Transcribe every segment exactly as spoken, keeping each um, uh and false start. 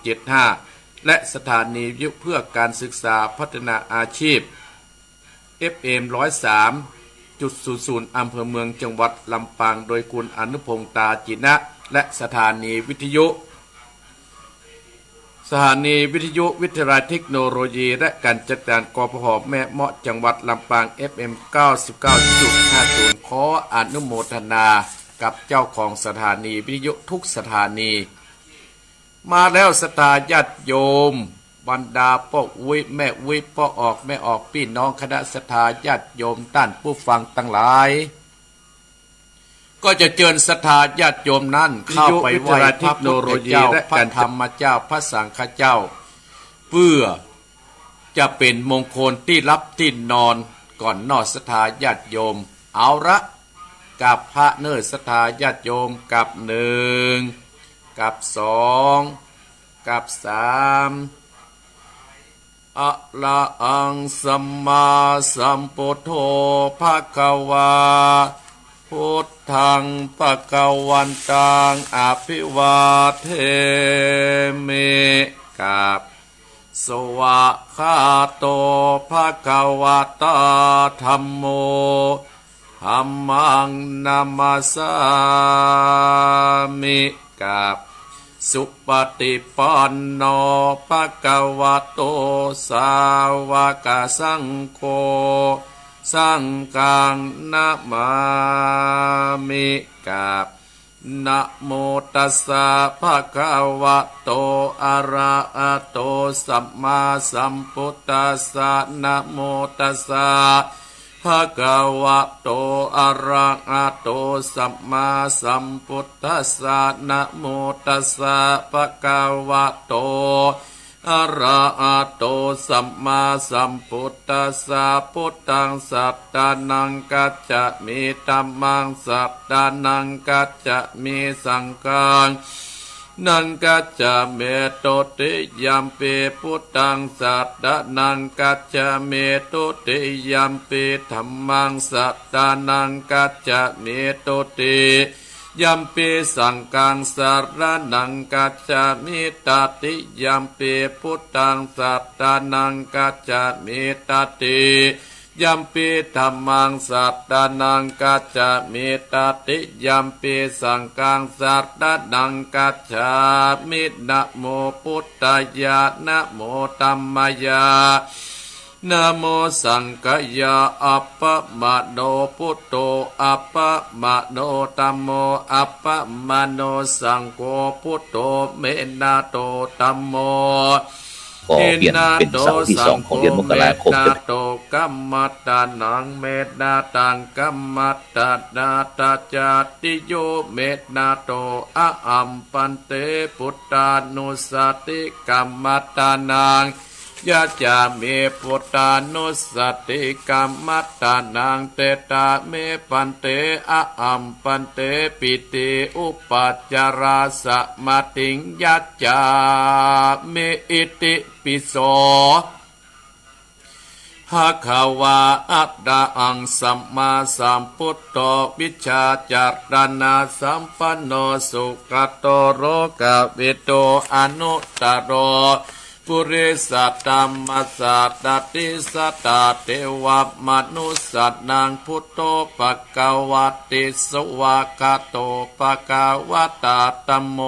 เจ็ดห้า และสถานีวิทยุเพื่อการศึกษาพัฒนาอาชีพ เอฟเอ็ม ร้อยสามจุดศูนย์ศูนย์ อำเภอเมืองจังหวัดลำปาง โดยคุณอนุพงษ์ ตาจินะ และสถานีวิทยุ สถานีวิทยุวิทยาลัยเทคโนโลยีและการจัดการ กพผ แม่เมาะ จังหวัดลำปาง เอฟเอ็ม เก้าสิบเก้าจุดห้าศูนย์ ขออนุโมทนากับเจ้าของสถานีวิทยุทุกสถานี มาแล้วศรัทธาญาติโยม บรรดาป้ออุ๊ยแม่อุ๊ย ป้อออกแม่ออก ปี้น้องคณะศรัทธาญาติโยมต้านผู้ฟังตังหลาย ก็จะเจิญศรัทธาญาติโยมนั้นเข้าไปไหว้พระพุทธเจ้า พระธรรมเจ้า พระสังฆเจ้า เปื้อจะเป๋นมงคลตี้หลับตี้นอนก่อนเนาะศรัทธาญาติโยม เอาละ กราบพระเน่อศรัทธาญาติโยม กราบหนึ่ง กราบสอง กราบสาม อะระหังสัมมาสัมพุทโธ ภะคะวา พุทธัง ภะคะวันตัง อะภิวาเทมิ กราบ สวากขาโต ภะคะวะตา ธัมโม ธัมมัง นะมัสสามิ กราบ สุปะติปันโน ภะคะวะโต สาวะกะสังโฆ สังฆัง นะมามิ กราบ นะโมตัสสะ ภะคะวะโต อะระหะโต สัมมาสัมพุทธัสสะ นะโมตัสสะ ภะคะวะโต อะระหะโต สัมมาสัมพุทธัสสะ นะโมตัสสะ ภะคะวะโต อะระหะโต สัมมาสัมพุทธัสสะ พุทธัง สะรณัง คัจฉามิ ธัมมัง สะรณัง คัจฉามิ สังฆัง นัง คัจฉามิ ทุติยัมปิ พุทธัง สะรณัง คัจฉามิ ทุติยัมปิ ธัมมัง สะรณัง คัจฉามิ ทุติยัมปิ สังฆัง สะรณัง คัจฉามิ ตติยัมปิ พุทธัง สะรณัง คัจฉามิ ตติยัมปิ ธัมมัง สะรณัง คัจฉามิ ตติยัมปิ สังฆัง สะรณัง คัจฉามิ นะโมพุทธายะ นะโมธัมมายะ นะโมสังฆายะ อะปะมะโนพุทโธ อะปะมะโนธัมโม อะปะมะโนสังโฆ พุทโธ เมนะโต ธัมโม ก็เปลี่ยนเป็นเสาร์ที่สองของเดือนมกราคม เมนะโต สังโฆ เมนะโต กัมมัตตานัง เมนะตัง กัมมัตตานา ตะจาติโย เมนะโต อะหัง ภันเต พุทธานุสสะติ กัมมัตตานัง ยัจฉามิ พุทธานุสสะติ กัมมัตตานัง เตถะเม ภันเต อะหัง ภันเต ปิฏฐิอุปัจจาราสมาธิง ยัจฉามิ อิติปิโส ภะคะวา อะระหัง สัมมาสัมพุทโธ วิชชาจารณะสัมปันโน สุขะโต โลกะวิดู อนุตตโร ปุริสะธัมมะสสะดาติ สัตถะเทวะมนุสสานัง พุทโธ ภะคะวะติ สวากขาโต ภะคะวะตา ธัมโม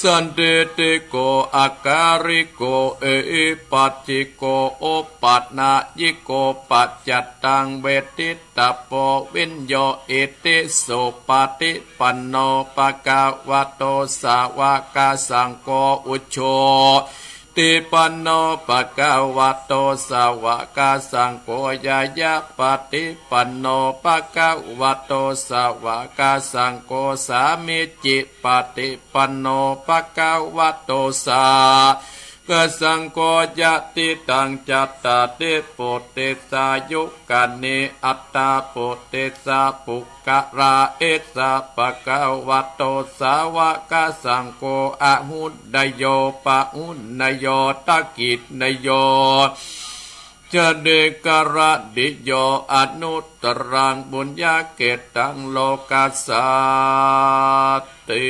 สันทิฏฐิโก อะกาลิโก เอหิปัสสิโก โอปะนะยิโก ปัจจัตตัง เวทิตตะโพ วิญโญ อิติ สุปะฏิปันโน ภะคะวะโต สาวะกะสังโฆ อุจุปะฏิปันโน ภะคะวะโต สาวะกะสังโฆ ญาณะปะฏิปันโน ภะคะวะโต สาวะกะสังโฆ สามีจิปะฏิปันโน ภะคะวะโต สาวะกะสังโฆ ยะติตัง จัตตาริ ปุริสายุคานิ อัตถะ ปุริสะปุคคละ เอสะ ภะคะวะโต สาวะกะสังโฆ อะหุนนโย ปะหุนนโย ทักขินนโย จะเนกะระณิโย อนุตตรัง ปุญญะเขตตัง โลกัสสะ ติ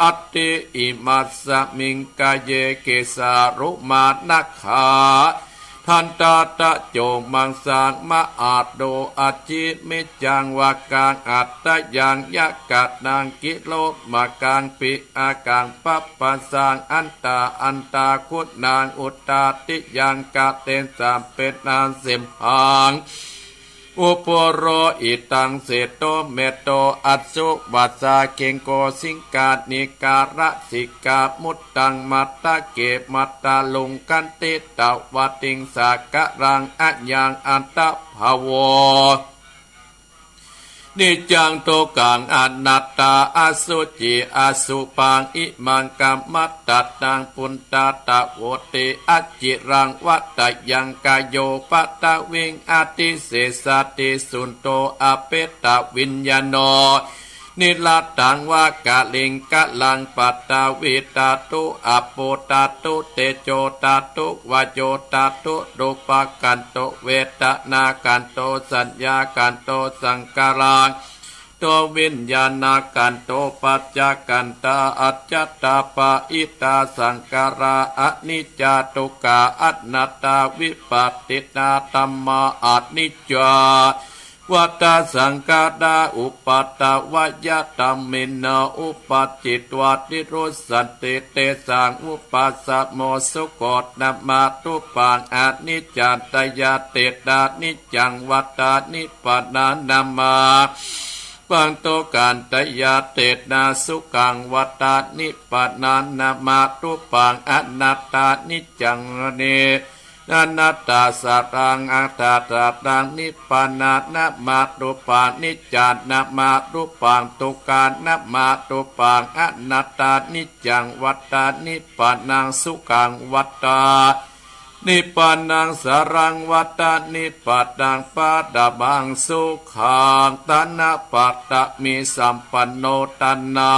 อัตถิ อิมัสมิง กาเย เกสา โลมา นะขา ทันตา ตะโจ มังสัง มะหาโด อัจฉิ มิจจัง วากัง อัตตะยัง ยะกะตัง กิโลมะกัง ปิอากัง ปัปปะสัง อันตา อันตาคุนัง อุตตาติยัง กะเตสัมเปนาสิมหัง อุปุโร อิตัง เสโต เมโต อัสสุ วัสสา เกงโก สิงกา นิการะ สิกา มุตตัง มัตตะเก มัตตาลุง ขันติตะวะติง สากะรัง อะยัง อัตถะภาโว นิจจัง ทุกขัง อนัตตา อสุจิ อสุภัง อิมัง กัมมัตตัง ปุณณัตตะโหติ อจิรัง วัตยัง กาโย ปะทวิง อธิเสสะติ สุณโธ อเปตวิญญาโณ นิรัตถัง วะกะลิงกะลัง ปะทวิตาตุ อะโปตาตุ เตโจตาตุ วาโยตาตุ รูปะขันโต เวทนาขันโต สัญญาขันโต สังขารัง โต วิญญาณขันโต ปัจจขันธา อัจจตาปะหิทา สังขารา อนิจจา ทุกขา อนัตตา วิปัสสิตาธัมมา อนิจจา วัตตา สังขารา อุปาทวยะธัมมิโน อุปปาทิตวา นิรุสสันติ เตสัง อุปปาสโม สุโข ธัมมารูปัง อนิจจา ตยาเตนะ นิจจัง วัตตา นิพพานา ธัมมา ปัง ทุกขัน ตยาเตนะ สุขัง วัตตา นิพพานา ธัมมารูปัง อนัตตา นิจจัง นิ อนัตตา สารัง อัตถา สารัง นิพพานา ธัมมารูปัง นิจจา ธัมมารูปัง ทุกขา ธัมมารูปัง อนัตตา นิจจัง วัตตา นิพพานัง สุขัง วัตตา นิพพานัง สารัง วัตตา นิพพานัง ปะระมัง สุขัง ฐานะปะระมีสัมปันโน ฐานะ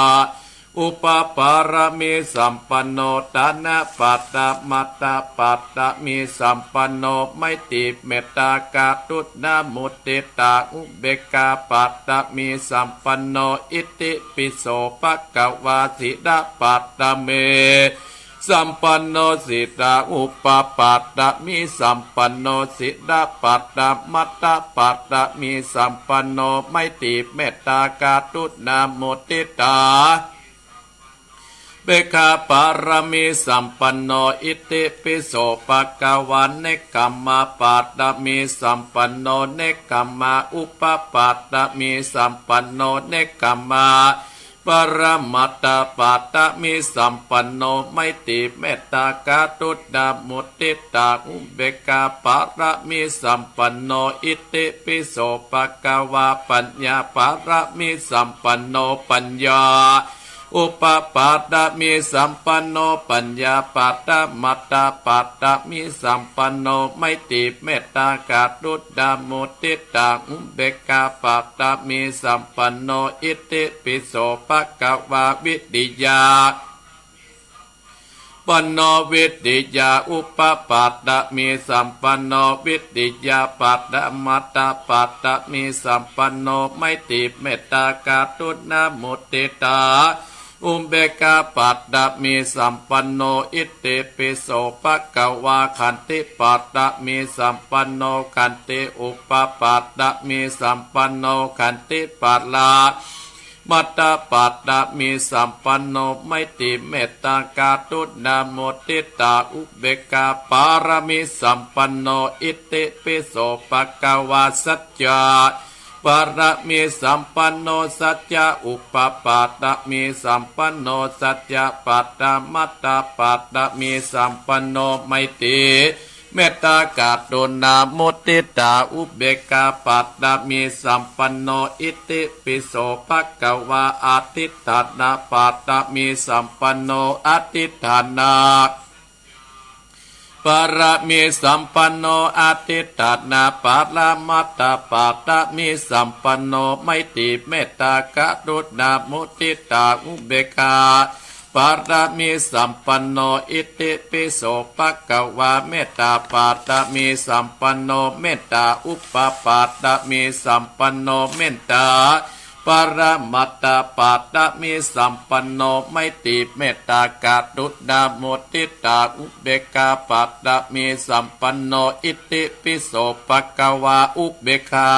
อุปปารมีสัมปันโน ฐานะปะระมัตตปะระมีสัมปันโน ไมตรี เมตตา กรุณา มุทิตา อุเบกขาปะระมีสัมปันโน อิติปิโสภะคะวา ศีลปะระมีสัมปันโน ศีลา อุปปาระมีสัมปันโน ศีลปะระมัตตปะระมีสัมปันโน ไมตรี เมตตา กรุณา มุทิตา เบกขาปารมีสัมปันโน อิติปิโสภะคะวา เนกขัมมาปารมีสัมปันโน เนกขัมมาอุปปารมีสัมปันโน เนกขัมมาปรมัตถปารมีสัมปันโน ไมตรีเมตตากรุณามุทิตาอุเบกขาปารมีสัมปันโน อิติปิโสภะคะวา ปัญญาปารมีสัมปันโน ปัญญา อุปปารมีสัมปันโน ปัญญาปรมัตถปารมีสัมปันโน ไมตรีเมตตากรุณามุทิตาอุเบกขาปารมีสัมปันโน อิติปิโสภะคะวา วิริยา ปันโน วิริยาอุปปารมีสัมปันโน วิริยาปรมัตถปารมีสัมปันโน ไมตรีเมตตากรุณามุทิตาอุเบกขาปารมีสัมปันโน อิติปิโสภะคะวา ขันติปารมีสัมปันโน ขันติอุปปารมีสัมปันโน ขันติปร มัตถปารมีสัมปันโน ไมตรีเมตตากรุณามุทิตาอุเบกขาปารมีสัมปันโน อิติปิโสภะคะวา สัจจะปารมีสัมปันโน สัจจะอุปปารมีสัมปันโน สัจจะปรมัตถปารมีสัมปันโน ไมตรี เมตตากรุณามุทิตาอุเบกขาปารมีสัมปันโน อิติปิโสภะคะวา อธิฏฐานะปารมีสัมปันโน อธิฏฐานะปารมีสัมปันโน อธิฏฐานะปรมัตถปารมีสัมปันโน ไมตรีเมตตากรุณามุทิตาอุเบกขา ปารมีสัมปันโน อิติปิโสภะคะวา เมตตาปารมีสัมปันโน เมตตาอุปปารมีสัมปันโน เมตตาป ปรมัตถปารมีสัมปันโน ไมตรีเมตตากรุณามุทิตาอุเบกขาปารมีสัมปันโน อิติปิโสภะคะวา อุเบกขา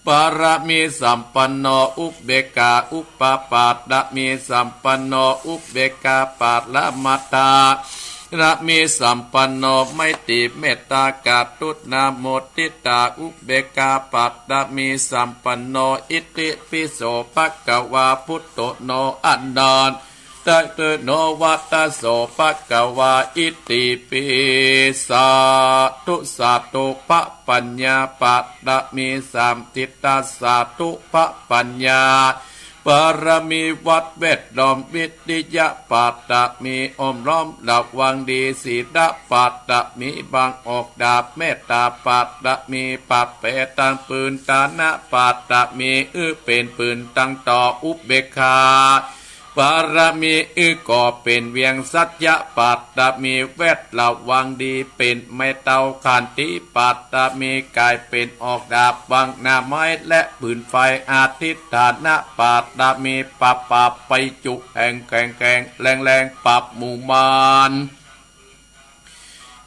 ปารมีสัมปันโน อุเบกขาอุปปารมีสัมปันโน อุเบกขาปรมัตถ รมีสัมปันโน ไมตรีเมตตากรุณามุทิตาอุเบกขาปารมีสัมปันโน อิติปิโสภะคะวา พุทโธ โน อะนันทะเตโน วัตโสภะคะวา อิติปิ สาธุ สาธุ พระปัญญาปารมีสามทิฏฐา สาธุ พระปัญญา ปารมีวัดแวดล้อม วิริยะปารมีอ้อมล้อมระวังดี ศีลปารมีบังออกดาบ เมตตาปารมีปราบแผลตางปืน ทานะปารมี อื้อเป๋นปืนตังต่อ อุเบกขาปารมี อื้อก่อเป๋นเวียง สัจจะปารมีแวดระวังดี เป๋นไม้เต้า ขันติปารมีก๋ายเป๋นออกดาบ วางหน้าไม้และปืนไฟ อธิฐานปารมีปราบปราบไปจุแห่งแข็งแข็งแรงแรงปราบหมู่มาร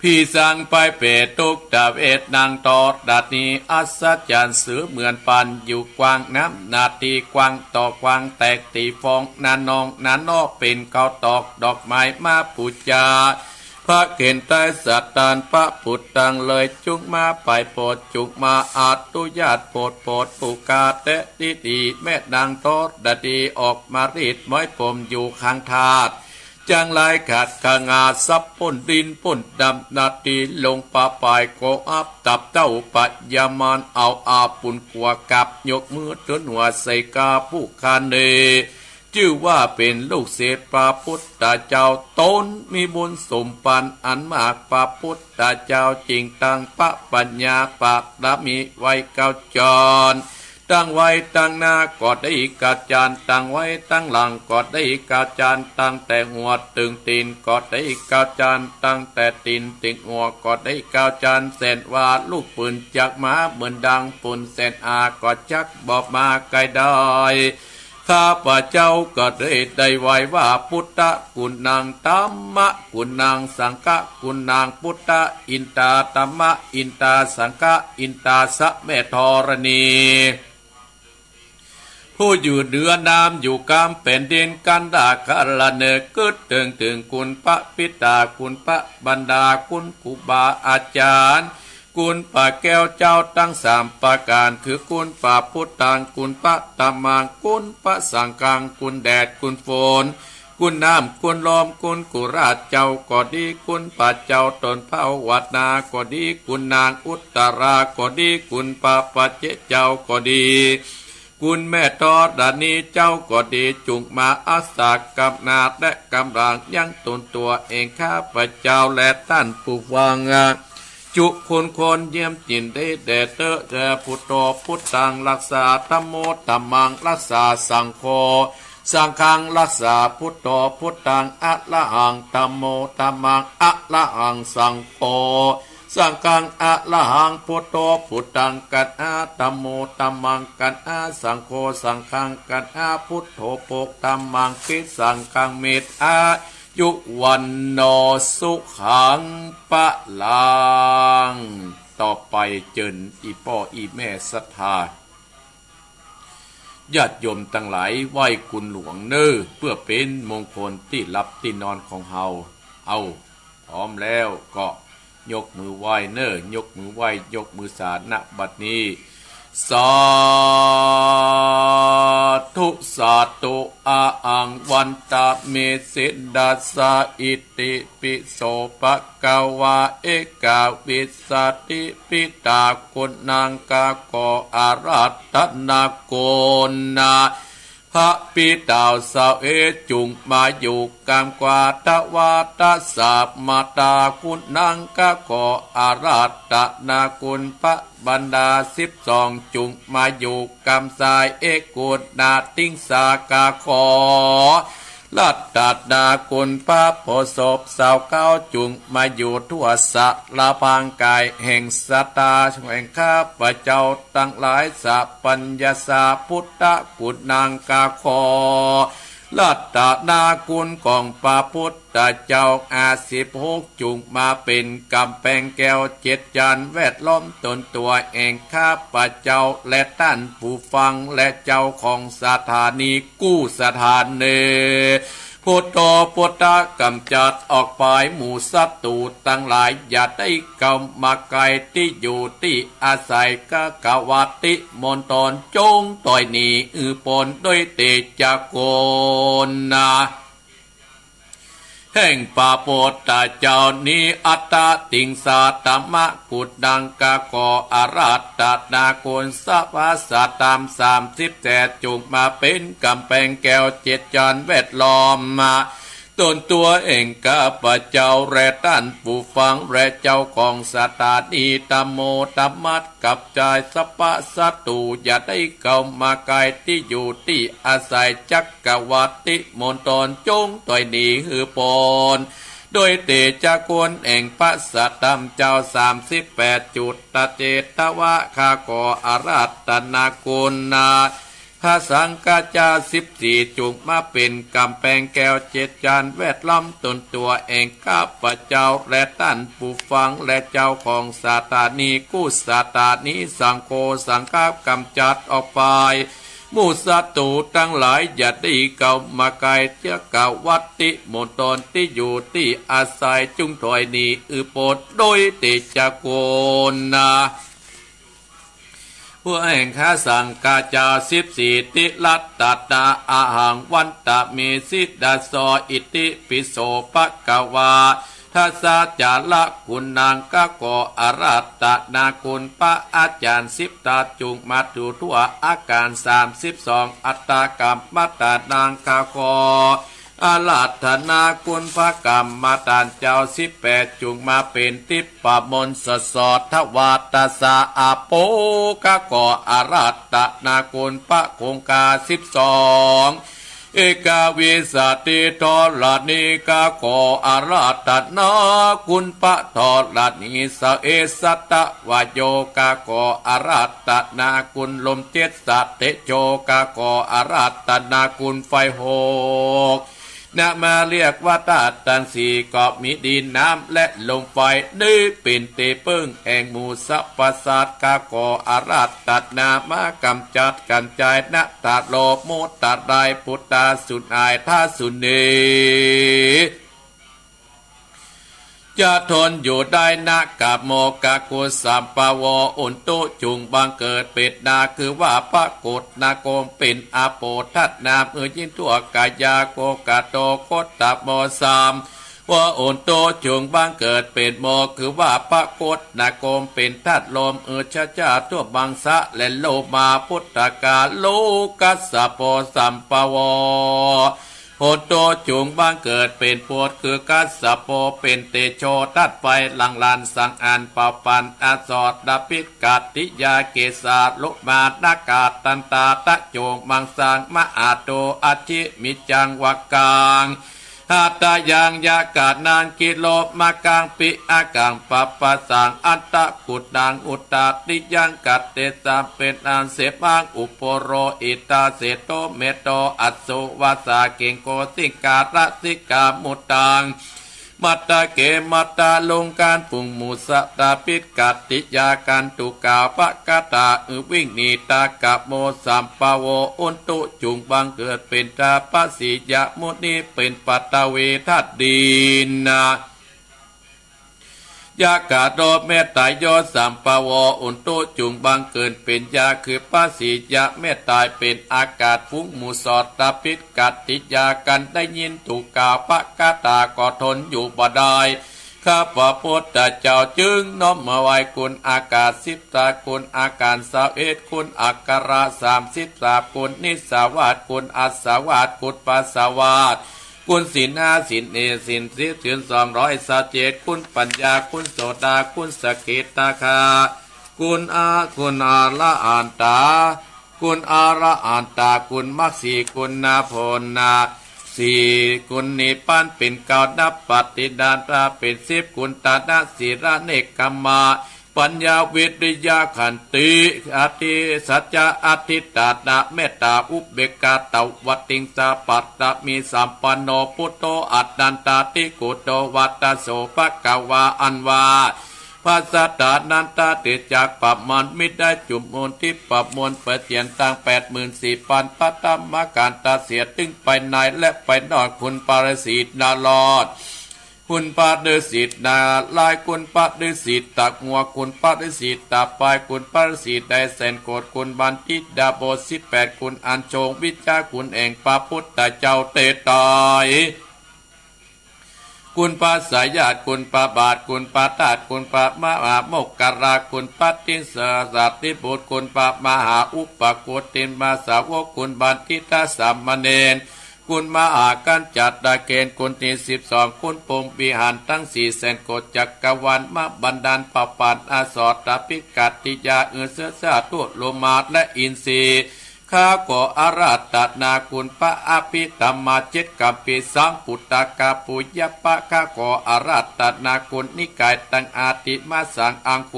ผีสางไปเปรตทุกขเวท นางธรณีอัศจรรย์ เสือเหมือนปานอยู่กว้าง น้ำหน้าตี้กว้างต่อกว้าง แตกตี้ฟองหน้านองหน้านอก เป๋นข้าวตอกดอกไม้มาปู๋จา พระเกณฑ์ไตรสตานพระพุทธังเลย จุ่งมาไปโปรด จุ่งมาอนุญาตโปรด โปรดผู้ข้าแต๊ดีดี แม่นางธรณีออกมารีดม้อยผมอยู่ข้างธาตุ จั้งหลายขัดขงาด สับป้นดินป้นดำหน้าตี้ ลงป่าป่ายก็อับ ตับเต้าพญามาร เอาอาปุนกั๋วกับ ยกมือถืนหัวใส่ข้าผู้ข้าเน่ จื้อว่าเป๋นลูกศิษย์พระพุทธเจ้า ต๋นมีบุญสมปันอันมาก พระพุทธเจ้าจึงตั้งพระปัญญาปารมีไว้เก้าจาน ตั้งไว้ตังหน้าก็ได้เก้าจาน ตั้งไว้ตังหลังก็ได้เก้าจาน ตั้งแต่หัวเถิงตี๋นก็ได้เก้าจาน ตั้งแต่ตี๋นเถิงหัวก็ได้เก้าจาน แสนว่าลูกปืนจักมาเหมือนดังฝน แสนอาก็จักบ่มาใก้ได้ ข้าพเจ้าก็ได้ ได้ไหว้ว่า พุทธะกุณัง ธัมมะกุณัง สังฆะกุณัง พุทธะอินทา ธัมมะอินทา สังฆะอินทา สะแม่ธรณี ผู้อยู่เหนือน้ำอยู่กลางแผ่นดิน กันดาคารเนก กึ๊ดเถิงเถิงคุณพระปิดา คุณพระมารดา คุณครูบาอาจารย์ คุณพระแก้วเจ้าตังสามประก๋าน คือคุณพระพุทธัง คุณพระธัมมัง คุณพระสังฆัง คุณแดดคุณฝน คุณน้ำคุณลม คุณกุราชเจ้าก็ดี คุณพระเจ้าตนภาวนาก็ดี คุณนางอุตตราก็ดี คุณพระปัจเจกเจ้าก็ดี คุณแม่ธรณีเจ้าก็ดี จุ่งมาอาสากำนาจและกำลังยังตนตั๋วเอง ข้าพเจ้าและต้านผู้ฟัง จุคนคนเยี่ยมจิ่นได้แด่เต๊อะ แต่พุทโธพุทธังรักษา ธัมโมธัมมังรักษา สังโฆสังฆังรักษา พุทโธพุทธังอะระหัง ธัมโมธัมมังอะระหัง สังโฆสังฆังอะระหัง พุทโธพุทธังกัณหา ธัมโมธัมมังกัณหา สังโฆสังฆังกัณหา พุทโธโภค ธัมมังภิสสังฆังเมธา ยุ วัณโณ สุขัง พลัง ต่อไปเจิญอี่ป้ออี่แม่ศรัทธา ญาติโยมตังหลาย ไหว้คุณหลวงเน่อ เปื้อเป๋นมงคลตี้หลับตี้นอนของเฮา เอา พร้อมแล้วก็ยกมือไหว้เน่อ ยกมือไหว้ ยกมือสา ณ บัดนี้ สาธุ สาธุ อะหัง วันตะเม สินทัสสะ อิติปิโส ภะคะวา เอกัง วิสสาติ ปิตา คุณัง ข้าขออาราธนาคุณนะ พระปิตาเสาเอก จุ่งมาอยู่กำกวา ทวารสามตา คุณัง ข้าขออาราธนาคุณ พระมารดาสิบสอง จุ่งมาอยู่กำซ้าย เอกุณาทิงสา ข้าขอ รัตนาคุณพระโพธิ์ศพสาวเก้า จุ่งมาอยู่ทั่วสารพรางกายแห่งศรัทธาแห่งข้าพเจ้าตังหลาย สัพพัญญาสาพุทธกุณัง ข้าขอรัตนาคุณของพระพุทธเจ้าห้าสิบหก จุ่งมาเป๋นก๋ำแปงแก้วเจ็ดจานแวดล้อมตนตั๋วแห่งข้าพเจ้าและต้านผู้ฟังและเจ้าของสถานีกู้สถานี พุทโธพุทธะ ก๋ำจัดออกไปหมู่ศัตรูตังหลาย อย่าได้เข้ามาใก้ตี้อยู่ตี้อาศัย ข้าขอวัตติมณฑลจงถอยหนีหื้อป๊นด้วยเตชะคุณนะ แห่งพระพุทธเจ้านี้ อัตตติงสาธรรมกุณัง ข้าขออาราธนาคุณสภาสตธรรมสามสิบแปด จุ่งมาเป๋นก๋ำแปงแก้วเจ็ดจานแวดล้อมมา ตนตั๋วแห่งข้าพเจ้าและต้านผู้ฟังและเจ้าของสถานี ธัมโมธัมมัส กับจายสรรพศัตรู อย่าได้เข้ามาใก้ตี้อยู่ตี้อาศัย จักรวรรดิมณฑลจงถอยหนีหื้อป๊น ด้วยเตชะคุณแห่งพระสัตธรรมเจ้าสามสิบแปด จุตเจตวะ ข้าขออาราธนาคุณนะ พระสังฆเจ้าสิบสี่ จุ่งมาเป๋นก๋ำแปงแก้วเจ็ดจานแวดล้อมตนตั๋วแห่งข้าพเจ้าและต้านผู้ฟังและเจ้าของสถานีกู้สถานี สังโฆสังฆะ ก๋ำจัดออกไปหมู่ศัตรูตังหลาย อย่าได้เข้ามาใก้ จักรวรรดิมณฑลตี้อยู่ตี้อาศัย จุ่งถอยหนีหื้อป๊นด้วยเตชะคุณนะ พระแห่งข้าสังฆเจ้าสิบสี่ ติรัตนา อหังวันตะเมสิตาโส อิติปิโสภะคะวา ทัสสะจาระกุณัง ข้าขออาราธนาคุณพระอาจารย์สิบตา จุ่งมาอยู่ทั่วอาคารสามสิบสอง อัตตะกัมมัฏฐานัง ข้าขอ อาราธนาคุณพระกรรมฐานเจ้าสิบแปด จุ่งมาเป๋นทิพย์มนต์สดสด ทวารตะสาอาโป ข้าขออาราธนาคุณพระคงคาสิบสอง เอกวิสาติธรณี ข้าขออาราธนาคุณพระธรณี สะเอสัตวโย ข้าขออาราธนาคุณลมเจ็ด สัตเตโช ข้าขออาราธนาคุณไฟหก นะมาเรียกว่าธาตุตังสี่ ก็มีดินน้ำและลมไฟ นี้เป๋นตี้เปิ้งแห่งหมู่สรรพสัตว์ ข้าขออาราธนามากำจัดกันจายนะ ทะโลโมทะลายปุตตาสูญหายทาสูญหนี จะทนอยู่ได้นะ กะโมกะกุสัมปะโว อุนตุจุ่งบังเกิดเป๋นนา คือว่าพระกฏนาคม เป๋นอโปธนา หื้อหญิงทั่วกายา โกกะโตโคตะโมสาม ว่าอุนตุจุ่งบังเกิดเป๋นโม คือว่าพระกฏนาคม เป๋นธาตุลม หื้อชาชาทั่วมังสะและโลมา พุทธกาโลกัสสะโปสัมปะโว โหนโตจุ่งบังเกิดเป๋นพุทธ คือกัสสะโป เป๋นเตโชธาตุไฟ หลั่งหลั่นสังหารเผาผลาญอสรพิษกัตติยา เกสาโลมานาคาทันตา ตะโจงมังสัง มหาโตอัจฉิมิจจังวะกัง หัตถยังยะกะนัง กิโลมะกัง ปิอะกัง ปัปปะสัง อัตตะกุณัง อุตตาติยัง กัตเตสัม เป๋นอันเสมา อุปโรหิตาเสโต เมโต อัสสุวัสสา เกงโก สิงคาระสิกขา มุตตัง มัตตะเก มัตตะลุง การฝูงหมู่สัตว์พิษกัตติยา กันตุกาปะกะตา อือวิ่งหนีตากะโมสัมปะโว อุนตุจุ่งบังเกิดเป๋นทาปะสียะมุนี เป๋นปัตตวีธาตุดินนะ ยะกะโตเมตตาโยสัมปะโว อุนตุจุ่งบังเกิดเป๋นยา คือพระสียะเมตตา เป๋นอากาศ ฝูงหมู่สอดตาพิษกัตติยา กันได้ยินถูกกล่าวพระคาถาก็ทนอยู่บ่ได้ ข้าพระพุทธเจ้าจึงน้อมมาไหว้คุณอากาศสิบตา คุณอาการสาวเอ็ด คุณอักขระสามสิบสาม คุณนิสสาวาส คุณอัสสาวาส คุณปัสสาวาส คุณศีลห้า ศีลเอ ศีลสิบ ศีลสองร้อยสามสิบเจ็ด คุณปัญญา คุณโสดา คุณสกิทาคา คุณอา คุณอรหันตา คุณอรหันตา คุณมรรคสี่ คุณผลนะ สี่ คุณนิพพานเป๋นเก้า นับปฏิญาณตาเป๋นสิบ คุณตานะ ศีละ เนกขัมมะ ปัญญา วิริยะ ขันติ อธิสัจจะ อธิฏฐานะ เมตตา อุเบกขา ตวติงสา ปารมีสัมปันโน พุทโธ อนันตาธิคโต วัตโส ภะคะวา อันว่า พระสัตถานันตะ เตจักประมาณมิได้ จุมมูลทิพย์ประมวลเปอร์เซียนตั้งแปดหมื่นสี่พันพระธรรมขันธ์ ตัดเสียตึงภายในและภายนอก คุณพระฤาษีนารอด คุณพระฤาษีนารายณ์ คุณพระฤาษีตะงัว คุณพระฤาษีตะปาย คุณพระฤาษีไดแสนโกฏ คุณบัณฑิตดาบทสิบแปด คุณอัญชงวิชา คุณแห่งพระพุทธเจ้าเตไตร คุณพระสายญาติ คุณพระบาท คุณพระธาตุ คุณพระมหาโมคคัลลา คุณพระติสสาสารีบุตร คุณพระมหาอุปโกฏ คุณพระสาวก คุณบัณฑิตสามเณร คุณมหากัจจตะเกณฑ์ คุณตี้สิบสอง คุณพรหมวิหารตังสี่แสนโกฏจักรวาล มาบันดาลพระปานอสรพิฆาติยา อือเสือสาธุโลมาและอินทรี ข้าขออาราธนาคุณพระอภิธรรมาเจ็ดคัมภีร์ สังพุทธกาปุญญปะ ข้าขออาราธนาคุณนิกายตังอาติมสังอังโค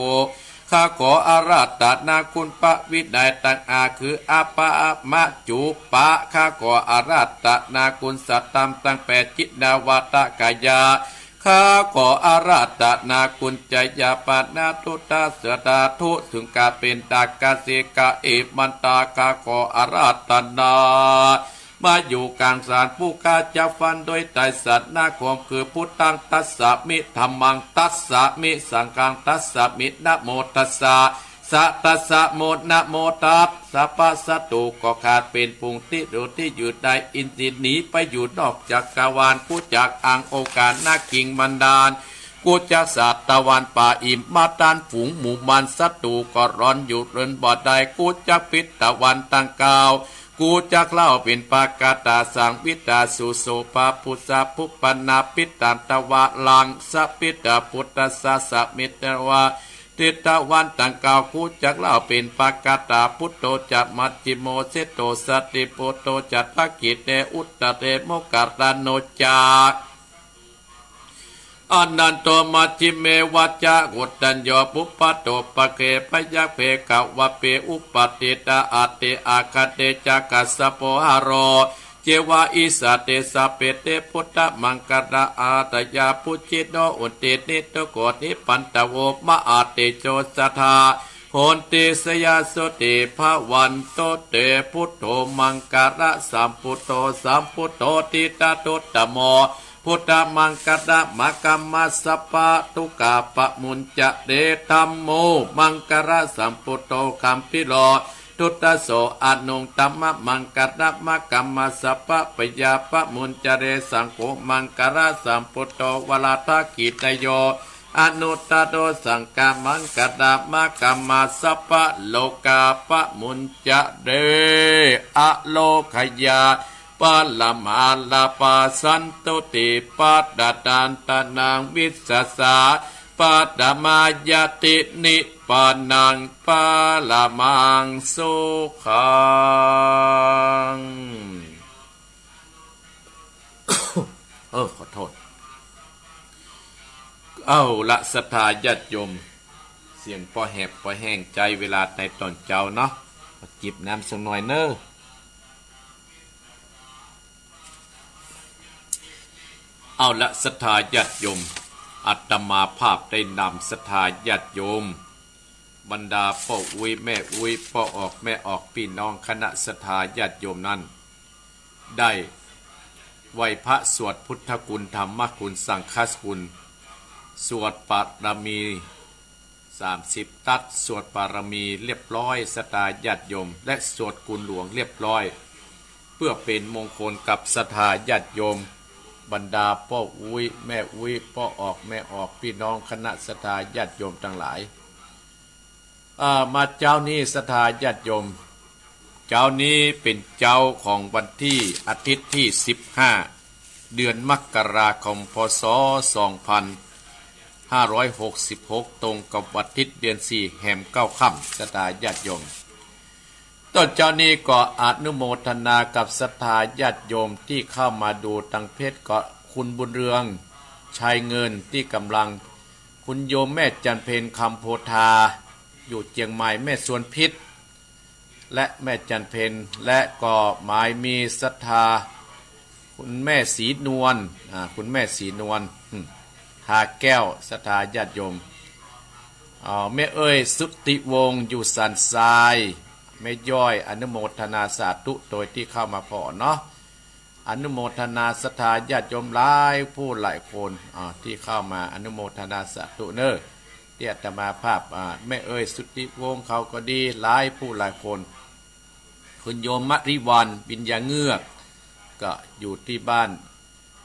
ข้าขออาราธนาคุณพระวินัยตังอาคืออปะมะจุปะ ข้าขออาราธนาคุณสัตธรรมตังแปด จินนาวาตกายา ข้าขออาราธนาคุณจยาปานาทุตาสดาทุ ถึงกาเป๋นตากาสิกาเอมันตา ข้าขออาราธนา มาอยู่กลางสารผู้ข้าจะฟันโดยไตรสรณคม คือพุทธังตัสสามิ ธัมมังตัสสามิ สังฆังตัสสามิ นะโมตัสสะ สะตัสสะโม นะโมตัสสะ พระศัตรูก็ขาดเป๋นฝูง ตี้อยู่ตี้อยู่ในอินทรีย์ หนีไปอยู่นอกจักรวาล กู้จักอังโอกาณะกิงมันดาร กู้จักสัตวรรณป่าอิมมาตานฝูงหมู่มาร ศัตรูก็ร้อนอยู่เรินบ่ได้ กู้จักภิตตะวันตังเก้า กู้จักเล่าเป๋นปากาตาสังวิตาสุโสภาปุสสะภุปปนาภิตตันตวาลังสะภิตตะปุตตัสสะสะมิตวา ภิตตะวันตังเก้า กู้จักเล่าเป๋นปากาตา พุทโธจะมัชฌิโม เศโธสติปุตโธจะทักขิเณ อุตตะเรโมคคัลลาโนจะ อนันโตมัชฌิเมวะจะ โกฏัญโญปุพพะโตปะเก พยัคฆเปขะวะเป อุปะติตตะ อัตถิอาคันติจะ คัสสะโป หะโร เจวะ อิสสะ เต สัพเพ เต พุทธมังคละอาตยา ปุจฉิโน หุนติ นิทุกโข นิพพันธโว มหาเตโจ สะทา โหนติ สยาสสุติ ภะวันตุ เต พุทโธ มังคละสัมพุทโธ สัมพุทโธ ทิฏฐานุตตโม พุทธมังคละมะ กัมมัสสะปะ ทุกขาปะมุญจะเต ธัมโม มังคละสัมพุทโธ คัมภีโร ทุตโส อนุตตมะ มังคละมะ กัมมัสสะปะ พยาปะมุญจะเต สังโฆ มังคละสัมพุทโธ วรทักขิเณโย อนุตตโร สังฆมังคละมะ กัมมัสสะปะ โลกาปะมุญจะเต อโลคยา ปะละมาลาภา สันตุติปะทะนันทะนัง วิสสะสะ ปะทะมายะติ นิพพานัง ปะระมัง สุขัง เออ ขอโทษ เอาละ ศรัทธาญาติโยม เสียงปอแหบปอแห้ง ใจ๊เวลาในต๋อนเจ๊าเนาะ จิบน้ำสักหน่อยเน่อ เอาละ ศรัทธาญาติโยม อาตมาภาพได้นำศรัทธาญาติโยม บรรดาป้ออุ๊ยแม่อุ๊ย ป้อออกแม่ออก ปี้น้องคณะศรัทธาญาติโยมนั้น ได้ไหว้พระสวดพุทธคุณ ธรรมคุณ สังฆคุณ สวดปารมี สามสิบทัศน์ สวดปารมีเรียบร้อย ศรัทธาญาติโยม และสวดคุณหลวงเรียบร้อย เพื่อเป๋นมงคลกับศรัทธาญาติโยม บรรดาป้ออุ๊ยแม่อุ๊ย ป้อออกแม่ออก ปี้น้องคณะศรัทธาญาติโยมตังหลาย อ่า มาเจ๊านี้ศรัทธาญาติโยม เจ๊านี้เป๋นเจ๊าของวันตี้อาทิตย์ตี้สิบห้า เดือนมกราคม พ.ศ. สองพันห้าร้อยหกสิบหก ตรงกับวันอาทิตย์เดือนสี่ แฮมเก้าค่ำ ศรัทธาญาติโยม ตอนเจ๊านี้ก็อนุโมทนากับศรัทธาญาติโยมตี้เข้ามาดูตางเฟซ ก็คุณบุญเรือง ชัยเงิน ตี้ก๋ำลัง คุณโยมแม่จันเพ็ญ คำโพธา อยู่เจียงใหม่ แม่สวนพิษ และแม่จันเพ็ญ และก็หมายมีศรัทธา คุณแม่ศรีนวล อ่า คุณแม่ศรีนวล อืม ทาแก้ว ศรัทธาญาติโยม อ่า แม่เอ้ย สุทธิวงศ์ อยู่สันทราย แม่ย้อย อนุโมทนาสาธุโตยตี้เข้ามาผ่อเนาะ อนุโมทนาศรัทธาญาติโยมหลายผู้หลายคน อ่า ตี้เข้ามา อนุโมทนาสาธุเน้อ ตี้อาตมาภาพ อ่า แม่เอ้ย สุทธิวงศ์ เขาก็ดี หลายผู้หลายคน คุณโยมมะริวัลย์ ปิญญาเงือก ก็อยู่ตี้บ้าน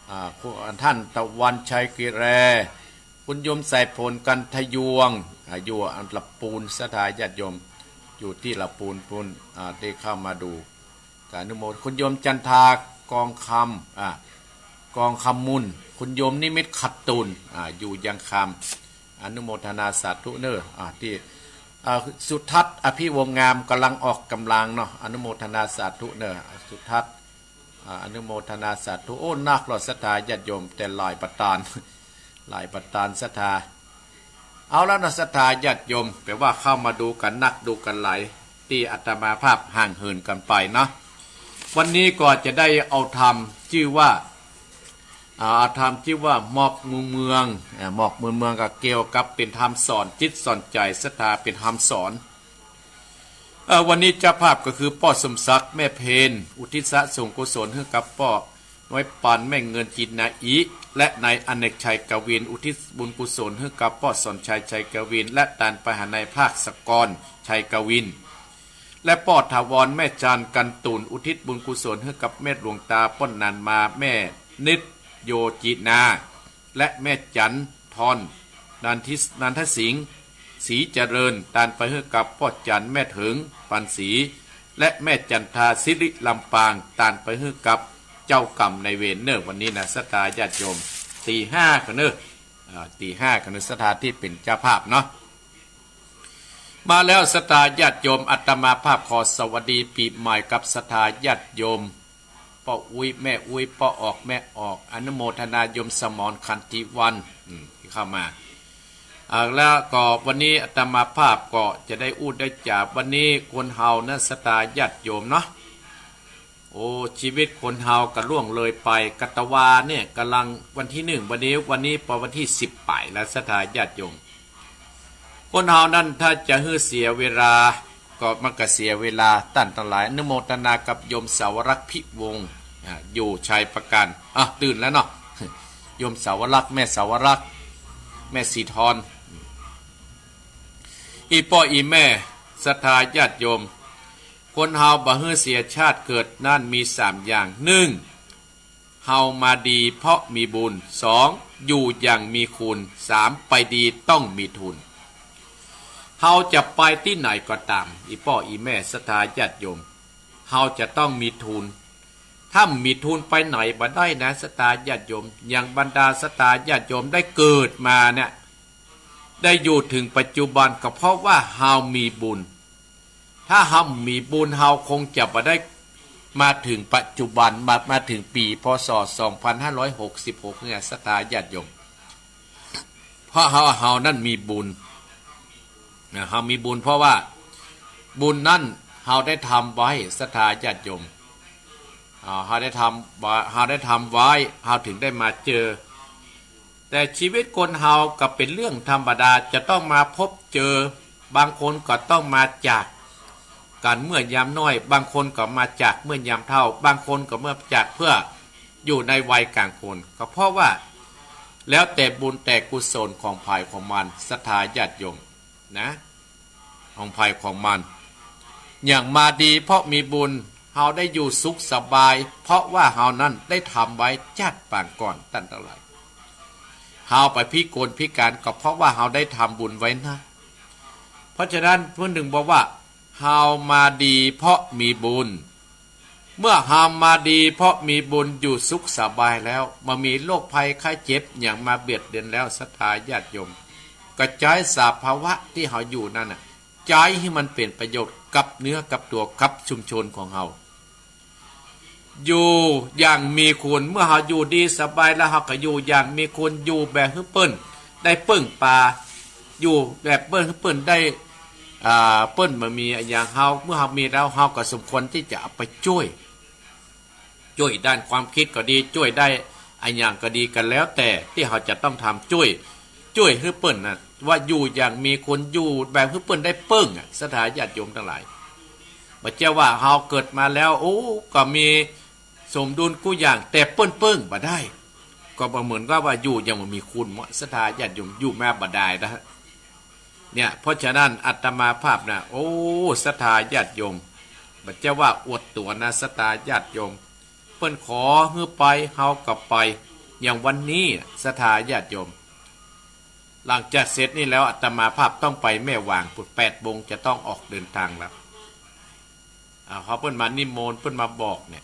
อ่า คุณ ท่านตะวันชัยกิแร คุณโยมสายฝน กันทยวงศ์ อ่า อยู่ละปูน ศรัทธาญาติโยม อยู่ตี้ละปูนปูน อ่า ได้เข้ามาดู ก็อนุโมท คุณโยมจันทา กองคำ อ่า กองคำมูล คุณโยมนิมิตร ขัดตุน อ่า อยู่ยังคำ อนุโมทนาสาธุเน้อ อ่า ตี้ อ่า สุทัศน์ อภิวงศ์งาม ก๋ำลังออกก๋ำลังเนาะ อนุโมทนาสาธุเน้อ สุทัศน์ อ่า อนุโมทนาสาธุ โอ้ นักเนาะศรัทธาญาติโยม แต่หลายประตาน หลายประตานศรัทธา เอาละเนาะศรัทธาญาติโยม แปลว่าเข้ามาดูกั๋นนักดูกั๋นหลาย ตี้อาตมาภาพห่างเหินกั๋นไปเนาะ วันนี้ก็จะได้เอาธรรมจื้อว่า อ่า เอาธรรมจื้อว่าหมอกมูลเมือง อ่า หมอกมูลเมืองก็เกี่ยวกับเป๋นธรรมสอนจิตสอนใจ๋ศรัทธา เป๋นธรรมสอน เอ่อ วันนี้เจ้าภาพก็คือป้อสมศักดิ์ แม่เพน อุทิศส่วนกุศลหื้อกับป้อน้อยปัน แม่เงิน จินนาอิ และนายอเนกชัย กวิน อุทิศบุญกุศลหื้อกับป้อสอนชัย ชัยกวิน และตานไปหานายภาคสกร ชัยกวิน และป้อถาวร แม่จัน กันตุน อุทิศบุญกุศลหื้อกับแม่หลวงตาป้อนนันมา แม่นิตโยจินา และแม่จันทร นันทิส- นันทสิงห์ ศรีเจริญ ตานไปหื้อกับป้อจัน แม่เถิง ปันศรี และแม่จันทา สิริลำปาง ตานไปหื้อกับเจ้ากรรมนายเวรเน้อ วันนี้นะศรัทธาญาติโยม ตี๋ห้ากั๋นเน้อ อ่า ตี๋ห้ากั๋นเน้อ ศรัทธาตี้เป๋นเจ้าภาพเนาะ มาแล้วศรัทธาญาติโยม อาตมาภาพขอสวัสดีปี๋ใหม่กับศรัทธาญาติโยม ป้ออุ๊ย แม่อุ๊ย ป้อออก แม่ออก อนุโมทนาโยมสมร ขันติวรรณ อืม ตี้เข้ามา อ่า แล้วก็วันนี้อาตมาภาพก็จะได้อู้ได้จ๋า วันนี้คนเฮานะศรัทธาญาติโยมเนาะ โอ้ ชีวิตคนเฮาก็ล่วงเลยไป กัตวาเนี่ยก๋ำลังวันตี้หนึ่ง วันนี้ วันนี้ปอวันตี้สิบป๋ายแล้วศรัทธาญาติโยม คนเฮานั้นถ้าจะหื้อเสียเวลา ก็มันก็เสียเวลา ต้านตังหลาย อนุโมทนากับโยมสาวรักษ์ พิวงศ์ อ่า อยู่ชัยปราการ อ่ะ ตื่นแล้วเนาะ โยมสาวรักษ์ แม่สาวรักษ์ แม่ศรีทร อี่ป้ออี่แม่ ศรัทธาญาติโยม คนเฮาบ่หื้อเสียชาติเกิดนั้นมีสามอย่าง นึ่ง เฮามาดีเพราะมีบุญ สอง อยู่อย่างมีคุณ สาม ไปดีต้องมีทุน เฮาจะไปตี้ไหนก็ต๋าม อี่ป้ออี่แม่ ศรัทธาญาติโยม เฮาจะต้องมีทุน ถ้าบ่มีทุนไปไหนบ่ได้นะ ศรัทธาญาติโยม อย่างบรรดาศรัทธาญาติโยมได้เกิดมาเนี่ย ได้อยู่เถิงปัจจุบันก็เพราะว่าเฮามีบุญ ถ้าเฮาบ่มีบุญ เฮาคงจะบ่ได้มาเถิงปัจจุบัน มา มาเถิงปี๋ พ.ศ. สองพันห้าร้อยหกสิบหก เนี่ย ศรัทธาญาติโยม เพราะเฮา เฮานั้นมีบุญ นะ เฮามีบุญ เพราะว่าบุญนั้นเฮาได้ทำไว้ ศรัทธาญาติโยม อ่า เฮาได้ทำไว้ เฮาได้ทำไว้ เฮาเถิงได้มาเจอ แต่ชีวิตคนเฮาก็เป๋นเรื่องธรรมดา จะต้องมาพบเจอ บางคนก็ต้องมาจากกั๋นเมื่อยามน้อย บางคนก็มาจากเมื่อยามเฒ่า บางคนก็มาจากเพื่ออยู่ในวัยกลางคน ก็เพราะว่าแล้วแต่บุญแต่กุศลของใผของมัน ศรัทธาญาติโยมนะ ของใผของมัน อย่างมาดีเพราะมีบุญ เฮาได้อยู่สุขสบาย เพราะว่าเฮานั้นได้ทำไว้จากปางก่อน ต้านตังหลาย เฮาไปพิกลพิการก็เพราะว่าเฮาได้ทำบุญไว้นะ เพราะฉะนั้นเปิ้นเถิงบอกว่า เฮามาดีเพราะมีบุญ เมื่อเฮามาดีเพราะมีบุญอยู่สุขสบายแล้ว บ่มีโรคภัยไข้เจ็บหยังมาเบียดเบียนแล้ว ศรัทธาญาติโยม ก็ใจ๊สภาวะตี้เฮาอยู่นั้นน่ะ ใจ๊หื้อมันเป๋นประโยชน์ กับเนื้อกับตั๋ว กับชุมชนของเฮา อยู่อย่างมีคุณ เมื่อเฮาอยู่ดีสบายแล้ว เฮาก็อยู่อย่างมีคุณ อยู่แบบหื้อเปิ้นได้เปิ้งปา อยู่แบบเปิ้น หื้อเปิ้นได้ อ่า เปิ้นบ่มีอะหยัง เฮา เมื่อเฮามีแล้ว เฮาก็สมควรตี้จะเอาไปจ้วย จ้วยด้านความกึ๊ดก็ดี จ้วยได้อะหยังก็ดี ก็แล้วแต่ตี้เฮาจะต้องทำ จ้วย จ้วยหื้อเปิ้นนะ ว่าอยู่อย่างมีคุณ อยู่แบบหื้อเปิ้นได้เปิ้งอะ ศรัทธาญาติโยมตังหลาย บ่ใจ้ว่าเฮาเกิดมาแล้ว โอ้ ก็มีสมดุลกู้อย่าง แต่เปิ้นเปิ้งบ่ได้ ก็บ่เหมือนกับว่าอยู่อย่างบ่มีคุณเนาะ ศรัทธาญาติโยม อยู่มาบ่ได้นะ เนี่ย เพราะฉะนั้นอาตมาภาพนะ โอ้ ศรัทธาญาติโยม บ่ใจ้ว่าอวดตั๋วนะ ศรัทธาญาติโยม เปิ้นขอหื้อไป เฮาก็ไป อย่างวันนี้ ศรัทธาญาติโยม หลังจากเสร็จนี่แล้ว อาตมาภาพต้องไปแม่วาง แปดโมงจะต้องออกเดินทางแล้ว อ่า พอเปิ้นมานิมนต์ เปิ้นมาบอกเนี่ย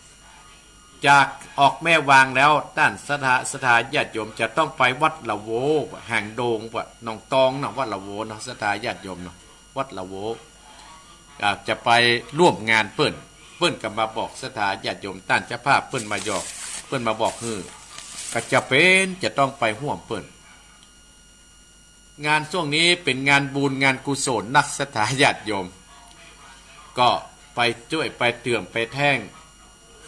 จากออกแม่วางแล้ว ต้านศรัทธา ศรัทธาญาติโยมจะต้องไปวัดละโว หางดง วัดหนองตองเนาะ วัดละโวเนาะ ศรัทธาญาติโยมเนาะ วัดละโว อ่า จะไปร่วมงานเปิ้น เปิ้นก็มาบอกศรัทธาญาติโยม ต้านเจ้าภาพเปิ้นมาหยอก เปิ้นมาบอกหื้อ ก็จะเป๋นจะต้องไปฮ่วมเปิ้น งานช่วงนี้เป๋นงานบุญงานกุศลนัก ศรัทธาญาติโยม ก็ไปจ้วยไปเติมไปแท่ง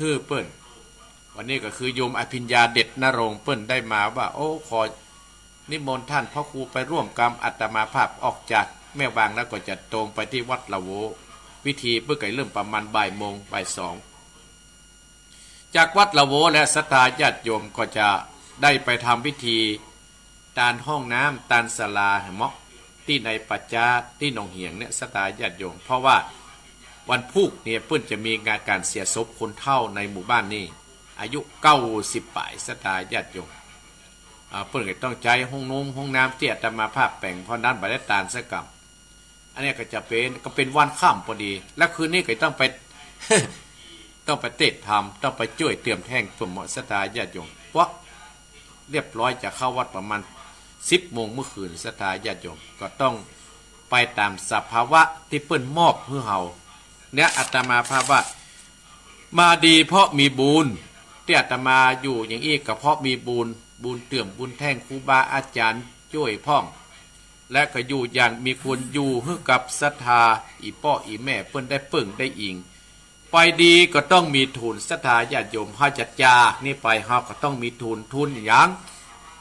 หื้อเปิ้น วันนี้ก็คือโยมอภิญญาเดชนรงค์ เปิ้นได้มาว่า โอ้ ขอนิมนต์ท่านพระครูไปร่วมกับอาตมาภาพ ออกจากแม่วางแล้วก็จะตรงไปตี้วัดละโว พิธีเปิ้นก็เริ่มประมาณบ่ายโมง บ่ายสอง จากวัดละโวแล้ว ศรัทธาญาติโยมก็จะได้ไปทำพิธีตานห้องน้ำ ตานศาลาเหมาะ ตี้ในป่าจ๊า ตี้หนองเหียงเนี่ย ศรัทธาญาติโยม เพราะว่าวันพูกเนี่ยเปิ้นจะมีงานก๋านเสียศพคนเฒ่าในหมู่บ้านนี่ อายุเก้าสิบป๋าย ศรัทธาญาติโยม อ่า เปิ้นก็ต้องใจ๊ห้องนงห้องน้ำตี้อาตมาภาพแป๋ง เพราะนั้นบ่ได้ตานสักกำ อันนี้ก็จะเป๋น ก็เป๋นวันค่ำพอดี และคืนนี้ก็ต้องไป ต้องไปเตะธรรม ต้องไปจ้วยเติมแท่งเปิ้นเหมาะ ศรัทธาญาติโยม เพราะเรียบร้อยจะเข้าวัดประมาณสิบโมงเมื่อคืน ศรัทธาญาติโยม ก็ต้องไปต๋ามสภาวะตี้เปิ้นมอบหื้อเฮา เนี่ย อาตมาภาพว่า มาดีเพราะมีบุญ ตี้อาตมาอยู่อย่างอี้ก็เพราะมีบุญ บุญเติมบุญแท่งครูบาอาจ๋ารย์จ้วยพ่อง และก็อยู่อย่างมีคุณ อยู่หื้อกับศรัทธาอี่ป้ออี่แม่เปิ้นได้เปิ้งได้อิง ไปดีก็ต้องมีทุน ศรัทธาญาติโยม เฮาจะจากนี่ไป เฮาก็ต้องมีทุน ทุนอะหยัง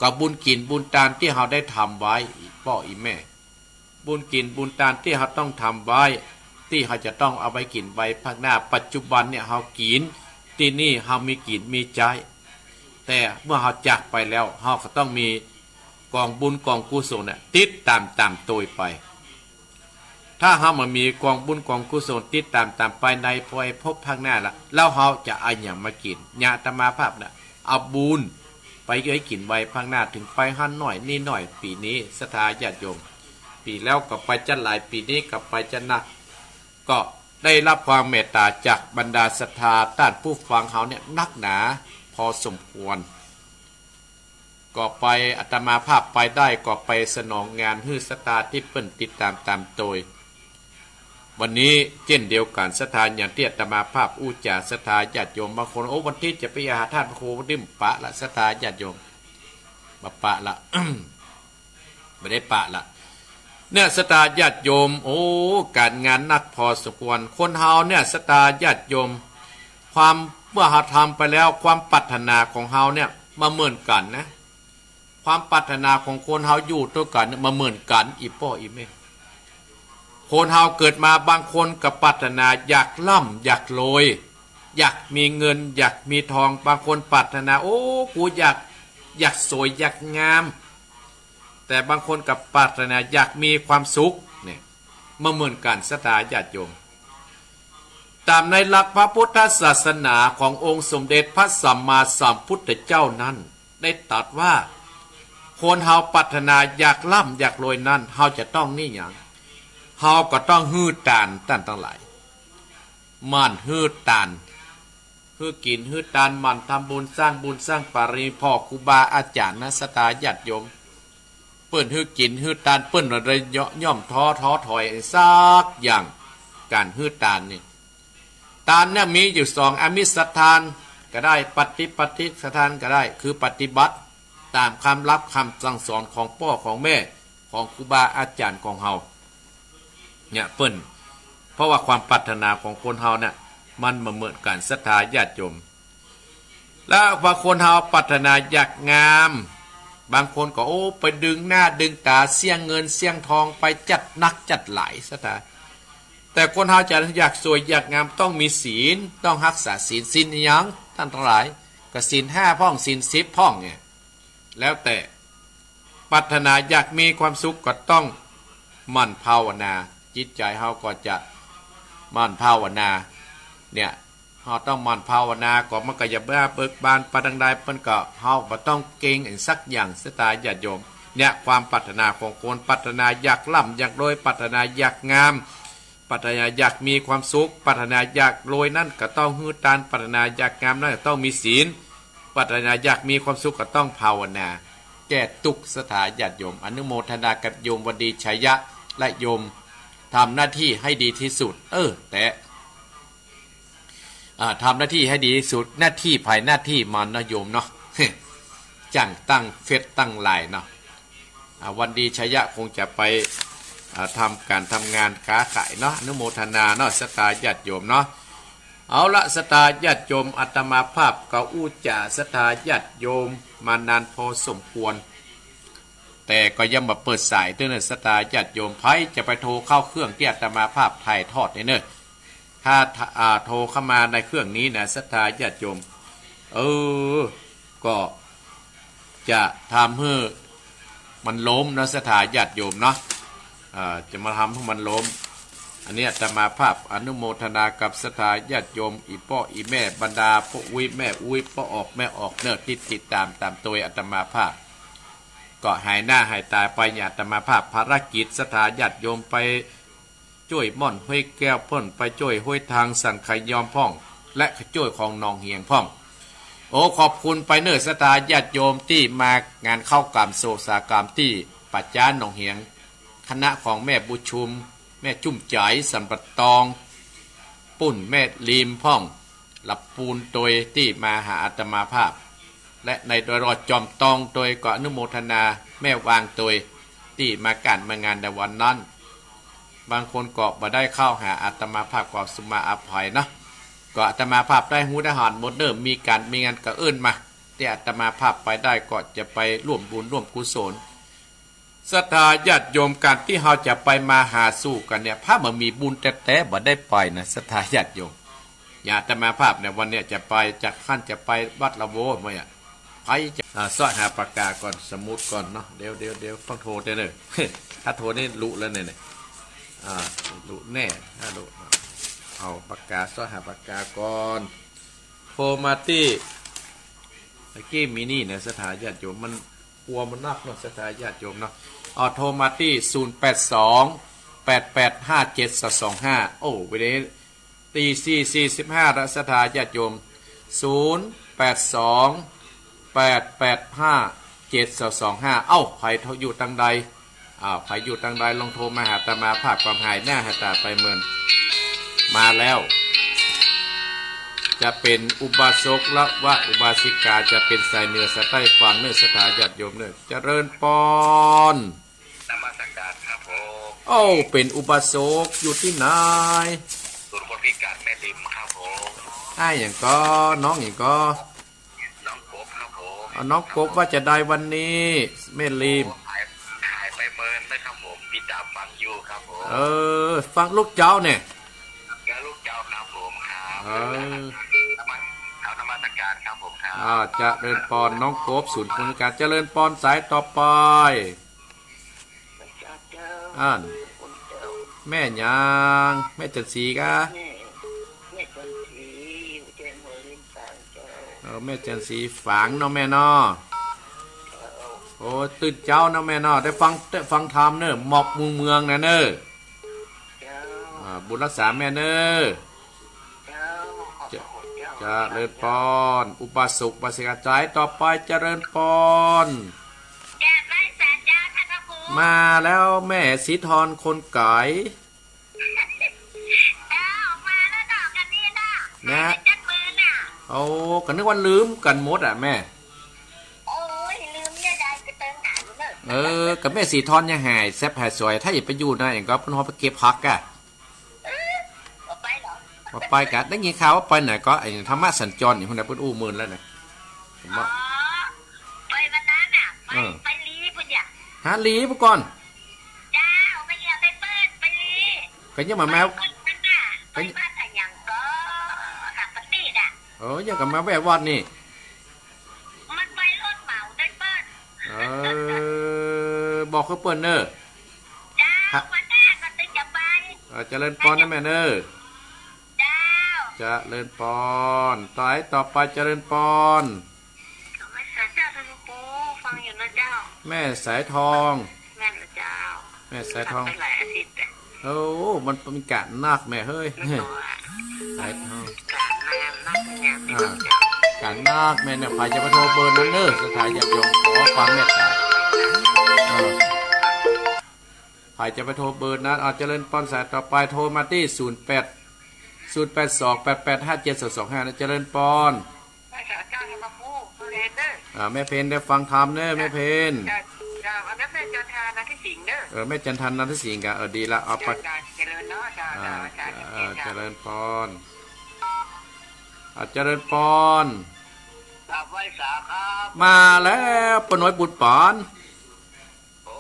ก็บุญกิ๋นบุญตานตี้เฮาได้ทำไว้ อี่ป้ออี่แม่ บุญกิ๋นบุญตานตี้เฮาต้องทำไว้ ตี้เฮาจะต้องเอาไว้กิ๋นไว้ภาคหน้า ปัจจุบันเนี่ยเฮากิ๋นตี้นี่ เฮามีกิ๋นมีใจ๊ แต่เมื่อเฮาจากไปแล้ว เฮาก็ต้องมีกองบุญกองกุศลเนี่ยติดต๋ามต๋ามโตยไป ถ้าเฮาบ่มีกองบุญกองกุศลติดต๋ามต๋ามไปในภายภพภาคหน้าละ แล้วเฮาจะเอาอะหยังมากิ๋น อย่างอาตมาภาพน่ะ เอาบุญไปเอื้อยกิ๋นไว้ภาคหน้า เถิงไปหั้นหน้อยนี่หน้อย ปี๋นี้ศรัทธาญาติโยม ปี๋แล้วก็ไปจะหลาย ปี๋นี้ก็ไปจะนัก ก็ได้รับความเมตต๋าจากบรรดาศรัทธาต้านผู้ฟังเฮาเนี่ยนักหนาพอสมควร ก็ไป อาตมาภาพไปได้ก็ไปสนองงานหื้อศรัทธาตี้เปิ้นติดต๋ามต๋ามโตย วันนี้เจ้นเดียวกั๋น ศรัทธาอย่างตี้อาตมาภาพอู้จ๋า ศรัทธาญาติโยมบางคน โอ้ วันอาทิตย์จะไปหาต้านพระครู วันนี้บ่ปะละ ศรัทธาญาติโยม บ่ปะละ บ่ได้ปะละ เนี่ย ศรัทธาญาติโยม โอ้ ก๋านงานนักพอสมควร คนเฮาเนี่ย ศรัทธาญาติโยม ความ เมื่อเฮาทำไปแล้ว ความปรารถนาของเฮาเนี่ย บ่เหมือนกั๋นนะ ความปรารถนาของคนเฮาอยู่ตวยกั๋นเนี่ย บ่เหมือนกั๋น อี่ป้ออี่แม่ คนเฮาเกิดมาบางคนก็ปรารถนาอยากร่ำอยากรวย อยากมีเงินอยากมีทอง บางคนปรารถนา โอ้ กูอยาก อยากสวยอยากงาม แต่บางคนก็ปรารถนาอยากมีความสุข เนี่ย บ่เหมือนกั๋น ศรัทธาญาติโยม ต๋ามในหลักพระพุทธศาสนาขององค์สมเด็จพระสัมมาสัมพุทธเจ้านั้น ได้ตรัสว่า คนเฮาปรารถนาอยากร่ำอยากรวยนั้น เฮาจะต้องมีหยัง เฮาก็ต้องหื้อตาน ต้านตังหลาย หมั่นหื้อตาน หื้อกิ๋นหื้อตาน หมั่นทำบุญสร้างบุญสร้างบารมี พ่อครูบาอาจ๋ารย์นะ ศรัทธาญาติโยม เปิ้นหื้อกิ๋นหื้อตาน เปิ้นบ่ได้ย่อหย่อมท้อท้อถอยสักอย่าง ก๋านหื้อตานนี่ ตานเนี่ยมีอยู่สอง อามิสทานก็ได้ ปฏิปัตติทานก็ได้ คือปฏิบัติต๋ามกำลับกำสั่งสอนของป้อของแม่ ของครูบาอาจ๋ารย์ของเฮา เนี่ยเปิ้น เพราะว่าความปรารถนาของคนเฮาเนี่ย มันบ่เหมือนกั๋น ศรัทธาญาติโยม แล้วบางคนเฮาปรารถนาอยากงาม บางคนก็ โอ้ ไปดึงหน้าดึงต๋า เสี้ยงเงินเสี้ยงทอง ไปจัดนักจัดหลาย ศรัทธา แต่คนเฮาจะอยากสวยอยากงามต้องมีศีล ต้องฮักษาศีล ศีลอะหยัง ต้านตังหลาย ก็ศีลห้าพ่อง ศีลสิบพ่องเนี่ย แล้วแต่ ปรารถนาอยากมีความสุขก็ต้องหมั่นภาวนา จิตใจ๋เฮาก็จะหมั่นภาวนา เนี่ย เฮาต้องหมั่นภาวนา ก็มันก็จะเบิกบานไปตางใด เปิ้นก็ เฮาบ่ต้องเกรงอะหยังสักอย่าง ศรัทธาญาติโยม เนี่ย ความปรารถนาของคน ปรารถนาอยากร่ำอยากรวย ปรารถนาอยากงาม ปรารถนาอยากมีความสุข ปรารถนาอยากรวยนั้นก็ต้องหื้อตาน ปรารถนาอยากงามนั้นก็ต้องมีศีล ปรารถนาอยากมีความสุขก็ต้องภาวนา แก้ตุ๊กข์ ศรัทธาญาติโยม อนุโมทนากับโยมวันดีชัยยะ และโยมทำหน้าตี้หื้อดีตี้สุด เออ แต่ อ่า ทำหน้าตี้หื้อดีตี้สุด หน้าตี้ใผหน้าตี้มันเนาะโยมเนาะ จั้งตั้งเฟซตั้งไลน์เนาะ อ่า วันดีชัยยะคงจะไป อ่า ทำก๋านทำงานค้าขายเนาะ อนุโมทนาเนาะ ศรัทธาญาติโยมเนาะ เอาละ ศรัทธาญาติโยม อาตมาภาพก็อู้จ๋าศรัทธาญาติโยมมานานพอสมควร แต่ก็ยังบ่เปิดสายเตื้อเน่อ ศรัทธาญาติโยม ใผจะไปโทรเข้าเครื่องตี้อาตมาภาพถ่ายทอดนี่เน่อ ถ้า อ่า โทรเข้ามาในเครื่องนี้นะ ศรัทธาญาติโยม เออ ก็จะทำหื้อมันล้มเนาะ ศรัทธาญาติโยมเนาะ อ่า จะมาทำหื้อมันล้ม อันนี้อาตมาภาพอนุโมทนากับศรัทธาญาติโยม อี่ป้ออี่แม่ บรรดาป้ออุ๊ยแม่อุ๊ย ป้อออกแม่ออกเน่อ ตี้ติดต๋ามต๋ามตวยอาตมาภาพ ก็หายหน้าหายต๋าไป เนี่ย อาตมาภาพภารกิจ ศรัทธาญาติโยมไป จ้วยม่อนห้วยแก้วพ่อง ไปจ้วยห้วยทางสันขยอมพ่อง และจ้วยของหนองเหียงพ่อง โอ้ ขอบคุณไปเน่อศรัทธาญาติโยมตี้มางานเข้ากรรมโสตสาหกรรมตี้ป่าจ๊าหนองเหียง คณะของแม่บุญชุม แม่จุ้มใจ๋ สันป่าตอง ปุ้นแม่ลีมพ่อง ละปูนตวยตี้มาหาอาตมาภาพ และในดอยรอดจอมตองตวยก็อนุโมทนา แม่วางตวยตี้มาก๋านมางานในวันนั้น บางคนก็บ่ได้เข้าหาอาตมาภาพก็สุมาอภัยนะ ก็อาตมาภาพได้ฮู้ได้หันหมดเน่อ มีก๋านมีงานก็เอิ้นมา ตี้อาตมาภาพไปได้ก็จะไปร่วมบุญร่วมกุศล ศรัทธาญาติโยม ก๋านตี้เฮาจะไปมาหาสู่กั๋นเนี่ย ถ้าบ่มีบุญแต๊ๆ บ่ได้ไปนะ ศรัทธาญาติโยม อย่างอาตมาภาพเนี่ย วันเนี้ยจะไปจากหั้นจะไปวัดละโวเมื่อ ใผจะ อ่า ซ้อยหาปากก๋าก่อน สมุดก่อนเนาะ เดี๋ยว เดี๋ยว เดี๋ยว ต้องโทรเด้อเน่อ ถ้าโทรนี่ลุแล้วเนี่ย เนี่ย อ่า ลุแน่ ถ้าลุ เอาปากก๋า ซ้อยหาปากก๋าก่อน โทรมาตี้ ตะกี้มีนี่นะ ศรัทธาญาติโยม มันกลัวมันนักเนาะ ศรัทธาญาติโยมเนาะ เอาโทรมาตี้ ศูนย์แปดสอง แปดแปดห้าเจ็ดสองสองห้า โอ้ เวลานี้ ตีสี่สี่สิบห้าแล้ว ศรัทธาญาติโยม ศูนย์แปดสอง แปดแปดห้าเจ็ดสองสองห้า เอ้า ใผอยู่ตางใด อ้าว ใผอยู่ตางใด ลองโทรมาหาอาตมาภาพ ความหายหน้าหายต๋าไปเมิน มาแล้ว จะเป๋นอุบาสกและว่าอุบาสิกา จะเป๋นสายเหนือสายใต้ ฟังเน่อศรัทธาญาติโยมเน่อ เจริญปอน นมัสการครับผม โอ้ เป๋นอุบาสกอยู่ตี้ไหน ศูนย์คนพิการแม่ริมครับผม อ้ายหยังก่อ น้องหยังก่อ น้องกบครับผม เอา น้องกบว่าจะใดวันนี้ แม่ริม โอ้ หาย หายไปเมินเลยครับผม ติดต๋ามฟังอยู่ครับผม เออ ฟังลูกเจ้าเนี่ย ก็ลูกเจ้าครับผมครับ เออ นมัส เอานมัสการครับผมครับ อ่า เจริญปอน น้องกบ ศูนย์คนพิการ เจริญปอน สายต่อไป อ่าน แม่หยัง แม่จันทร์ศรีกา แม่ แม่จันทร์ศรี อยู่แจ้งหัวเลี้ยงสางเจ้า เออ แม่จันทร์ศรีฝางเนาะแม่เนาะ เจ้า โอ้ ตื่นเจ๊าเนาะแม่เนาะ ได้ฟัง ได้ฟังธรรมเน่อ หมอกมุงเมืองนะเน่อ เจ้า อ่า บุญรักษาแม่เน่อ เจ้า ขอบพระคุณเจ้า เจริญปอน อุบาสกอุบาสิกา สายต่อไป เจริญปอน กราบไหว้สาเจ้าท่านพระครู มาแล้วแม่ศรีธรคนก๋าย นะ หายไปจักมื้อน่ะ โอ้ ก็นึกว่าลืมกั๋นหมดอะแม่ โอ้ย ลืมเนี่ยได้ ก็เติมหาอยู่เนอะ เออ ก็แม่ศรีทรยังหายแซบหายสวย ถ้าอย่าไปอยู่นะ เอ็งก็เปิ้นฮอดไปเก็บผักอะ เออ บ่ไปเหรอ บ่ไปกะ ได้ยินข่าวว่าไปไหนก็ ไอ้ธรรมะสัญจรอยู่หั้นน่ะ เปิ้นอู้เมินแล้วนะ ผม อ๋อ ว่า ไปวันนั้นน่ะ ไป เออ ไปลีพุ้นเนี่ย ฮะ ลีพุ้นก่อน เจ้า ไปเยี่ยมไปเปิ้น ไปลี ไปเยี่ยมหม่าแมว ไปเปิ้นนั่นน่ะ ไป ไปบ้านอะหยังก็ หลังปะตี้น่ะ เออ ยังกะมาแวะวัดนี่ มันไปรถเหมาได้เปิ้น เออ บอกคือเปิ้นเน่อ เจ้า ฮะ วันหน้าก็ตึงจะไป เออ เจริญปอนนะแม่เน่อ เจ้า เจริญปอน สายต่อไป เจริญปอน แม่สายเจ้าท่านครู ฟังอยู่นะเจ้า แม่สายทอง แม่นละเจ้า แม่สายทอง ไปหลายอาทิตย์แล้ว โอ้ มันมีก๋านนักแม่เฮ้ย ไม่รู้อะ สายทอง ก๋านงานนักงานไม่รู้เจ้า อ่า ก๋านนักแม่เนี่ย ใผจะไปโทรเบอร์นั้นเน่อ ศรัทธาญาติโยม ขอความเมตตา เออ ใผจะไปโทรเบอร์นั้น เอา เจริญปอน สายต่อไป โทรมาตี้ ศูนย์แปด ศูนย์แปดสอง แปดแปดห้าเจ็ดสองสองห้า นะ เจริญปอน แม่สายเจ้าท่านครู เจริญเน่อ อ่า แม่เพ็ญได้ฟังธรรมเน่อ แม่เพ็ญ เจ้า เจ้า อันนั้นแม่จันทา นันทสิงห์เน่อ เออ แม่จันทา นันทสิงห์กะ เออ ดีละ เอาไป เจ้า เจริญเนาะ เจ้า อ่า เจ้า อาจารย์ เออ เจ้า เจริญปอน อ่า เจริญปอน กราบไหว้สาครับ มาแล้ว ป้าน้อยบุญปาน โอ้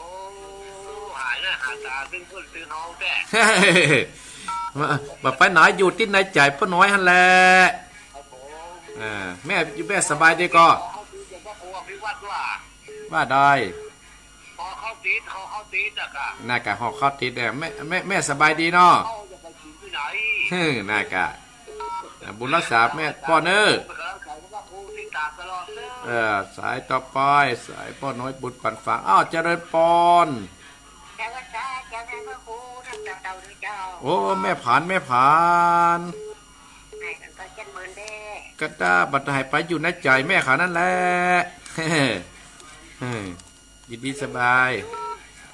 หาหน้าหาตาตึงเปิ้นตึงเฮาแต๊ มา บ่ไปไหน อยู่ตี้ในใจ๋ป้าน้อยหั้นแหละ ครับผม อ่า แม่อยู่ แม่สบายดีก่อ เขาตีกับพระครูอภิวัตรว่า ว่าได้ พอเข้าติด เขาเข้าติดน่ะกะ น่ากะ หอกเข้าติดแหละ แม่ แม่ แม่สบายดีเนาะ เขาจะไปกิ๋นตี้ไหน เฮ้อ น่ากะ อ่ะ บุญรักษาแม่ป้อนเน่อ เออ สายต่อไป สายป้าน้อยบุญปันฝาง อ้าว เจริญปอน เจ้า เจ้า เจ้า ท่านพระครู ท่านเจ้าเต่าหรือเจ้า โอ้ แม่ผาน แม่ผาน หายกั๋นไปจักเมินแด้ กะตาบัดหายไปอยู่ในใจ๋แม่เขานั่นแหละ เออ ยินดีสบาย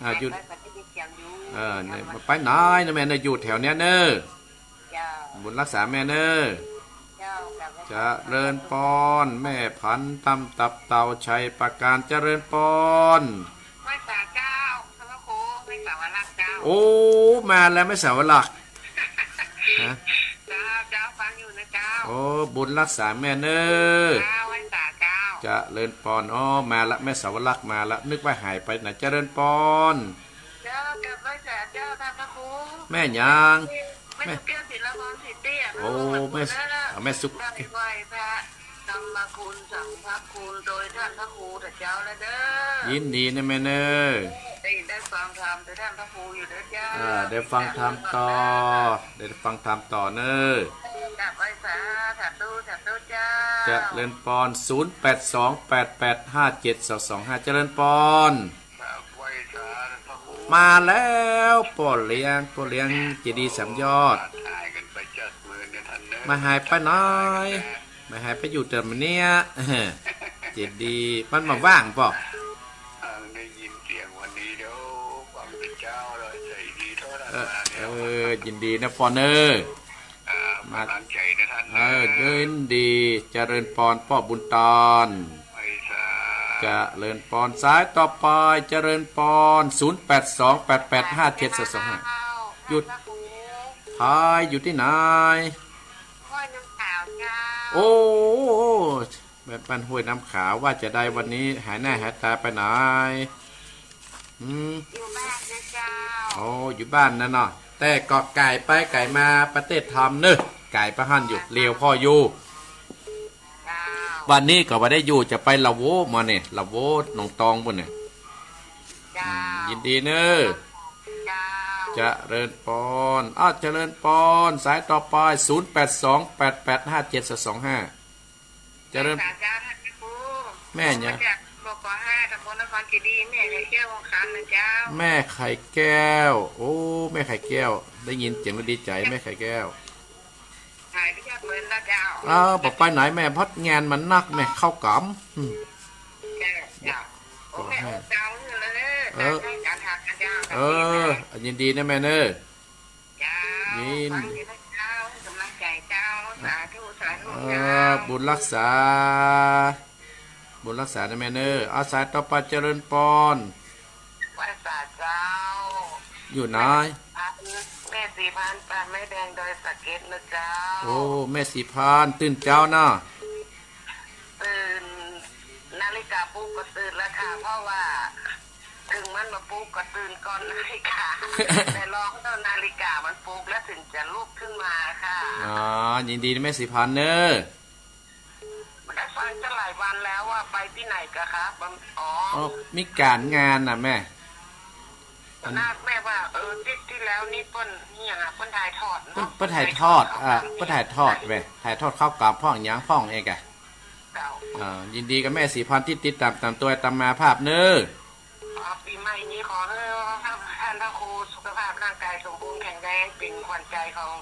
อ่า อยู่ ไปไปได้ยินเสียงอยู่ เออ เนี่ย ไปไหนนะแม่เน่อ อยู่แถวเนี้ยเน่อ เจ้า บุญรักษาแม่เน่อ เจ้า เจ้า เจริญปอน แม่ผันตำตับเต่าชัยปราการ เจริญปอน ไหว้สาเจ้า พระครู ไหว้สาวรักษ์เจ้า โอ้ มาแล้วแม่สาวรักษ์ ฮะ เจ้า เจ้า ฟังอยู่นะเจ้า โอ้ บุญรักษาแม่เน่อ เจ้า ไหว้สาเจ้า เจริญปอน อ้อ มาละ แม่สาวรักษ์มาละ นึกว่าหายไปไหน เจริญปอน เจ้า กราบไหว้สาเจ้า ท่านพระครู แม่หยัง แม่ แม่สุแก้ว ศิลปร ศรีเตี้ย โอ้ แม่ แม่สุ ได้ไหว้พระธรรมคุณ สังฆคุณ โดยท่านพระครูแต่เจ้าแล้วเด้อ ยินดีนะแม่เน่อ ได้ ได้ฟังธรรมโดยท่านพระครูอยู่เด้อเจ้า อ่า ได้ฟังธรรมต่อ ได้ฟังธรรมต่อเน่อ กราบไหว้สา สาธุ สาธุเจ้า เจริญปอน ศูนย์แปดสอง แปดแปดห้าเจ็ดสองสองห้า เจริญปอน ครับ ไหว้สาพระครู มาแล้ว ป้อเลี้ยง ป้อเลี้ยงเจดีย์สามยอด ถ่ายกั๋นไปจักเมินเนี่ยท่านเน่อ มาหายไปไหน มาหายไปอยู่แต่เนี้ย เจดีย์มันบ่าว่างป้อ อ่า ได้ยินเสียงวันนี้เดี๋ยวฟังเป็นเจ้าเลย ใจดีเท่านั้น เออ มาเนี่ย เออ ยินดีนะปอนเน่อ ครับ มา กำลังใจนะท่าน เออ เน่อ ยินดี เจริญปอนป้อบุญตาน ไหว้สา เจริญปอน สายต่อไป เจริญปอน ศูนย์แปดสอง แปดแปดห้าเจ็ดสองสองห้า อยู่ พายอยู่ตี้ไหน ห้วยน้ำขาวเจ้า โอ้ แม่บ้านห้วยน้ำขาว ว่าจะได้วันนี้หายหน้าหายตาไปไหน อืม อยู่บ้านนะเจ้า โอ้ อยู่บ้านนะเนาะ แต่ก็ก๋ายไปก๋ายมาประเทศธรรมเนอะ ก๋ายไปหั้นอยู่ เหลียวผ่ออยู่ เจ้า วันนี้ก็บ่ได้อยู่ จะไปละโวมาเนี่ย ละโวหนองตองปู้นเนี่ย เจ้า อืม ยินดีเนอะ เจ้า เจริญปอน อ้าว เจริญปอน สายต่อไป ศูนย์แปดสอง แปดแปดห้าเจ็ดสองสองห้า เจริญ สาเจ้าท่านพระครู แม่เนี่ย มาจาก บก.ห้า ตำบลนครเจดีย์ แม่ไข่แก้ว วงคำนะเจ้า แม่ไข่แก้ว โอ้ แม่ไข่แก้ว ได้ยินเสียงแล้วดีใจ แม่ไข่แก้ว หายไปจากเมินแล้วเจ้า อ้าว บ่ไปไหนแม่ พัดงานมันนักแม่ เข้ากรรม อืม เจ้า เจ้า โอ้ แม่ โอ้ เจ้า เลย เออ การทำนะเจ้า เออ ยินดีนะแม่เนอะ เจ้า ยิน ฟังอยู่นะเจ้า กำลังใจเจ้า สาธุ เออ บุญรักษา บุญรักษานะแม่เนอะ เอาสายต่อไป เจริญปอน ไหว้สาเจ้า อยู่ไหน แม่ศรีพันธ์ แม่ศรีพันธ์ จากแม่แดงดอยสะเก็ดนะเจ้า โอ้ แม่ศรีพันธ์ ตื่นเจ๊าเนาะ ตื่น นาฬิกาปลุกก็ตื่นแล้วค่ะ เพราะว่า ถึงมันบ่ปลุกก็ตื่นก่อนนาฬิกา แต่รอให้นาฬิกามันปลุกแล้วถึงจะลุกขึ้นมาค่ะ อ๋อ ยินดีนะแม่ศรีพันธ์เนอะ บ่ได้ฟังจะหลายวันแล้วว่าไปตี้ไหนกะคะ บำ- อ๋อ อ๋อ มีก๋านงานน่ะแม่ นาคแม่ว่า เออ ตี้ ตี้แล้วนี่เปิ้น นี่หยังอะ เปิ้นถ่ายทอดเนาะ เปิ้น เปิ้นถ่ายทอด เปิ้นถ่ายทอด อ่า เปิ้นถ่ายทอดเว้ย ถ่ายทอดข้าวกล่ำพ่องหยังพ่องเอกอะ เจ้า อ่า ยินดีกับแม่ศรีพันธ์ตี้ติดต๋าม ต๋ามตวยต๋ามมาภาพเนอะ อ๋อ ปี๋ใหม่นี้ขอหื้อท่านพระครูสุขภาพร่างกายสมบูรณ์แข็งแรง เป๋นขวัญใจของ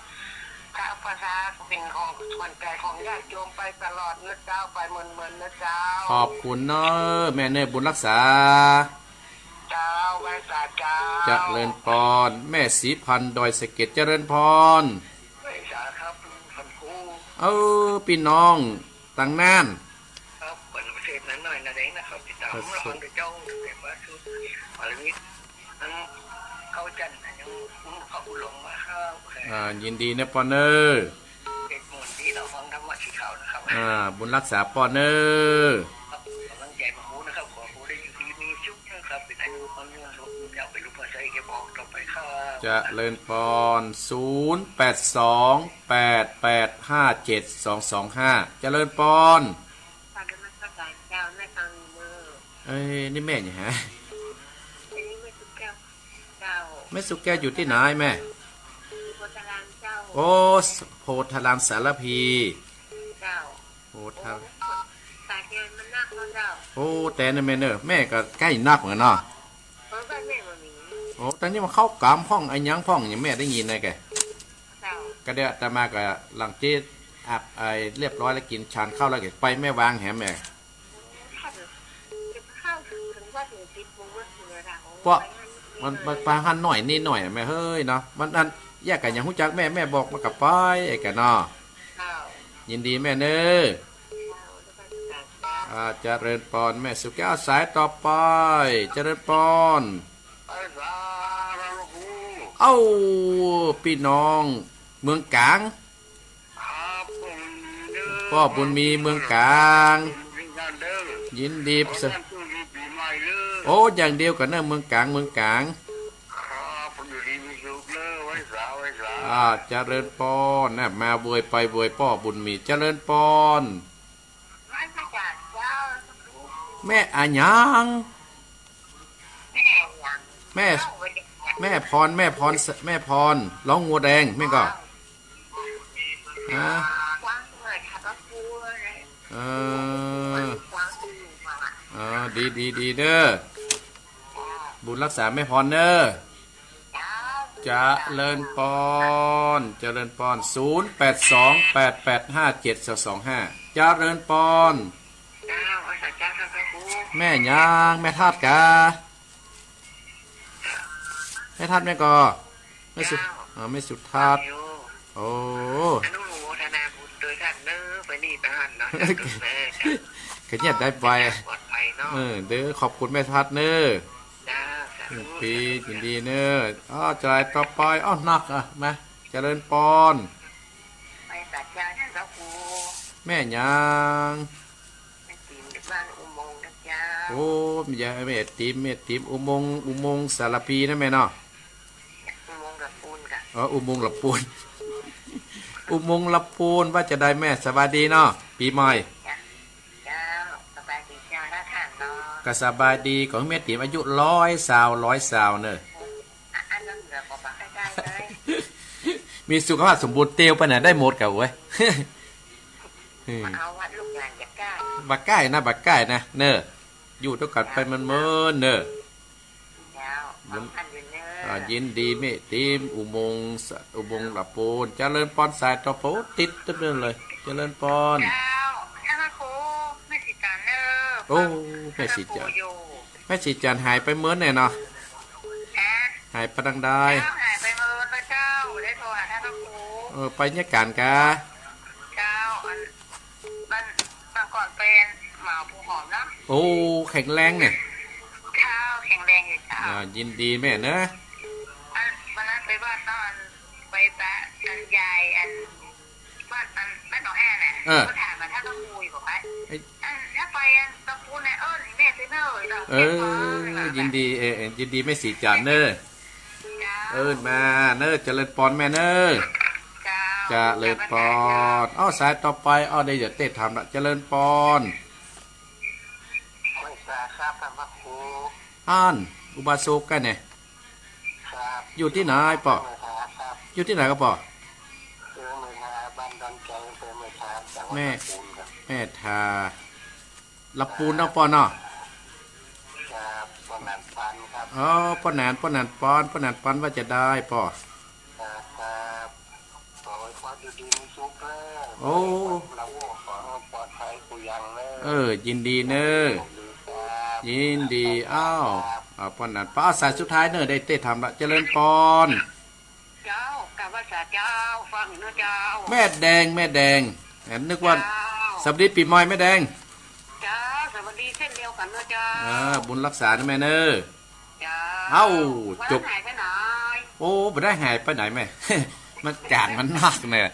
พระประชา เป๋นของขวัญใจของญาติโยมไปตลอดนะเจ้า ไปเมินๆ นะเจ้า ขอบคุณเนอะ แม่เนอะ บุญรักษา เจ้า ไหว้สาเจ้า เจริญปอน แม่ศรีพันธ์ ดอยสะเก็ด เจริญปอน ไหว้สาครับ พระครู เออ ปี้น้อง ตางน่าน ครับ เปิดประเทศนั้นหน่อยนะเด้งนะครับ ติดต๋าม ประเสริฐ ละครเจ้า แต่ว่าคือ ปาริมิตร นั้น เข้าจันทร์นะ ยัง พระอุหลงมาครับ อ่า ยินดีนะปอนเนอะ เจ็ดหมื่นที่เราฟังธรรมะสีขาวนะครับ อ่า บุญรักษาปอนเนอะ ครับ กำลังใจมาครูนะครับ ขอครูได้อยู่ดีมีสุขนะครับ เป็นอายุมั่นยืน ยาวเป็นลูกพ่อใช้เก็บออกต่อไปครับ เจริญปอน ศูนย์แปดสอง แปดแปดห้าเจ็ดสองสองห้า เจริญปอน กราบนมัสการเจ้า แม่ตองนีเนอะ เอ้ย นี่แม่หยังฮะ อันนี้แม่สุแก้วเจ้า แม่สุแก้วอยู่ตี้ไหนแม่ โพธารามเจ้า โอ้ โพธารามสารภี เจ้า โพธา โอ้ สายเทียนมันนักเนาะเจ้า โอ้ แต่นี่แม่เนอะ แม่ก็ใก้นักเหมือนกันเนาะ เออ บ้านแม่บ่มี โอ้ แต่นี่มันเข้ากล่ำพ่องอะหยังพ่อง อย่างแม่ได้ยินนะแก เจ้า ก็เดี๋ยวอาตมาก็หลังจากอาบไอ้เรียบร้อยแล้ว กิ๋นฉันข้าวแล้วก็ไปแม่วางแหมแม่ ถ้าเกิดข้าวถึง ถึงว่าถึงสิบโมงเมื่อคืนแล้ว เพราะมัน มันไปหั้นหน่อยนี่หน่อยอะแม่เฮ้ยเนาะ มันอันแยกกั๋นอย่างฮู้จักแม่ แม่บอกมันก็ไปไอ้แกเนาะ เจ้า ยินดีแม่เนอะ เจ้า อ่า เจริญปอน แม่สุแก้ว สายต่อไป เจริญปอน ไปสาธุ เอ้า ปี้น้องเมืองก๋าง ครับ ผมเด้อ ป้อบุญมีเมืองก๋าง ผมเด้อ ยินดี ขอต้อนรับสู่ปี๋ใหม่เด้อ โอ้ อย่างเดียวกั๋นเนอะ เมืองก๋าง เมืองก๋าง ครับ ผมอยู่ดีมีสุขเด้อ ไหว้สา ไหว้สา อ่า เจริญปอนนะ มาเวยไปเวย ป้อบุญมี เจริญปอน ไหว้พระบาทเจ้า แม่อะหยัง แม่อะหยัง แม่ แม่พร แม่พร แม่พร ร้องงัวแดง แม่ก็ ฮะ กว้างเหมือนค่ะ ก็กลัวเลย เออ กว้างอยู่มา เออ ดี ดี ดีเด้อ บุญรักษาแม่พรเด้อ เจริญปอน เจริญปอน ศูนย์แปดสอง แปดแปดห้าเจ็ดสองสองห้า เจริญปอน เจ้า พระสาเจ้า เจ้า เจ้า แม่หยัง แม่ธาตุกา แม่ธาตุแม่ก่อ แม่สุ เจ้า อ๋อ แม่สุธาตุ อยู่ โอ้ อนุโมทนาบุญโดยท่านเนอะ ไปนี่ไปหั้นเนาะ เจ้า เนอะ ขยันได้ไป ปลอดภัยเนาะ เออ เด้อ ขอบคุณแม่ธาตุเนอะ จ้า สาธุ หนึ่งปี๋ สาธุ ยินดีเนอะ อ้าว สายต่อไป อ้าว นัก อ่ะ มา เจริญปอน ไปสัจจาเนี่ย พระครู แม่หยัง แม่ติ๋ม บ้านอุโมงค์นะเจ้า โอ้ แม่ยาย แม่ติ๋ม แม่ติ๋ม อุโมงค์ อุโมงค์สารภีนะแม่เนาะ อุโมงค์ละปูนค่ะ อ๋อ อุโมงค์ละปูน อุโมงค์ละปูน ว่าจะใดแม่ สบายดีเนาะ ปี๋ใหม่ เจ้า สบายดีเจ้า แล้วท่านเนาะ ก็สบายดี ขอหื้อแม่ติ๋มอายุร้อยซาว ร้อยซาวเนอะ อ่ะ อันนั้นเหลือก็บ่ได้เลย มีสุขภาพสมบูรณ์เตียวไปไหนได้หมดกะเว้ย อืม มาเอาวัดลูกหลานจะใกล้ บ่ใกล้นะ บ่ใกล้นะ เนอะ อยู่ตวยกั๋นไปเมินๆ เนอะ แล้ว บุญ เอาท่านอยู่เนอะ อ่า ยินดีแม่ติ๋ม อุโมงค์สะ อุโมงค์ละปูน เจริญปอน สายต่อไป ติดเต็มเลย เจริญปอน เจ้า ท่านพระครู แม่ศรีจันทร์เนอะ โอ้ แม่ศรีจันทร์ ท่านพระครูอยู่ แม่ศรีจันทร์หายไปเมินเนี่ยเนาะ ฮะ หายไปตังใด เจ้า หายไปเมินแล้วเจ้า ได้โทรหาท่านพระครู เออ ไปเนี่ยก๋านกา เจ้า อัน ก่อนไปเหมาภูหอมเนาะ โอ้ แข็งแรงเนี่ย เจ้า แข็งแรงอยู่เจ้า อ่า ยินดีแม่เนอะ อัน วันนั้นไปบ้านเนาะ อัน ไปปะ อันยาย อัน บ้าน อัน บ้านหนองแอ่นน่ะ เออ ก็ถามว่าถ้าต้องคุยบอกว่า เอ้ย อัน ถ้าไปอันตะปูนน่ะ เออ แม่ซื้อเนอะ เออ เออ ยินดี เออ เออ ยินดีแม่ศรีจันทร์เนอะ เจ้า เอิ้นมาเนอะ เจริญปอนแม่เนอะ เจ้า เจริญปอน เจ้า อ้าว สายต่อไป อ้าว ได้ยินเต้ถามละ เจริญปอน ไหว้สาครับ ท่านพระครู อัน อุบาสกกั๋นเนี่ย ครับ อยู่ตี้ไหนป้อ เมืองทาครับ อยู่ตี้ไหนครับป้อ เมืองทา บ้านดอนแกง อำเภอเมืองทา จังหวัด แม่ ลำพูนครับ แม่ทา ลำพูนเนาะป้อเนาะ ครับ ป้อหนานปานครับ อ๋อ ป้อหนาน ป้อหนานปาน ป้อหนานปานว่าจะได้ป้อ ครับ ครับ ขอให้ป้ออยู่ดีมีสุขเด้อ โอ้ ขอให้ป้อปลอดภัยกู้อย่างเนอะ เออ ยินดีเนอะ สวัสดีครับ ยินดี อ้าว ครับ อ้าว ป้อหนานปาน อ้าว สายสุดท้ายเนอะ ได้เต้ถามละ เจริญปอน เจ้า กราบไหว้สาเจ้า ฟังเนอะเจ้า แม่แดง แม่แดง แหม นึกว่า เจ้า สวัสดีปี๋ใหม่แม่แดง เจ้า สวัสดีเช่นเดียวกั๋นเนอะเจ้า อ่า บุญรักษานะแม่เนอะ เจ้า เอ้า วัน จบ หายไปไหน โอ้ บ่ได้หายไปไหนแม่ มันก๋านมันนักเนี่ย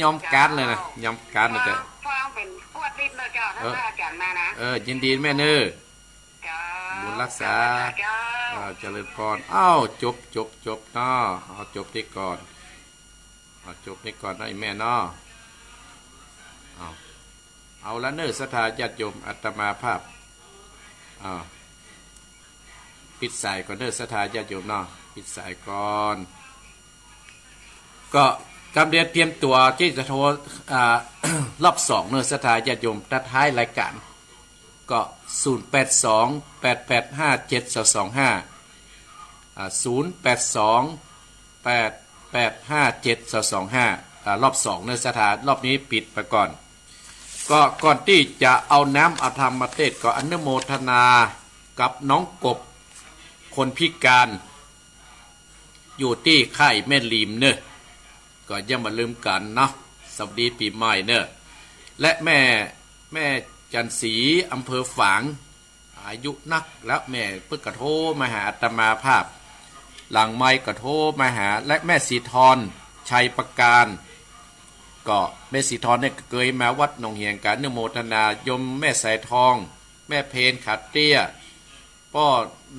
ยอมก๊าดเลยนะ เจ้า ยอมก๊าดเลย เจ้า ฟังเป๋นปวดลิ้นเนอะเจ้า ถ้า เออ ว่าอาจ๋ารย์มานะ เออ ยินดีแม่เนอะ เจ้า บุญรักษา เจ้า เออ เจริญปอน อ้าว จบ จบ จบเนาะ เอาจบตี้ก่อน เอาจบตี้ก่อนเนาะ อีแม่เนาะ เอา เอาละเนอะ ศรัทธาญาติโยม อาตมาภาพ เอา ปิดสายก่อนเนอะ ศรัทธาญาติโยมเนาะ ปิดสายก่อน ก็กำเดียวเตรียมตั๋วตี้จะโทร อ่า รอบสองเนอะ ศรัทธาญาติโยม ตัดท้ายรายก๋าน ก็ ศูนย์แปดสอง แปดแปดห้า เจ็ดสองสองห้า อ่า ศูนย์แปดสอง แปดแปดห้า เจ็ดสองสองห้า อ่า รอบสองเนอะ ศรัทธา รอบนี้ปิดไปก่อน ก็ก่อนตี้จะเอาน้ำเอาธรรมมาเตศน์ ก็อนุโมทนากับน้องกบ คนพิก๋าน อยู่ตี้ค่ายแม่ริมเนอะ ก็อย่ามาลืมกั๋นเนาะ สวัสดีปี๋ใหม่เนอะ และแม่ แม่จันทร์ศรี อำเภอฝาง อายุนักแล้ว แม่เปิ้นก็โทรมาหาอาตมาภาพ หลังไมค์ก็โทรมาหา และแม่ศรีทร ชัยประการ ก็แม่ศรีทรเนี่ยเกยมาวัดหนองเหียงกั๋น อนุโมทนา โยมแม่สายทอง แม่เพน ขาเตี้ย ป้อ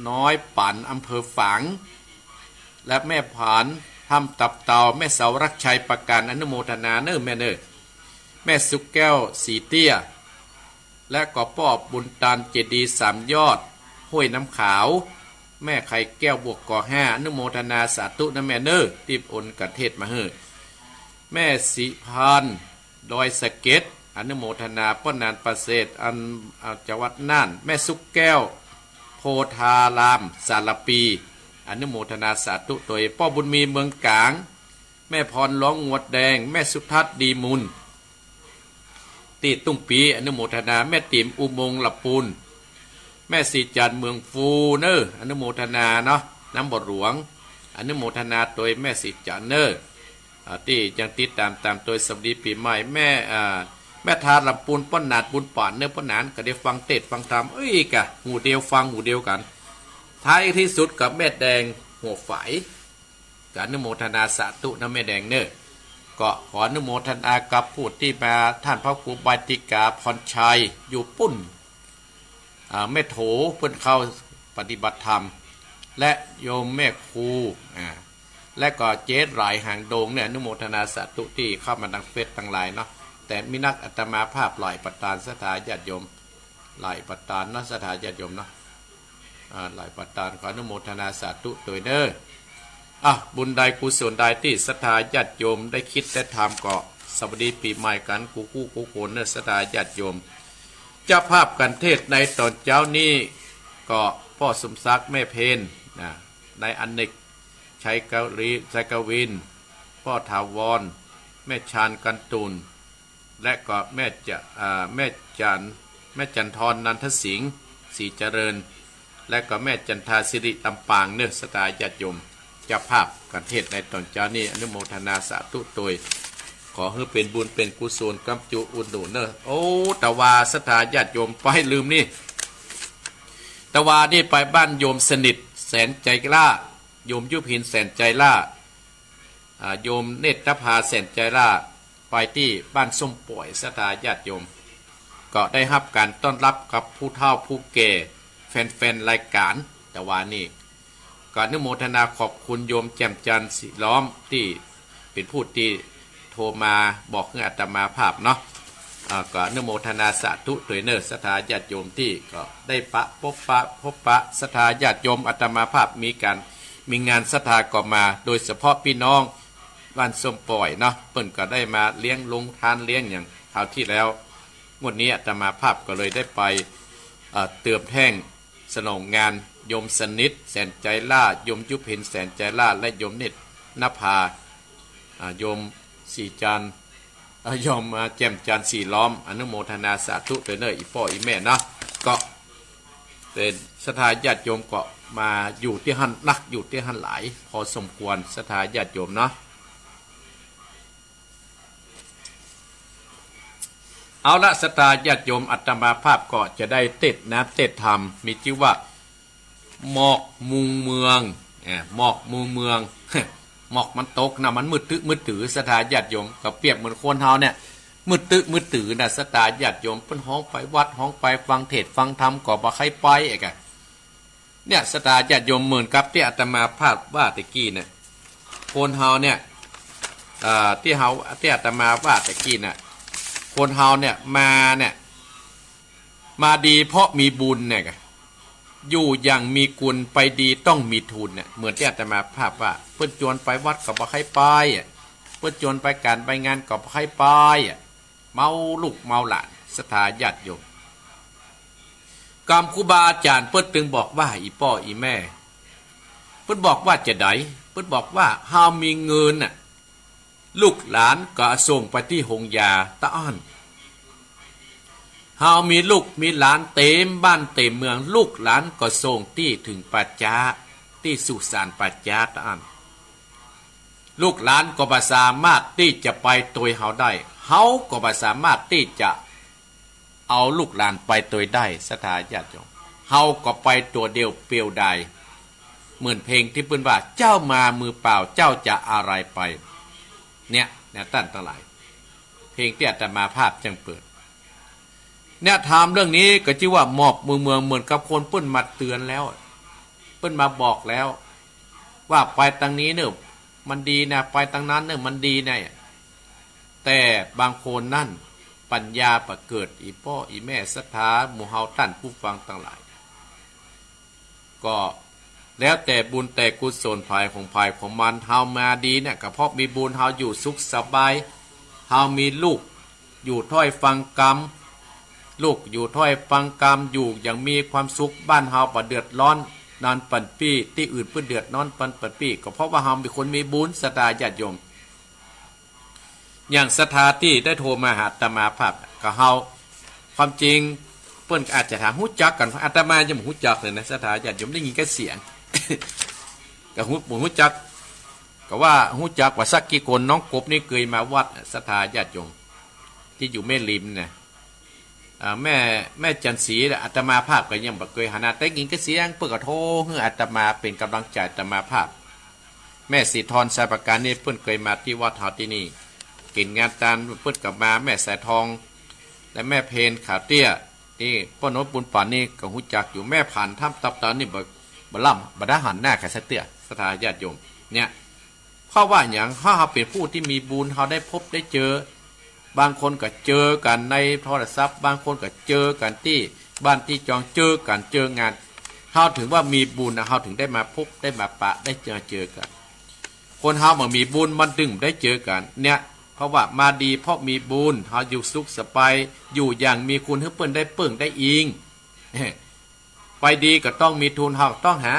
น้อยปั๋น อำเภอฝาง และแม่ผาน ถ้ำตับเต่า แม่เสารักชัยประการ อนุโมทนาเนอะแม่เนอะ แม่สุกแก้ว สีเตี้ย และก็ป้อบุญตาน เจดีย์สามยอด ห้วยน้ำขาว แม่ไข่แก้ว บวก กอห้า อนุโมทนาสาธุนะแม่เนอะ ตี้โอนกัณฑ์เทศน์มาหื้อ แม่ศรีพันธ์ ดอยสะเก็ด อนุโมทนา ป้อหนานประเสริฐ อัน อ่า จังหวัดน่าน แม่สุกแก้ว โพธาราม สารภี อนุโมทนาสาธุโตย ป้อบุญมี เมืองก๋าง แม่พร หลวงงวดแดง แม่สุทัศน์ ดีมูล ตี้ตุ้งปี๋ อนุโมทนา แม่ติ๋ม อุโมงค์ละปูน แม่ศรีจันทร์ เมืองฟูเนอะ อนุโมทนาเนาะ น้ำบ่อหลวง อนุโมทนาโตยแม่ศรีจันทร์เนอะ อ่า ตี้ยังติดต๋ามต๋ามโตยสวัสดีปี๋ใหม่ แม่ อ่า แม่ทาลำปูน ป้อหนาน บุญป๋านเนอะ ป้อหนานก็ได้ฟังเตศน์ฟังธรรม เอ้ย กะ หูเดียวฟังหูเดียวกั๋น ท้ายตี้สุดกับแม่แดง หัวฝาย ก็อนุโมทนาสาธุนะแม่แดงเนอะ ก็ขออนุโมทนากับผู้ตี้มา ท่านพระครูบาติกา พรชัย อยู่ปุ้น อ่า แม่โถ เปิ้นเข้าปฏิบัติธรรม และโยมแม่ครู อ่า และก็เจ๊หลายหางดงเนี่ย อนุโมทนาสาธุตี้เข้ามาตางเฟซตางไลน์เนาะ แต่มีนักอาตมาภาพหลายประตาน ศรัทธาญาติโยม หลายประตานเนาะ ศรัทธาญาติโยมเนาะ อ่า หลายประตาน ขออนุโมทนาสาธุโตยเนอะ อ่ะ บุญใดกุศลใดตี้ศรัทธาญาติโยมได้คิดได้ทำก็สวัสดีปี๋ใหม่กั๋นกู้กู้คนเนอะ ศรัทธาญาติโยม เจ้าภาพกัณฑ์เทศน์ในต๋อนเจ๊านี้ก็ป้อสมศักดิ์ แม่เพน นะ นายอเนก ชัยกวี ชัยกวิน ป้อถาวร แม่ชาญ กันตูน และก็แม่จะ อ่า แม่จัน แม่จันทร นันทสิงห์ ศรีเจริญ และก็แม่จันทา สิริลำปางเนอะ ศรัทธาญาติโยม เจ้าภาพกัณฑ์เทศน์ในต๋อนเจ๊านี้ อนุโมทนาสาธุโตย ขอหื้อเป๋นบุญเป๋นกุศลกำจุอุดหนุนเน่อ โอ้ ตะวาศรัทธาญาติโยม ไปลืมนี่ ตะวานี่ไปบ้านโยมสนิท แสนใจล่า โยมยุพิน แสนใจล่า อ่า โยมเนตรนภา แสนใจล่า ไปตี้บ้านส้มป่อย ศรัทธาญาติโยม ก็ได้ฮับก๋านต้อนฮับกับผู้เฒ่าผู้แก่ แฟนๆ รายก๋าน ตะวานี่ ก็อนุโมทนาขอบคุณโยมแจ่มจันทร์สีล้อมตี้เป๋นผู้ตี้โทรมาบอกหื้ออาตมาภาพเนาะ อ่า ก็อนุโมทนาสาธุตวยเน่อ ศรัทธาญาติโยมตี้ก็ได้ปะ พบปะ พบปะศรัทธาญาติโยม อาตมาภาพมีก๋าน มีงานศรัทธาก็มา โดยเฉพาะปี้น้องบ้านส้มป่อยเนาะ เปิ้นก็ได้มาเลี้ยงโฮงตานเลี้ยงหยังคราวตี้แล้ว งวดนี้อาตมาภาพก็เลยได้ไป เอ่อ เติมแท่ง สนองงานโยมสนิท แสนใจล่า โยมยุพิน แสนใจล่า และโยมเนตรนภา อ่า โยมสีจันทร์ เอ่อ โยม อ่า แจ่มจันทร์สีล้อม อนุโมทนาสาธุตวยเน่อ อี่ป้ออี่แม่เนาะ ก็เป๋นศรัทธาญาติโยมก็มาอยู่ตี้หั้นนัก อยู่ตี้หั้นหลาย พอสมควร ศรัทธาญาติโยมเนาะ เอาละ ศรัทธาญาติโยม อาตมาภาพก็จะได้เตสน์นะ เตสน์ธรรม มีจื้อว่า หมอกมุงเมือง อ่า หมอกมุงเมือง หมอกมันตกนะ มันมืดตึ๊มืดตื้อ ศรัทธาญาติโยม ก็เปรียบเหมือนคนเฮาเนี่ย มืดตึ๊มืดตื้อนะ ศรัทธาญาติโยม เปิ้นฮ้องไปวัด ฮ้องไปฟังเทศน์ฟังธรรม ก็บ่ใค่ไปอะกะ เนี่ย ศรัทธาญาติโยม เหมือนกับตี้อาตมาภาพว่าตะกี้เนี่ย คนเฮาเนี่ย เอ่อ ตี้เฮา ตี้อาตมาว่าตะกี้เนี่ย คนเฮาเนี่ย มาเนี่ย มาดีเพราะมีบุญเนี่ยกะ อยู่อย่างมีกุณ ไปดีต้องมีทุนเนี่ย เหมือนตี้อาตมาภาพว่า เปิ้นจวนไปวัดก็บ่ใค่ไปอะ เปิ้นจวนไปก๋านไปงานก็บ่ใค่ไปอะ เมาลูกเมาหลาน ศรัทธาญาติโยม กำครูบาอาจ๋ารย์เปิ้นตึงบอกว่า อี่ป้ออี่แม่ เปิ้นบอกว่าจาใด เปิ้นบอกว่า เฮามีเงินน่ะ ลูกหลานก็ส่งไปตี้โฮงยาตะอั้น เฮามีลูกมีหลานเต๋มบ้านเต๋มเมือง ลูกหลานก็ส่งตี้เถิงป่าจ๊า ตี้สุสานป่าจ๊าตะอั้น ลูกหลานก็บ่สามารถตี้จะไปตวยเฮาได้ เฮาก็บ่สามารถตี้จะเอาลูกหลานไปตวยได้ ศรัทธาญาติโยม เฮาก็ไปตั๋วเดียวเปียวดาย เหมือนเพลงตี้เปิ้นว่า เจ้ามามือเปล่า เจ้าจะอะไรไป เนี่ย เนี่ย ต้านตังหลาย เพลงตี้อาตมาภาพจั้งเปิด เนี่ย ถามเรื่องนี้ก็จื้อว่าหมอกมุงเมือง เหมือนกับคนเปิ้นมาเตือนแล้ว เปิ้นมาบอกแล้ว ว่าไปตางนี้เน่อ มันดีนะ ไปตางนั้นเน่อ มันดีนะ แต่บางคนนั้นปัญญาบ่เกิด อี่ป้ออี่แม่ศรัทธาหมู่เฮาต้านผู้ฟังตังหลาย ก็แล้วแต่บุญแต่กุศลผายของผายของมัน เฮามาดีเนี่ยก็เพราะมีบุญ เฮาอยู่สุขสบาย เฮามีลูกอยู่ถ้อยฟังกำ ลูกอยู่ถ้อยฟังกำ อยู่อย่างมีความสุข บ้านเฮาบ่เดือดร้อน นอนปันปี้ ตี้อื่นเปิ้นเดือดร้อนปัน ปันปี้ ก็เพราะว่าเฮาเป๋นคนมีบุญ ศรัทธาญาติโยม อย่างศรัทธาตี้ได้โทรมาหาอาตมาภาพก็เฮา ความจริงเปิ้นก็อาจจะถาม ฮู้จักกั๋น อาตมายังบ่ฮู้จักเลยนะ ศรัทธาญาติโยม ได้ยินแค่เสียง ก็ฮู้ บ่ฮู้จัก ก็ว่าฮู้จักว่าสักกี่คน น้องกบนี่เกยมาวัด ศรัทธาญาติโยม ตี้อยู่แม่ริมเนี่ย อ่า แม่ แม่จันทร์ศรีน่ะ อาตมาภาพก็ยังบ่เกยหันหน้า แต่ได้ยินแค่เสียง เปิ้นก็โทรหื้ออาตมาเป๋นก๋ำลังใจ๋อาตมาภาพ แม่ศรีทร สายประการนี่เปิ้นเกยมาตี้วัดเฮาตี้นี่ กิ๋นงานตานเปิ้นก็มา แม่สายทอง และแม่เพญขาวเตี้ย นี่ป้อโน้ตบุญปั๋นนี่ก็ฮู้จักอยู่ แม่ผัน ถ้ำตับตานี่บ่ บ่ล้ำ บ่ได้หันหน้าใผสักเตื้อ ศรัทธาญาติโยม เนี่ย เพราะว่าหยัง เฮา เฮาเป๋นผู้ตี้มีบุญ เฮาได้พบได้เจอ บางคนก็เจอกั๋นในโทรศัพท์ บางคนก็เจอกั๋นตี้บ้านตี้จอง เจอกั๋นเจองาน เฮาถึงว่ามีบุญนะ เฮาถึงได้มาพบได้มาปะได้เจอ เจอกั๋น คนเฮาบ่มีบุญมันจึงได้เจอกั๋น เนี่ย เพราะว่ามาดีเพราะมีบุญ เฮาอยู่สุขสบาย อยู่อย่างมีคุณ หื้อเปิ้นได้เปิ้งได้อิง ไปดีก็ต้องมีทุน เฮาก็ต้องหา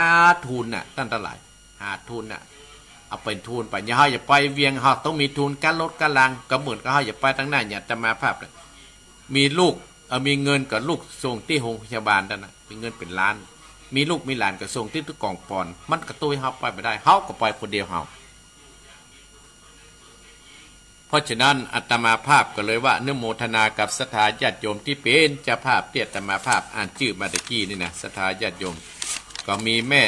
ทุนน่ะ ต้านตังหลาย หาทุนน่ะ เอาเป๋นทุนไป อย่างเฮาจะไปเวียง เฮาต้องมีทุน กั๊วรถกั๊วราง ก็เหมือนกับเฮาจะไปตางหน้า อย่างอาตมาภาพน่ะ มีลูก เอ่อ มีเงินก็ลูกส่งตี้โฮงพยาบาลนั่นน่ะ มีเงินเป๋นล้าน มีลูกมีหลานก็ส่งตี้ตึกก๋องป๋อน มันก็ตวยเฮาไปบ่ได้ เฮาก็ไปคนเดียวเฮา เพราะฉะนั้นอาตมาภาพก็เลยว่าอนุโมทนากับศรัทธาญาติโยมตี้เป๋นเจ้าภาพตี้อาตมาภาพอ่านจื้อมาตะกี้นี่นะ ศรัทธาญาติโยม ก็มีแม่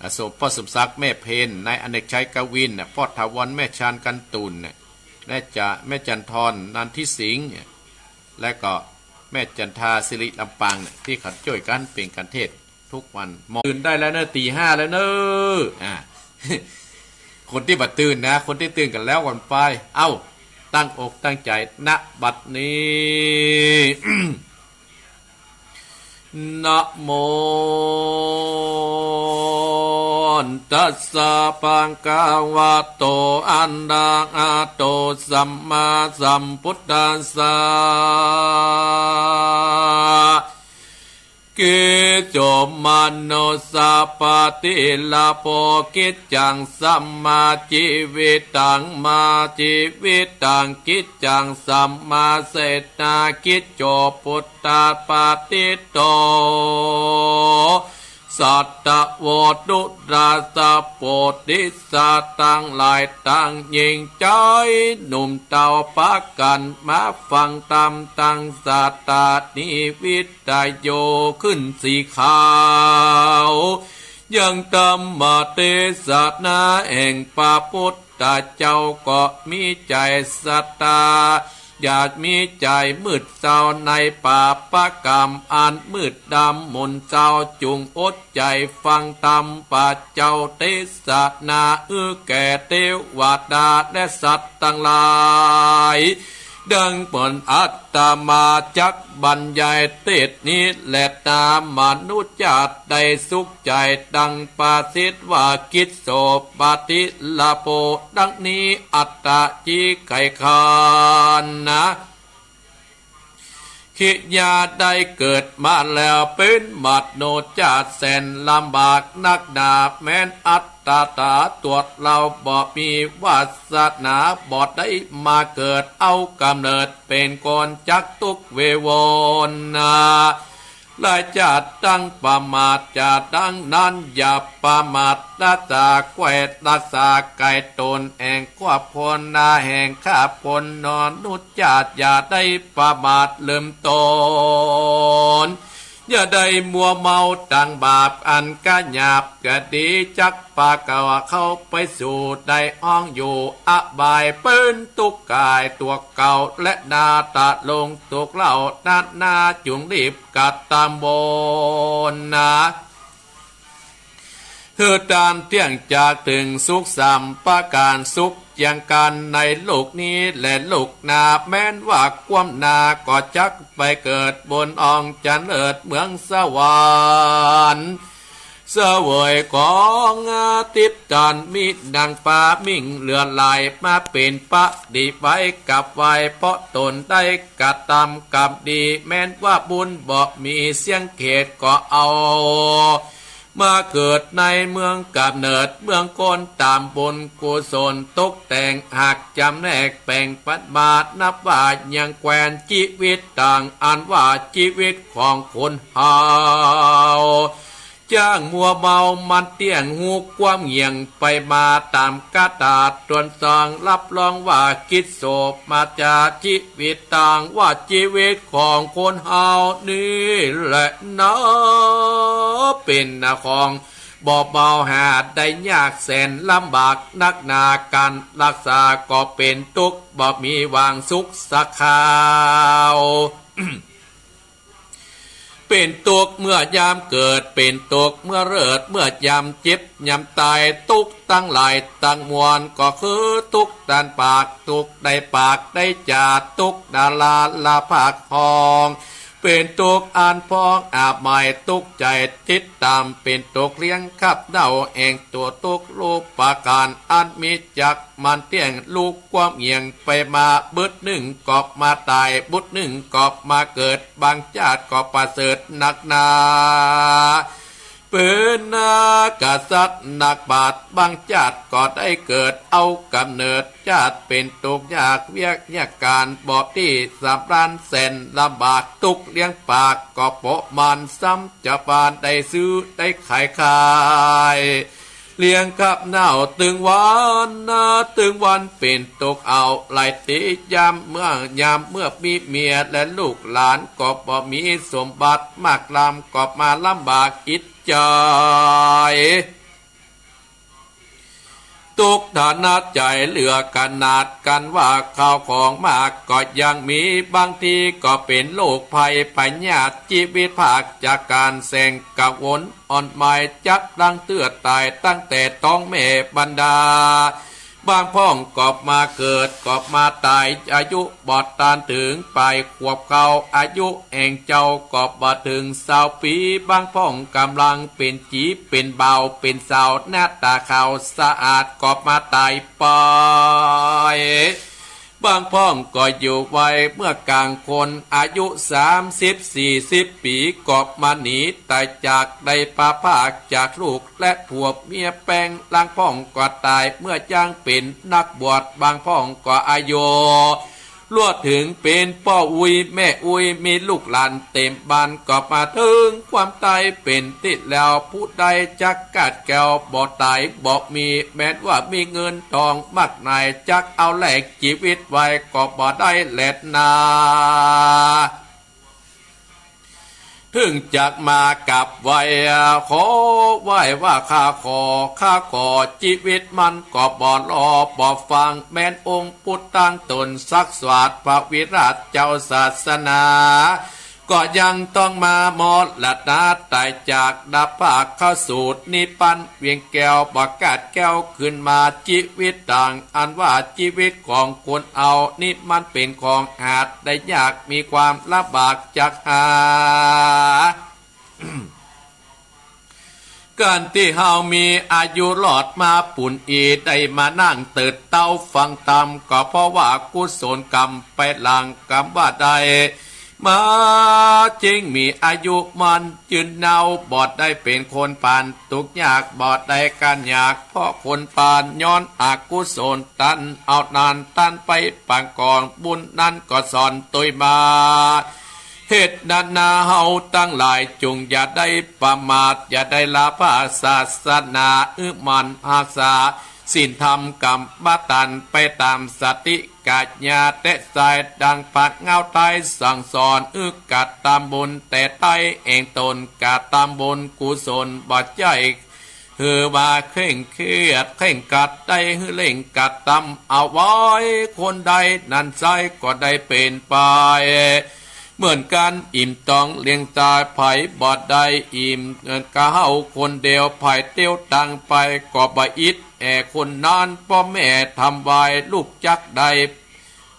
อ่า สม ป้อสมศักดิ์ แม่เพญ นายอเนกชัย กวินน่ะ ป้อถาวร แม่ชาญ กันตุ่นน่ะ แม่จะ แม่จันทร์ทอน นันทิสิงห์ และก็แม่จันทา สิริลำปางน่ะ ตี้เขาจ้วยกั๋นเป๋นกั๋นเทศน์ทุกวัน ตื่นได้แล้วเน่อ ตี๋ห้าแล้วเน่อ อ่า คนตี้บ่ตื่นนะ คนตี้ตื่นกั๋นแล้วก่อนไป เอ้า ตั้งอกตั้งใจ๋ ณ บัดนี้ นะโม ตัสสะ ภะคะวะโต อะระหะโต สัมมาสัมพุทธัสสะ กิจโจ มะโน สะปะฏิลาโภ กิจจัง สัมมาชีวิตัง มาชีวิตัง กิจจัง สัมมาเศรษฐา กิจโจ ปุตตะปาติโต สัตตะโว ตุราสะ โปธิสัตว์ตังหลายตังหญิงจายหนุ่มเต้า ปากั๋นมาฟังธรรมตังสัตตานิวิทยุขึ้นสีขาว ยังธรรมเตสนาแห่งพระพุทธเจ้า ก็มีใจ๋ศรัทธา อย่ามีใจ๋มืดเศร้าในปาปกรรมอันมืดดำหม่นเศร้า จุ่งอดใจ๋ฟังธรรมพระเจ้าเตสนา หื้อแก่เตวดาและสัตว์ตังหลาย ดังผลอาตมาจักบรรยายเตสน์นี้แลนา มนุษย์ชาติได้สุขใจ๋ดังประสิทธิ์ว่า กิจโจ ปะฏิลาโภ ดังนี้ อัตตะ จีไข่ขันนะ กิริยาได้เกิดมาแล้วเป๋นมนุษย์ชาติแสนลำบากนักหนา แม้นอัตตาต๋นตัวเฮาบ่มีวาสนา บ่ได้มาเกิดเอาก๋ำเนิดเป๋นคน จักตุ๊กข์เวทนา หลายชาติตั้งประมาท จะดังนั้นอย่าประมาท รักษาแควนรักษาไกต๋นแห่งครอบครัวนา แห่งข้าพเจ้ามนุษย์ชาติ อย่าได้ประมาทลืมต๋น อย่าได้มัวเมาตังบาปอันกะหยาบกะดี จักปากั๋วเข้าไปสู่ในห้องอยู่อบาย เป๋นตุ๊กข์ก๋ายตั๋วเก่าและนา ตะลงตุ๊กข์เล่านานา จุ่งรีบกระตำบนนะ หื้อตานเตี้ยงจากเถิงสุขสามประก๋าน สุขเจียงกั๋นในโลกนี้และโลกหน้า แม้นว่าความหน้าก็จักไปเกิดบนห้องจันเลิศเมืองสวรรค์ เสวยของทิพย์ตานมีดังฟ้ามิ่งเหลือหลาย มาเป๋นปฏิไว้กับไหว้ เพราะต๋นได้กระตำกรรมดี แม้นว่าบุญบ่มีเสี้ยงเขตก็เอา มาเกิดในเมืองก๋ำเนิดเมืองคน ต๋ามบุญกุศลตกแต่ง หากจ๋ำแนกแบ่งปันมา นับว่ายังแควนจีวิตตัง อันว่าจีวิตของคนเฮา จ๋างมัวเมามันเตี้ยง ฮู้ความเหี่ยงไปมาต๋ามกะตาตวนซอง รับรองว่ากิจโจ มาจาจีวิตตัง ว่าจีวิตของคนเฮานี้แลนา เป๋นของบ่เบา หาได้ยากแสนลำบากนักหนา ก๋านรักษาก็เป๋นตุ๊กข์ บ่มีหวังสุขสักคราว เป๋นตุ๊กข์เมื่อยามเกิด เป๋นตุ๊กข์เมื่อเลิศ เมื่อยามเจ็บยามต๋าย ตุ๊กข์ตังหลายตังมวล ก็คือตุ๊กข์ตานปาก ตุ๊กข์ได้ปากได้จ๋า ตุ๊กข์ดาราละภาคห้อง เป๋นตุ๊กข์อันพองอามัย ตุ๊กข์ใจ๋ติดต๋าม เป๋นตุ๊กข์เลี้ยงคับเน่า แห่งตั๋วตุ๊กข์รูปประก๋าน อันมีจักมันเตี้ยง ฮู้ความเหี่ยงไปมา บึดนึ่งก็มาต๋าย บึดนึ่งก็มาเกิด บางจาติก็ประเสริฐนักหนา เป๋นกษัตริย์นักปราชญ์ บางจาติก็ได้เกิดเอาก๋ำเนิด จาติเป๋นตุ๊กข์ยาก เวียกยากก๋าน บ่ตี้สำราญแสนลำบาก ตุ๊กข์เลี้ยงปากก็ปะมาณ ซ้ำจะปานได้ซื้อได้ขายขาย เลี้ยงคาบเหน้าตึงวันนะ ตึงวันเป๋นตุ๊กข์เอาหลายตี้ ยามเมื่อ ยามเมื่อมีเมียและลูกหลาน ก็บ่มีสมบัติมากล้ำ ก็มาลำบากจิตใจ๋ ตุ๊กข์ทนาใจ๋เหลือขนาด กันว่าข้าวของมากก็ยังมี บางทีก็เป๋นโรคภัยพยาธิ จีวิตพรากจากกั๋น แสนกังวลอ่อนไหว จักดังเตื้อต๋ายตั้งแต่ต๊องแม่บรรดา บางพ่องก็มาเกิดก็มาต๋าย อายุบ่ตันเถิงปลายขวบ เข้าอายุแห่งเจ้าก็บ่เถิงซาวปี๋ บางพ่องก่ำลังเป๋นจี๋เป๋นบ่าวเป๋นสาว หน้าต๋าขาวสะอาดก็มาต๋ายไป บางพ่องก็อยู่ไวเมื่อกลางคน อายุสามสิบสี่สิบปี๋ก็มาหนีต๋ายจาก ได้พลัดพรากจากลูกและผัวเมียแปง ลางพ่องก็ต๋ายเมื่อยังเป๋นนักบวช บางพ่องก็อายุล่วงเถิงเป๋นป้ออุ๊ยแม่อุ๊ย มีลูกหลานเต๋มบ้าน ก็มาเถิงความต๋ายเป๋นตี้แล้ว ผู้ใดจักกาดแก้วบ่ต๋ายบ่มี แม้นว่ามีเงินทองมากมาย จักเอาแลกจีวิตไว้ก็บ่ได้แลนา เถิงจักมากราบไหว้ ขอไหว้ว่าข้าขอ ข้าขอ จีวิตมันก็บ่รอบ่ฟัง แม้นองค์ปุตตังต๋นสักดิ์สวัสดิ์พระวิราชเจ้าศาสนา ก็ยังต้องมามรณะต๋ายจาก ดับพรากเข้าสู่นิพพานเวียงแก้ว บ่กาดแก้วคืนมา จีวิตตัง อันว่าจีวิตของคนเฮานี้มันเป๋นของหาได้ยาก มีความลำบากจักหา ก๋านตี้เฮามีอายุรอดมาปูนอี้ ได้มานั่งเติดเต๊าฟังธรรม ก็เพราะว่ากุศลกรรมไปหลังกรรมว่าได้มา จึงมีอายุมั่นยืนนาว บ่ได้เป๋นคนพาลตุ๊กข์ยาก บ่ได้ก๋านอยากเพราะคนพาล ย้อนอกุศลตันเอานานตันไปปางก่อน บุญนั้นก็สอนตวยมา เหตุนั้นนาเฮาตังหลายจุ่งอย่าได้ประมาท อย่าได้ละพระศาสนา หื้อหมั่นฮักษาศีลธรรมกรรมฐานไปต๋ามสติกัญญา แต๊สายดังพระเงาไตรสั่งสอน หื้อกระตำบุญแต๊ใต้แห่งต๋น กระตำบุญกุศลบ่ใจ้ หื้อว่าเคร่งเครียดเคร่งครัด ได้หื้อเร่งกระตำเอาไว้ คนใดนั้นใช้ก็ได้เป๋นไปเหมือนกั๋น อิ่มต้องเลี้ยงต๋าย ใผบ่ได้อิ่ม เหมือนกับเฮาคนเดียว ใผเตียวตังไปก็บ่อิดแอ่คนนั้น ป้อแม่ทำไว้ลูกจักได้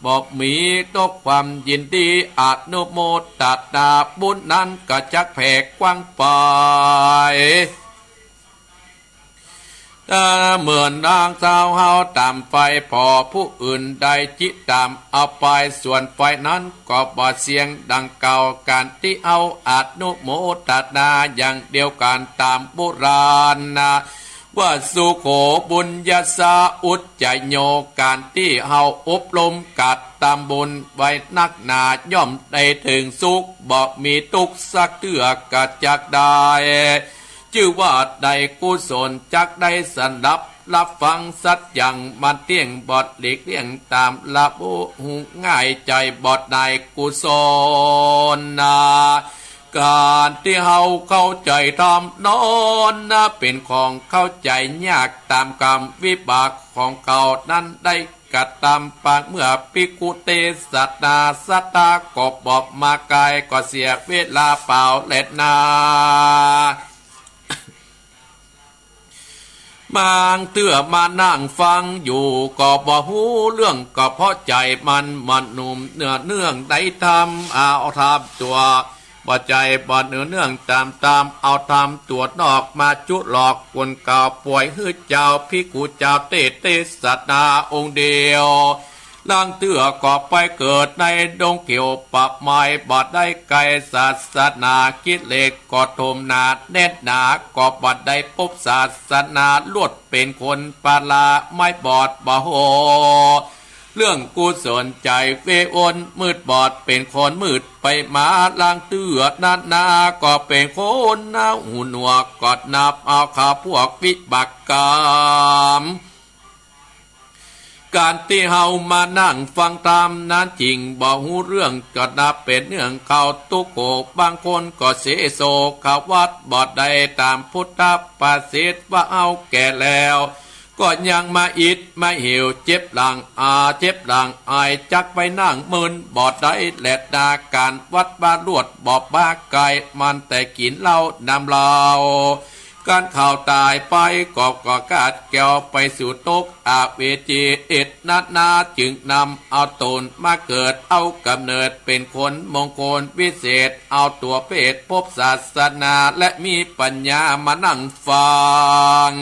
บ่มีตกความยินดี อนุโมทนาบุญนั้นก็จักแผ่กว้างไป เอ่อ เหมือนนางสาวเฮาต๋ามไป ผ่อผู้อื่นได้จิต๋ามเอาไป ส่วนฝ่ายนั้นก็บ่เสียงดังเก่า ก๋านตี้เฮาอนุโมทนาอย่างเดียวกั๋นต๋ามโบราณนะ ว่าสุโขบุญญัสสะอุจจโย ก๋านตี้เฮาอบรมกระตำบุญไว้นักหนา ย่อมได้เถิงสุข บ่มีตุ๊กข์สักเตื้อ ก็จักได้จื้อว่าได้กุศล จักได้สดับรับฟังสัจจังมันเตี้ยง บ่หลีกเลี่ยงต๋ามละบุ หุง่ายใจ๋บ่ได้กุศลนะ ก๋านตี้เฮาเข้าใจ๋ธรรมนั้นนะ เป๋นของเข้าใจ๋ยากต๋ามกรรมวิบากของเขานั้น ได้กระตำปางเมื่อภิกขุเตสนา ศรัทธาก็บ่มาไกล ก็เสียเวลาเปล่าแลนา บางเตื้อมานั่งฟังอยู่ก็บ่ฮู้เรื่อง ก็เพราะใจ๋มันมันหนุ่มเนื้อเนื่องในธรรม เอาธรรมตั๋วบ่ใจ๋บ่เนื้อเนื่องต๋ามธรรม เอาธรรมตั๋วนอกมาจุหลอก กลเก่าป่วยหื้อเจ้าภิกขุเจ้าเตสนาองค์เดียว ลางเตื้อก็ไปเกิดในดงเขียวป่าไม้ บ่ได้ไกลศาสนา กิเลสก็ถมหนาแน่นหนา ก็บ่ได้ปบศาสนา ลวดเป๋นคนปาลาไม้บอดบ่ฮู้ เรื่องกุศลใจ๋เววนมืดบอด เป๋นคนมืดไปมา ลางเตื้อนานา ก็เป๋นคนหน้าหูหนวก ก็นับเอาข้าพวกวิบากก๋รรม ก๋านตี้เฮามานั่งฟังธรรมนั้น จึงบ่ฮู้เรื่อง ก็นับเป๋นเรื่องเข้าตุ๊กข์โขก บางคนก็เสโสกะวัตร บ่ได้ต๋ามพุทธภาษิตว่า เฮาแก่แล้ว ก็ยังมาอิดมาหิว เจ็บหลังอา เจ็บหลังอาย จักไปนั่งเมินบ่ได้แลนา ก๋านวัดว่าลวดบ่ปาไก๋ มันแต่กิ๋นเหล้านำเหล้า ก๋านเขาต๋ายไปก็ ก็กาดแก้วไปสู่ตกอเวจี เอ็ดนานา จึงนำเอาต๋นมาเกิด เอาก๋ำเนิดเป๋นคนมงคลวิเศษ เอาตั๋วเพศพบศาสนา และมีปัญญามานั่งฟัง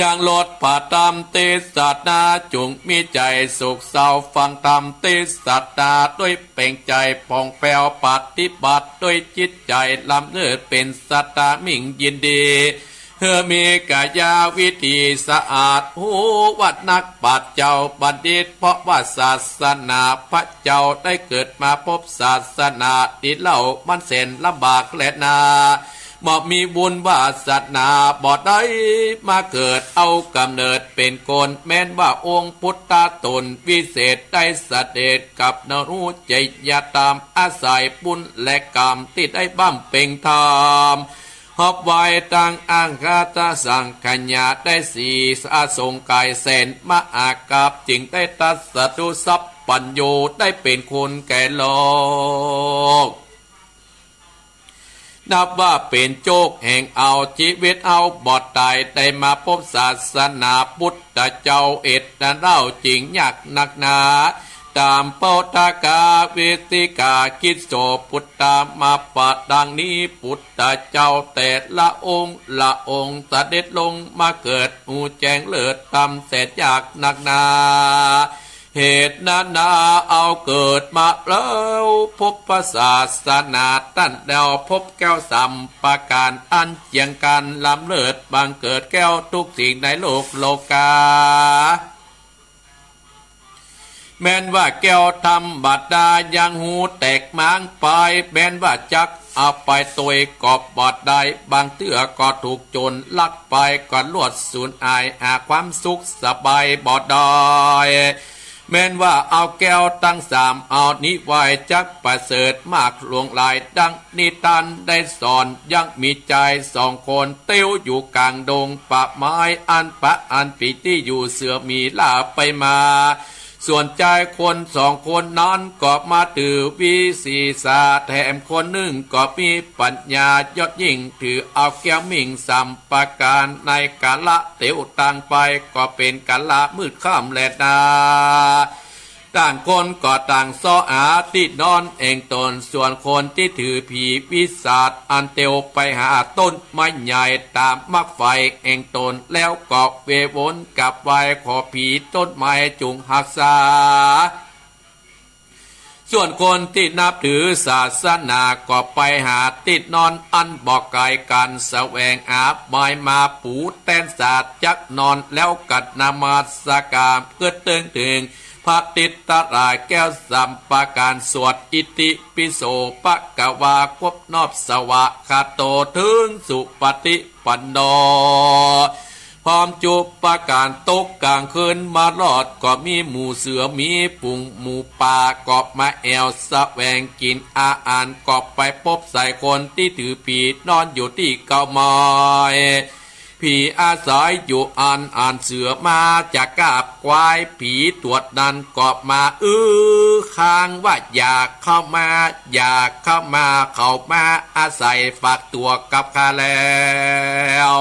ยังลดพระธรรมเตสนา จุ่งมีใจ๋โศกเศร้า ฟังธรรมเตสนา ด้วยเป่งใจ๋ผ่องแผ้ว ปฏิบัติด้วยจิตใจ๋ล้ำเลิศ เป๋นสัตตามิ่งยินดี หื้อมีกายาวิถีสะอาด ฮู้ว่านักปราชญ์เจ้าบัณฑิต เพราะว่าศาสนาพระเจ้าได้เกิดมาพบศาสนานี้เล่า มันแสนลำบากแลนา บ่มีบุญวาสนา บ่ได้มาเกิดเอาก๋ำเนิดเป๋นคน แม้นว่าองค์พุทธะต๋นวิเศษ ได้เสด็จกับนรู้จริยธรรม อาศัยบุญและกรรมตี้ได้บำเพ็งทำ ฮอบไว้ตังอังคาตสังขยา ได้สีอสงไขยแสนมหากัป จึงได้ตรัสรู้สัพพัญญู ได้เป๋นคนแก่โลก นับว่าเป๋นโจคแห่งเอาจีวิตเอาบ่ต๋าย ได้มาพบศาสนาพุทธเจ้า เอ็ดนาเล่าจึงยากนักหนา ต๋ามโพธกาวิสิกา กิสโสปุตตะมาปะดังนี้ พุทธเจ้าแต่ละองค์ละองค์ เสด็จลงมาเกิด ฮู้แจ้งเลิศธรรมแสนยากนักหนา เหตุนั้นนาเอาเกิดมาแล้ว พบพระศาสนาต้านแล้ว พบแก้วสามประก๋าน อันเจียงกั๋นล้ำเลิศ บังเกิดแก้วทุกสิ่งในโลกโลกา แม้นว่าแก้วธรรมดายังฮู้แตกหมางไป แม้นว่าจักเอาไปตวยก็บ่ได้ บางเตื้อก็ถูกโจ๋รลักไป ก็ลวดสูญหาย หาความสุขสบายบ่ได้ แม้นว่าเอาแก้วตังสามเอานี้ไว้ จักประเสริฐมากหลวงหลาย ดังนิทานได้สอน ยังมีจายสองคน เตียวอยู่ก๋างดงป่าไม้ อันปะอันปีตี้อยู่เสือหมีล่าไปมา ส่วนจายคนสองคนนั้นก็มาถือวิสีสา แถมคนนึ่งก็มีปัญญายอดยิ่ง ถือเอาแก้วมิ่งสามประก๋าน ในกาละเตียวตางไป ก็เป๋นกาละมืดค่ำแลนา ต่างคนก็ต่างเซาะหาตี้นอนแห่งต๋น ส่วนคนตี้ถือผีวิสาท อันเตียวไปหาต้นไม้ใหญ่ต๋ามมักใฝ่แห่งต๋น แล้วก็เววนกราบไหว้ขอผีต้นไม้จุ่งฮักษา ส่วนคนตี้นับถือศาสนาก็ไปหาตี้นอนอันบ่ไก๋กั๋น แสวงหาไม้มาปูแตนสาดจักนอน แล้วกั๋นนมัสก๋าน เพื่อเติงเถิงพระติตรายแก้วสามประก๋าน สวดอิติปิโสภะคะวา ครบนอบสวาคาโต เถิงสุปฏิปันโน พร้อมจุประก๋าน ตกก๋างคืนมารอด ก็มีหมู่เสือหมีฝูงหมูป่า ก็มาแอ่วแสวงกิ๋นอาหาร ก็ไปปบใส่คนตี้ถือผีนอนอยู่ตี้เก๊าไม้ ผีอาศัยอยู่อั้น อันเสือมาจะกราบไหว้ ผีตั๋วนั้นก็มาอื้อค้างว่า อย่าเข้ามา อย่าเข้ามา เขามาอาศัยฝากตั๋วกับข้าแล้ว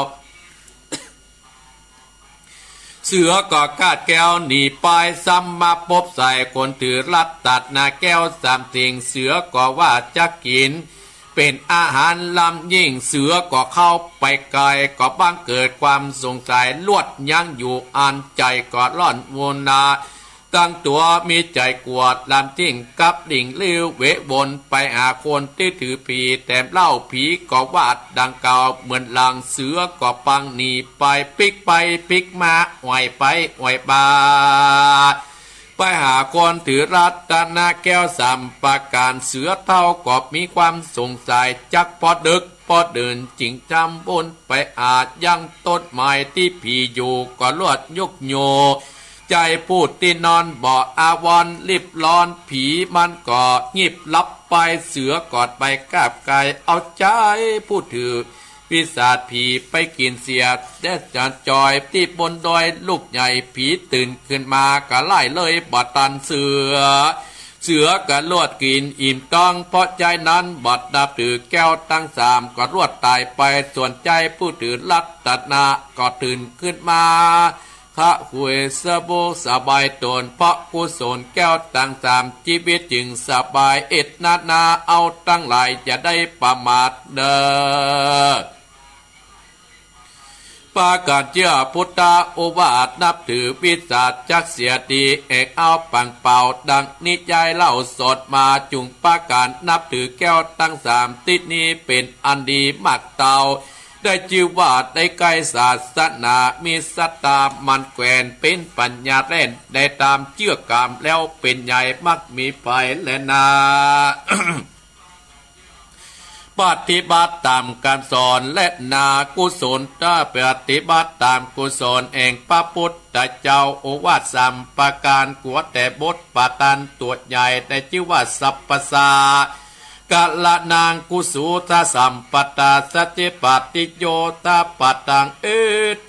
เสือก็คาดแก้วหนีไป ซ้ำมาปบใส่คนถือรัตนาแก้วสามสิ่ง เสือก็ว่าจะกิ๋นเป๋นอาหารล้ำยิ่ง เสือก็เข้าไปใก้ ก็บังเกิดความสงสัย ลวดยังอยู่อั้น ใจ๋ก็ร้อนวุนนา ตังตั๋วมีใจ๋กลัว ลำทิ้งกับหลิ่ง ลิ้วเหววนไปหาคนตี้ถือผี แถมเล่าผีก็วาดดังเก่า เหมือนหลังเสือก็ปังหนีไป ปิ๊กไปปิ๊กมา อ่อยไปอ่อยมา ไปหาคนถือรัตนะแก้วสามประก๋าน เสือเฒ่าก็มีความสงสัย จักปอดึกปอดื่น จึงจำวนไปอายังต้นไม้ตี้ผีอยู่ ก็ลวดยกโย ใจ๋ผู้ตี้นอนบ่อาวรณ์ รีบร้อน ผีมันก็งีบหลับไป เสือก็ไปกาบไกล เอาใจ๋ผู้ถือวิสาทผีไปกิ๋นเสีย แต๊จ๋าจ๋อยตี้บนดอยลูกใหญ่ ผีตื่นขึ้นมาก็ไล่เลยบ่ตันเสือ เสือก็ลวดกิ๋นอิ่มต๊อง เพราะใจ๋นั้นบ่นับถือแก้วตังสาม ก็ลวดต๋ายไป ส่วนใจ๋ผู้ถือรัตนะก็ตื่นขึ้นมา คะหุยสะบกสบายต๋น เพราะกุศลแก้วตังสาม จีวิตจึงสบายเอ็ดนานา เอาตังหลายอย่าได้ประมาทเน่อ ปากั๋นเจื้อพุทธโอวาท นับถือวิสาทจักเสียดี แอกเอาปังเป่าดังนี้ ยายเล่าสอนมา จุ่งปากั๋นนับถือแก้วตังสาม ตี้นี้เป๋นอันดีมากเต้า ได้จื้อว่าได้ใก้ศาสนา มีศรัทธามั่นแขวน เป๋นปัญญาแล่น ได้ต๋ามเจื้อกามแล้วเป๋นใหญ่ มักมีไปแลนา ปฏิบัติต๋ามกำสอนแลนา กุศลถ้าปฏิบัติต๋ามกุศลแห่งพระพุทธเจ้า โอวาทสามประก๋าน กั๋วแต่บทปาตันตั๋วใหญ่ ได้จื้อว่าสัพพะสา กะละนังกุสุทะสัมปตา สัจจิปาติโยทะปะตัง เอ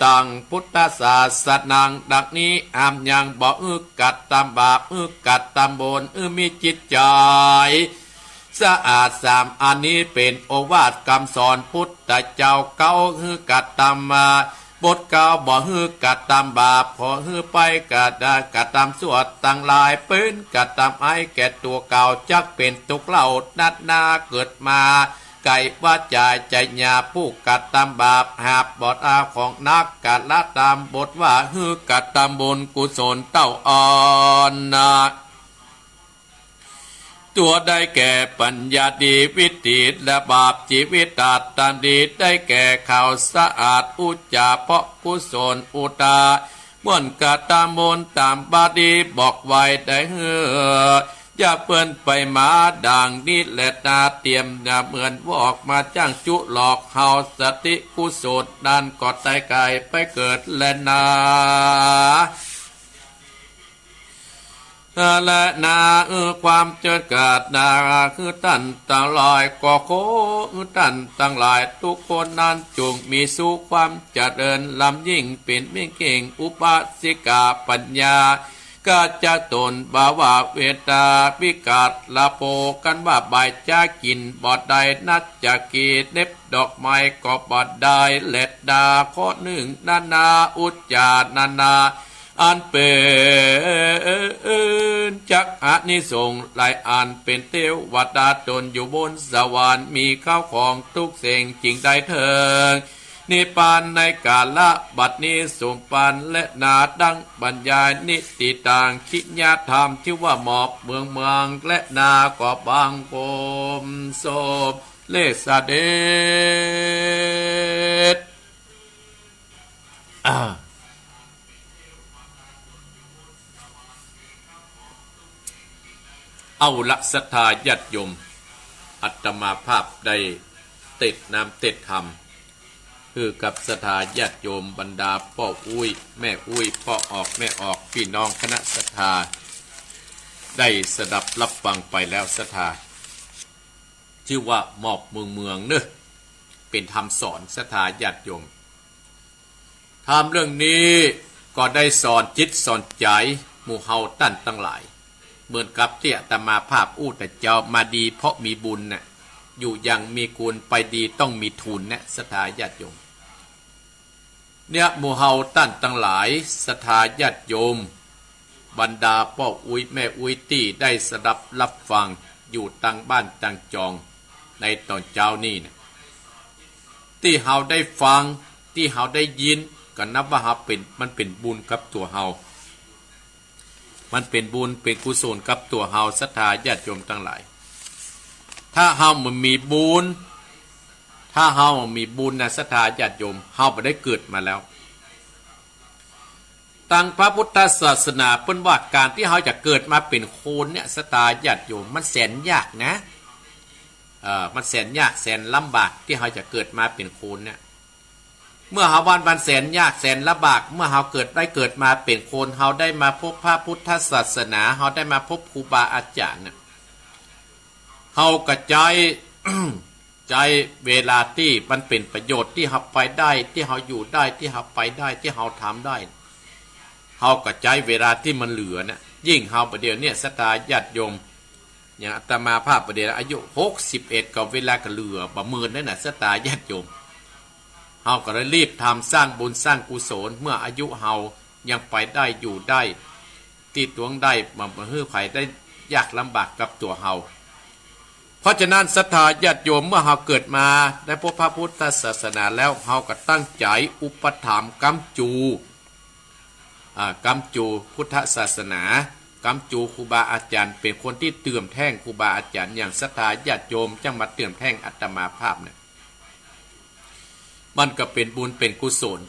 ตังพุทธศาสนัง ดังนี้ ห้ามยังบ่หื้อกระตำบาป หื้อกระตำบุญ หื้อมีจิตใจ๋สะอาดสาม อันนี้เป๋นโอวาทกำสอนพุทธเจ้า เก๊าหื้อกระตำมา บทเก๊าบ่หื้อกระตำบาป ขอหื้อไปกระดะ กระตำชั่วตังหลาย เป๋นกระตำไอ้แก่ตั๋วเก่า จักเป๋นตุ๊กข์เล่านักหนา เกิดมาไก๋ว่าจ๋า ใจ๋หยาบผู้กระตำบาป หาบบ่าเอาของหนัก กะละต๋ามบทว่า หื้อกระตำบุญกุศลเต้าอ่อน ตั๋วได้แก่ปัญญาดี วิถีระบาบจีวิตาตันดี ได้แก่ข่าวสะอาด อุจจาเพราะกุศล อุตตาม่วนกระตำบุญ ต๋ามบาลีบอกไว้ได้หื้อ อย่าเปิ้นไปมาดังนี้แลนา เตียมอย่าเหมือนวอกมาจ้างจุหลอกเฮา สติกุศลนั้นก็ไต่ไก๋ไปเกิดแลนา และนา เออ ความเจิญกาดนา คือต้านตังหลาย ก็ขอ เออ ต้านตังหลาย ทุกคนนั้น จงมีสุขความเจริญ ล้ำยิ่งเป๋นมิ่งเก่ง อุบาสิกาปัญญา ก็จะตนบาวาเวทา วิกาดละโภ กันว่าบ่ายจากิ๋นบ่ได้ นัดจะกีเหน็บดอกไม้ก็บ่ได้ แลนา ข้อนึ่งนานา อุจจานานา อันเป๋นจักอานิสงส์หลายอัน เป๋นเตวดาตนอยู่บนสวรรค์ มีข้าวของทุกสิ่งจึงได้เถิงนิพพานในกาละบัดนี้ สมภารแลนา ดังบรรยายนิติตัง กิริยาธรรม ชื่อว่ามอบเมืองเมือง แลนา ก็บังคมสมเร็จเสด็จ อ่า เอาละศรัทธาญาติโยม อาตมาภาพได้เตศน์น้ำเตศน์ธรรม คือกับศรัทธาญาติโยม บรรดาป้ออุ๊ยแม่อุ๊ย ป้อออกแม่ออก ปี้น้องคณะศรัทธา ได้สดับรับฟังไปแล้วศรัทธา จื้อว่ามอบเมืองเมืองเน่อ เป๋นธรรมสอนศรัทธาญาติโยม ธรรมเรื่องนี้ก็ได้สอนจิตสอนใจ๋หมู่เฮาต้านตังหลาย เหมือนกับตี้อาตมาภาพอู้แต่เจ๊ามา ดีเพราะมีบุญน่ะ อยู่อย่างมีกุณ ไปดีต้องมีทุนน่ะ ศรัทธาญาติโยม เนี่ย หมู่เฮาต้านตังหลาย ศรัทธาญาติโยม บรรดาป้ออุ๊ยแม่อุ๊ยตี้ได้สดับรับฟังอยู่ตังบ้านตังจองในต๋อนเจ๊านี้น่ะ ตี้เฮาได้ฟัง ตี้เฮาได้ยิน ก็นับว่าเฮาเป๋น มันเป๋นบุญกับตั๋วเฮา มันเป๋นบุญเป๋นกุศลกับตั๋วเฮา ศรัทธาญาติโยมตังหลาย ถ้าเฮาบ่มีบุญ ถ้าเฮาบ่มีบุญนะ ศรัทธาญาติโยม เฮาบ่ได้เกิดมาแล้ว ตังพระพุทธศาสนาเปิ้นว่าก๋านตี้เฮาจะเกิดมาเป๋นคนเนี่ย ศรัทธาญาติโยม มันแสนยากนะ เอ่อ มันแสนยากแสนลำบากตี้เฮาจะเกิดมาเป๋นคนเนี่ย เมื่อเฮาว่ามันแสนยากแสนลำบาก เมื่อเฮาเกิด ได้เกิดมาเป๋นคน เฮาได้มาพบพระพุทธศาสนา เฮาได้มาพบครูบาอาจ๋ารย์เนี่ย เฮาก็ใจ๊ ใจ๊เวลาตี้มันเป๋นประโยชน์ ตี้เฮาไปได้ ตี้เฮาอยู่ได้ ตี้เฮาไปได้ ตี้เฮาทำได้ เฮาก็ใจ๊เวลาตี้มันเหลือเนี่ย ยิ่งเฮาบ่าเดี่ยวเนี่ย ศรัทธาญาติโยม อย่างอาตมาภาพบ่าเดี่ยวอายุหกสิบเอ็ด ก็เวลาก็เหลือบ่เมินแล้วนะ ศรัทธาญาติโยม เฮาก็เลยรีบทำสร้างบุญสร้างกุศล เมื่ออายุเฮายังไปได้อยู่ได้ ตี้ตวงได้ บ่หื้อใผได้ยากลำบากกับตั๋วเฮา เพราะฉะนั้น ศรัทธาญาติโยม เมื่อเฮาเกิดมาได้พบพระพุทธศาสนาแล้ว เฮาก็ตั้งใจ๋อุปถัมภ์ก๊ำจู อ่า ก๊ำจูพุทธศาสนา ก๊ำจูครูบาอาจ๋ารย์ เป๋นคนตี้เติมแท่งครูบาอาจ๋ารย์ อย่างศรัทธาญาติโยมจั่งมาเติมแท่งอาตมาภาพเนี่ย มันก็เป๋นบุญเป๋นกุศล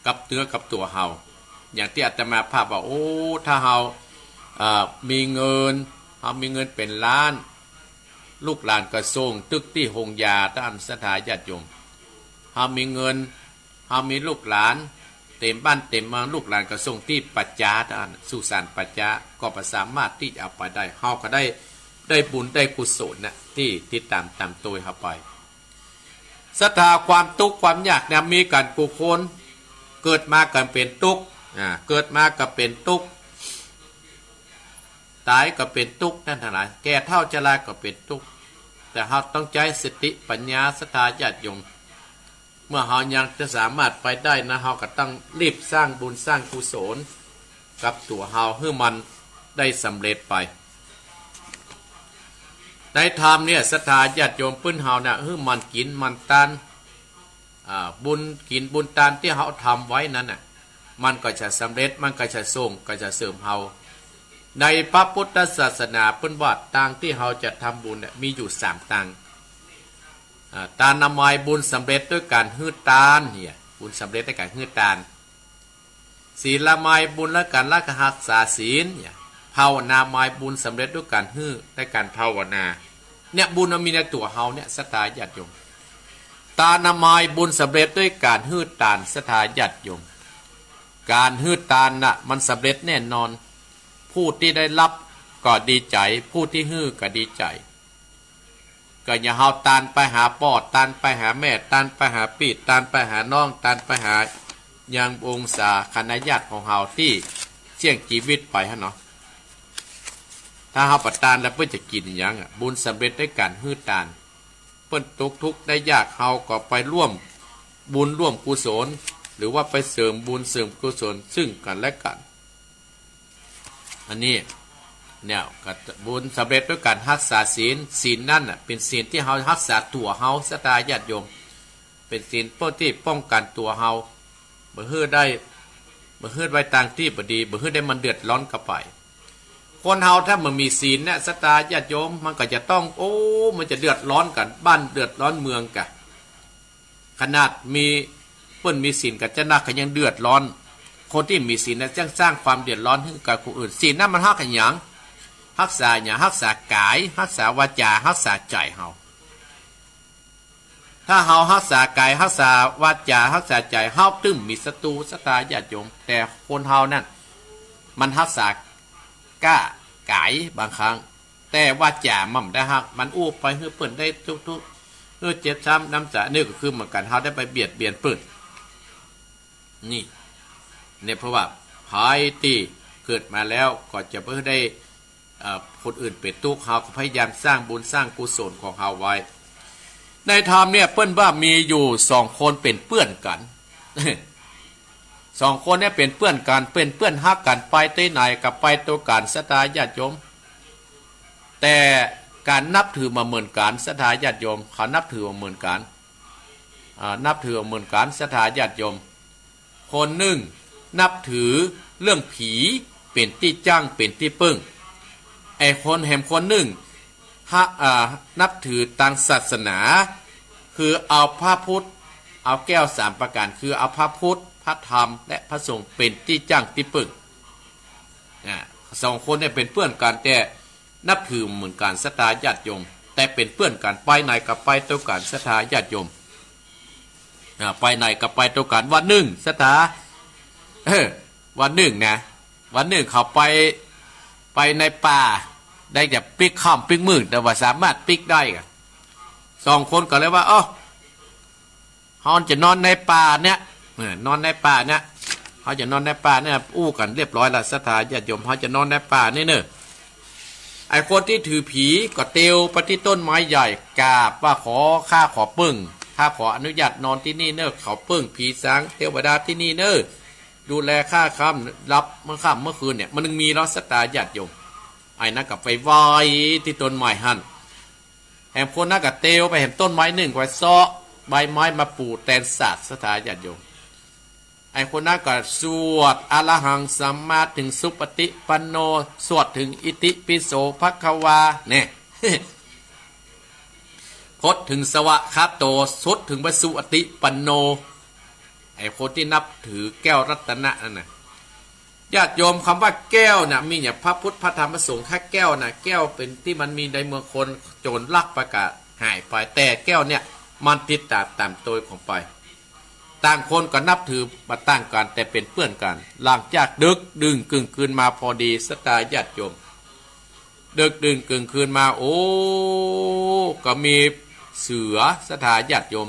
กับเนื้อกับตั๋วเฮา อย่างตี้อาตมาภาพว่า โอ้ ถ้าเฮา เอ่อ มีเงิน เฮามีเงินเป๋นล้าน ลูกหลานก็ส่งตึกตี้โฮงยา ต้าน ศรัทธาญาติโยม เฮามีเงิน เฮามีลูกหลานเต๋มบ้านเต๋มเมือง ลูกหลานก็ส่งตี้ป่าจ๊า ต้าน สุสานป่าจ๊า ก็บ่สามารถตี้จะเอาไปได้ เฮาก็ได้ ได้บุญได้กุศลนะ ตี้ติดต๋ามต๋ามโตยเฮาไป ศรัทธา ความตุ๊กข์ความยากเนี่ยมีกั๋นกู้คน เกิดมาก็เป๋นตุ๊กข์ อ่า เกิดมาก็เป๋นตุ๊กข์ ต๋ายก็เป๋นตุ๊กข์ ต้านตังหลาย แก่เฒ่าชราก็เป๋นตุ๊กข์ แต่เฮาต้องใจ๊สติปัญญา ศรัทธาญาติโยม เมื่อเฮายังจะสามารถไปได้นะ เฮาก็ต้องรีบสร้างบุญสร้างกุศลกับตั๋วเฮาหื้อมันได้สำเร็จไป ในธรรมเนี่ย ศรัทธาญาติโยม ปื้นเฮาเนี่ย หื้อหมั่นกิ๋นหมั่นตาน อ่า บุญกิ๋นบุญตานตี้เฮาทำไว้นั้นน่ะ มันก็จะสำเร็จ มันก็จะส่ง ก็จะเสริมเฮา ในพระพุทธศาสนาเปิ้นว่าตางตี้เฮาจะทำบุญเนี่ยมีอยู่สามตาง อ่า ตานมัย บุญสำเร็จด้วยก๋านหื้อตานเนี่ย บุญสำเร็จด้วยก๋านหื้อตาน ศีลมัย บุญและก๋านรักษาศีลเนี่ย ภาวนามัย บุญสำเร็จด้วยก๋านหื้อ ด้วยก๋านภาวนา เนี่ยบุญมันมีในตั๋วเฮาเนี่ย ศรัทธาญาติโยม ตานมัย บุญสำเร็จด้วยก๋านหื้อตาน ศรัทธาญาติโยม ก๋านหื้อตานน่ะมันสำเร็จแน่นอน ผู้ตี้ได้ฮับก็ดีใจ๋ ผู้ตี้หื้อก็ดีใจ๋ ก็อย่าเฮาตานไปหาป้อ ตานไปหาแม่ ตานไปหาปี้ ตานไปหาน้อง ตานไปหายังวงศาคณะญาติของเฮาตี้เสี้ยงจีวิตไปหั้นเนาะ ถ้าเฮาบ่ตานแล้วเปิ้นจะกิ๋นหยังอะ บุญสำเร็จด้วยก๋านหื้อตาน เปิ้นตกทุกข์ได้ยาก เฮาก็ไปร่วมบุญร่วมกุศล หรือว่าไปเสริมบุญเสริมกุศลซึ่งกั๋นและกั๋น อันนี้เนี่ยก็บุญสำเร็จด้วยก๋านฮักษาศีล ศีลนั้นน่ะเป๋นศีลตี้เฮาฮักษาตั๋วเฮา ศรัทธาญาติโยม เป๋นศีลเปื้อตี้ป้องกั๋นตั๋วเฮา บ่หื้อได้ บ่หื้อไว้ตางตี้บ่ดี บ่หื้อได้มันเดือดร้อนกลับไป คนเฮาถ้าบ่มีศีลเนี่ย ศรัทธาญาติโยม มันก็จะต้อง โอ้ มันจะเดือดร้อนกั๋น บ้านเดือดร้อนเมืองกะ ขนาดมี เปิ้นมีศีลกั๋นจะนักก็ยังเดือดร้อน คนตี้มีศีลน่ะจะสร้างความเดือดร้อนหื้อกับคนอื่น ศีลนั้นมันฮักษาหยัง ฮักษาหยัง ฮักษากาย ฮักษาวาจา ฮักษาใจ๋เฮา ถ้าเฮาฮักษากาย ฮักษาวาจา ฮักษาใจ๋ เฮาตึงมีศัตรู ศรัทธาญาติโยม แต่คนเฮานั้น มันฮักษาก้ากายบางครั้ง แต่วาจามันบ่ได้ฮัก มันอู้ไปหื้อเปิ้นได้ทุกข์ หื้อเจ็บช้ำน้ำใจ๋ อันนี้ก็คือเหมือนกั๋น เฮาได้ไปเบียดเบียนเปิ้น นี่ เนี่ยเพราะว่าใผตี้เกิดมาแล้วก็จะบ่ได้ เอ่อ คนอื่นเป๋นตุ๊กข์ เฮาก็พยายามสร้างบุญสร้างกุศลของเฮาไว้ ในธรรมเนี่ยเปิ้นว่ามีอยู่สองคนเป๋นเปื้อนกั๋น สองคนเนี่ยเป๋นเปื้อนกั๋น เป๋นเปื้อนฮักกั๋น ไปตี้ไหนก็ไปตวยกั๋น ศรัทธาญาติโยม แต่ก๋านนับถือบ่เหมือนกั๋น ศรัทธาญาติโยม เขานับถือบ่เหมือนกั๋น อ่า นับถือบ่เหมือนกั๋น ศรัทธาญาติโยม คนนึ่งนับถือเรื่องผี เป๋นตี้จั้ง เป๋นตี้เปิ้ง ไอ้คนแหมคนนึ่ง ฮะ อ่า นับถือตางศาสนา คือเอาพระพุทธ เอาแก้วสามประก๋าน คือเอาพระพุทธ พระธรรม และพระสงฆ์เป๋นตี้จั้งตี้เปิ้ง อ่า สองคนเนี่ยเป๋นเปื้อนกั๋น แต่นับถือเหมือนกั๋น ศรัทธาญาติโยม แต่เป๋นเปื้อนกั๋น ไปไหนก็ไปตวยกั๋น ศรัทธาญาติโยม อ่า ไปไหนก็ไปตวยกั๋น วันนึ่ง ศรัทธา เออ วันนึ่งนะ วันนึ่งเขาไป ไปในป่า ได้จะปิ๊กค่ำปิ๊กมืด แต่ว่าสามารถปิ๊กได้อะ สองคนก็เลยว่า เอ้า เฮาจะนอนในป่าเนี่ย เออ นอนในป่าเนี่ย เฮาจะนอนในป่าเนี่ย อู้กั๋นเรียบร้อยละ ศรัทธาญาติโยม เฮาจะนอนในป่านี่เน่อ ไอ้คนตี้ถือผีก็เตียวไปตี้ต้นไม้ใหญ่ กราบว่า ขอ ข้าขอเปิ้ง ข้าขออนุญาตนอนตี้นี่เน่อ ขอเปิ้งผีสางเทวดาตี้นี่เน่อ ดูแลข้าค่ำ รับเมื่อค่ำเมื่อคืนเนี่ย มันยังมีลอ ศรัทธาญาติโยม ไอ้นั้นก็ไปไหว้ตี้ต้นไม้หั้น แหมคนนั้นก็เตียวไปแหมต้นไม้นึ่ง ก็ไปเซาะใบไม้มาปูแตนสาด ศรัทธาญาติโยม ไอ้คนนั้นก็สวดอรหังสัมมาถึงสุปฏิปันโน สวดถึงอิติปิโสภะคะวา เนี่ย พจน์ถึงสวะคาโต สุดถึงพระสุปฏิปันโน ไอ้คนตี้นับถือแก้วรัตนะนั่นน่ะ ญาติโยม กำว่าแก้วน่ะ มีอย่างพระพุทธ พระธรรม พระสงฆ์ แค่แก้วน่ะ แก้วเป๋นตี้มันมีในเมืองคน โจรลักไปก็หายไป แต่แก้วเนี่ย มันติดต๋ามตวยของไป ต่างคนก็นับถือบ่ต่างกั๋น แต่เป๋นเปื้อนกั๋น หลังจากดึกดื่นกึ่งคืนมาพอดี ศรัทธาญาติโยม ดึกดื่นกึ่งคืนมา โอ้ ก็มีเสือ ศรัทธาญาติโยม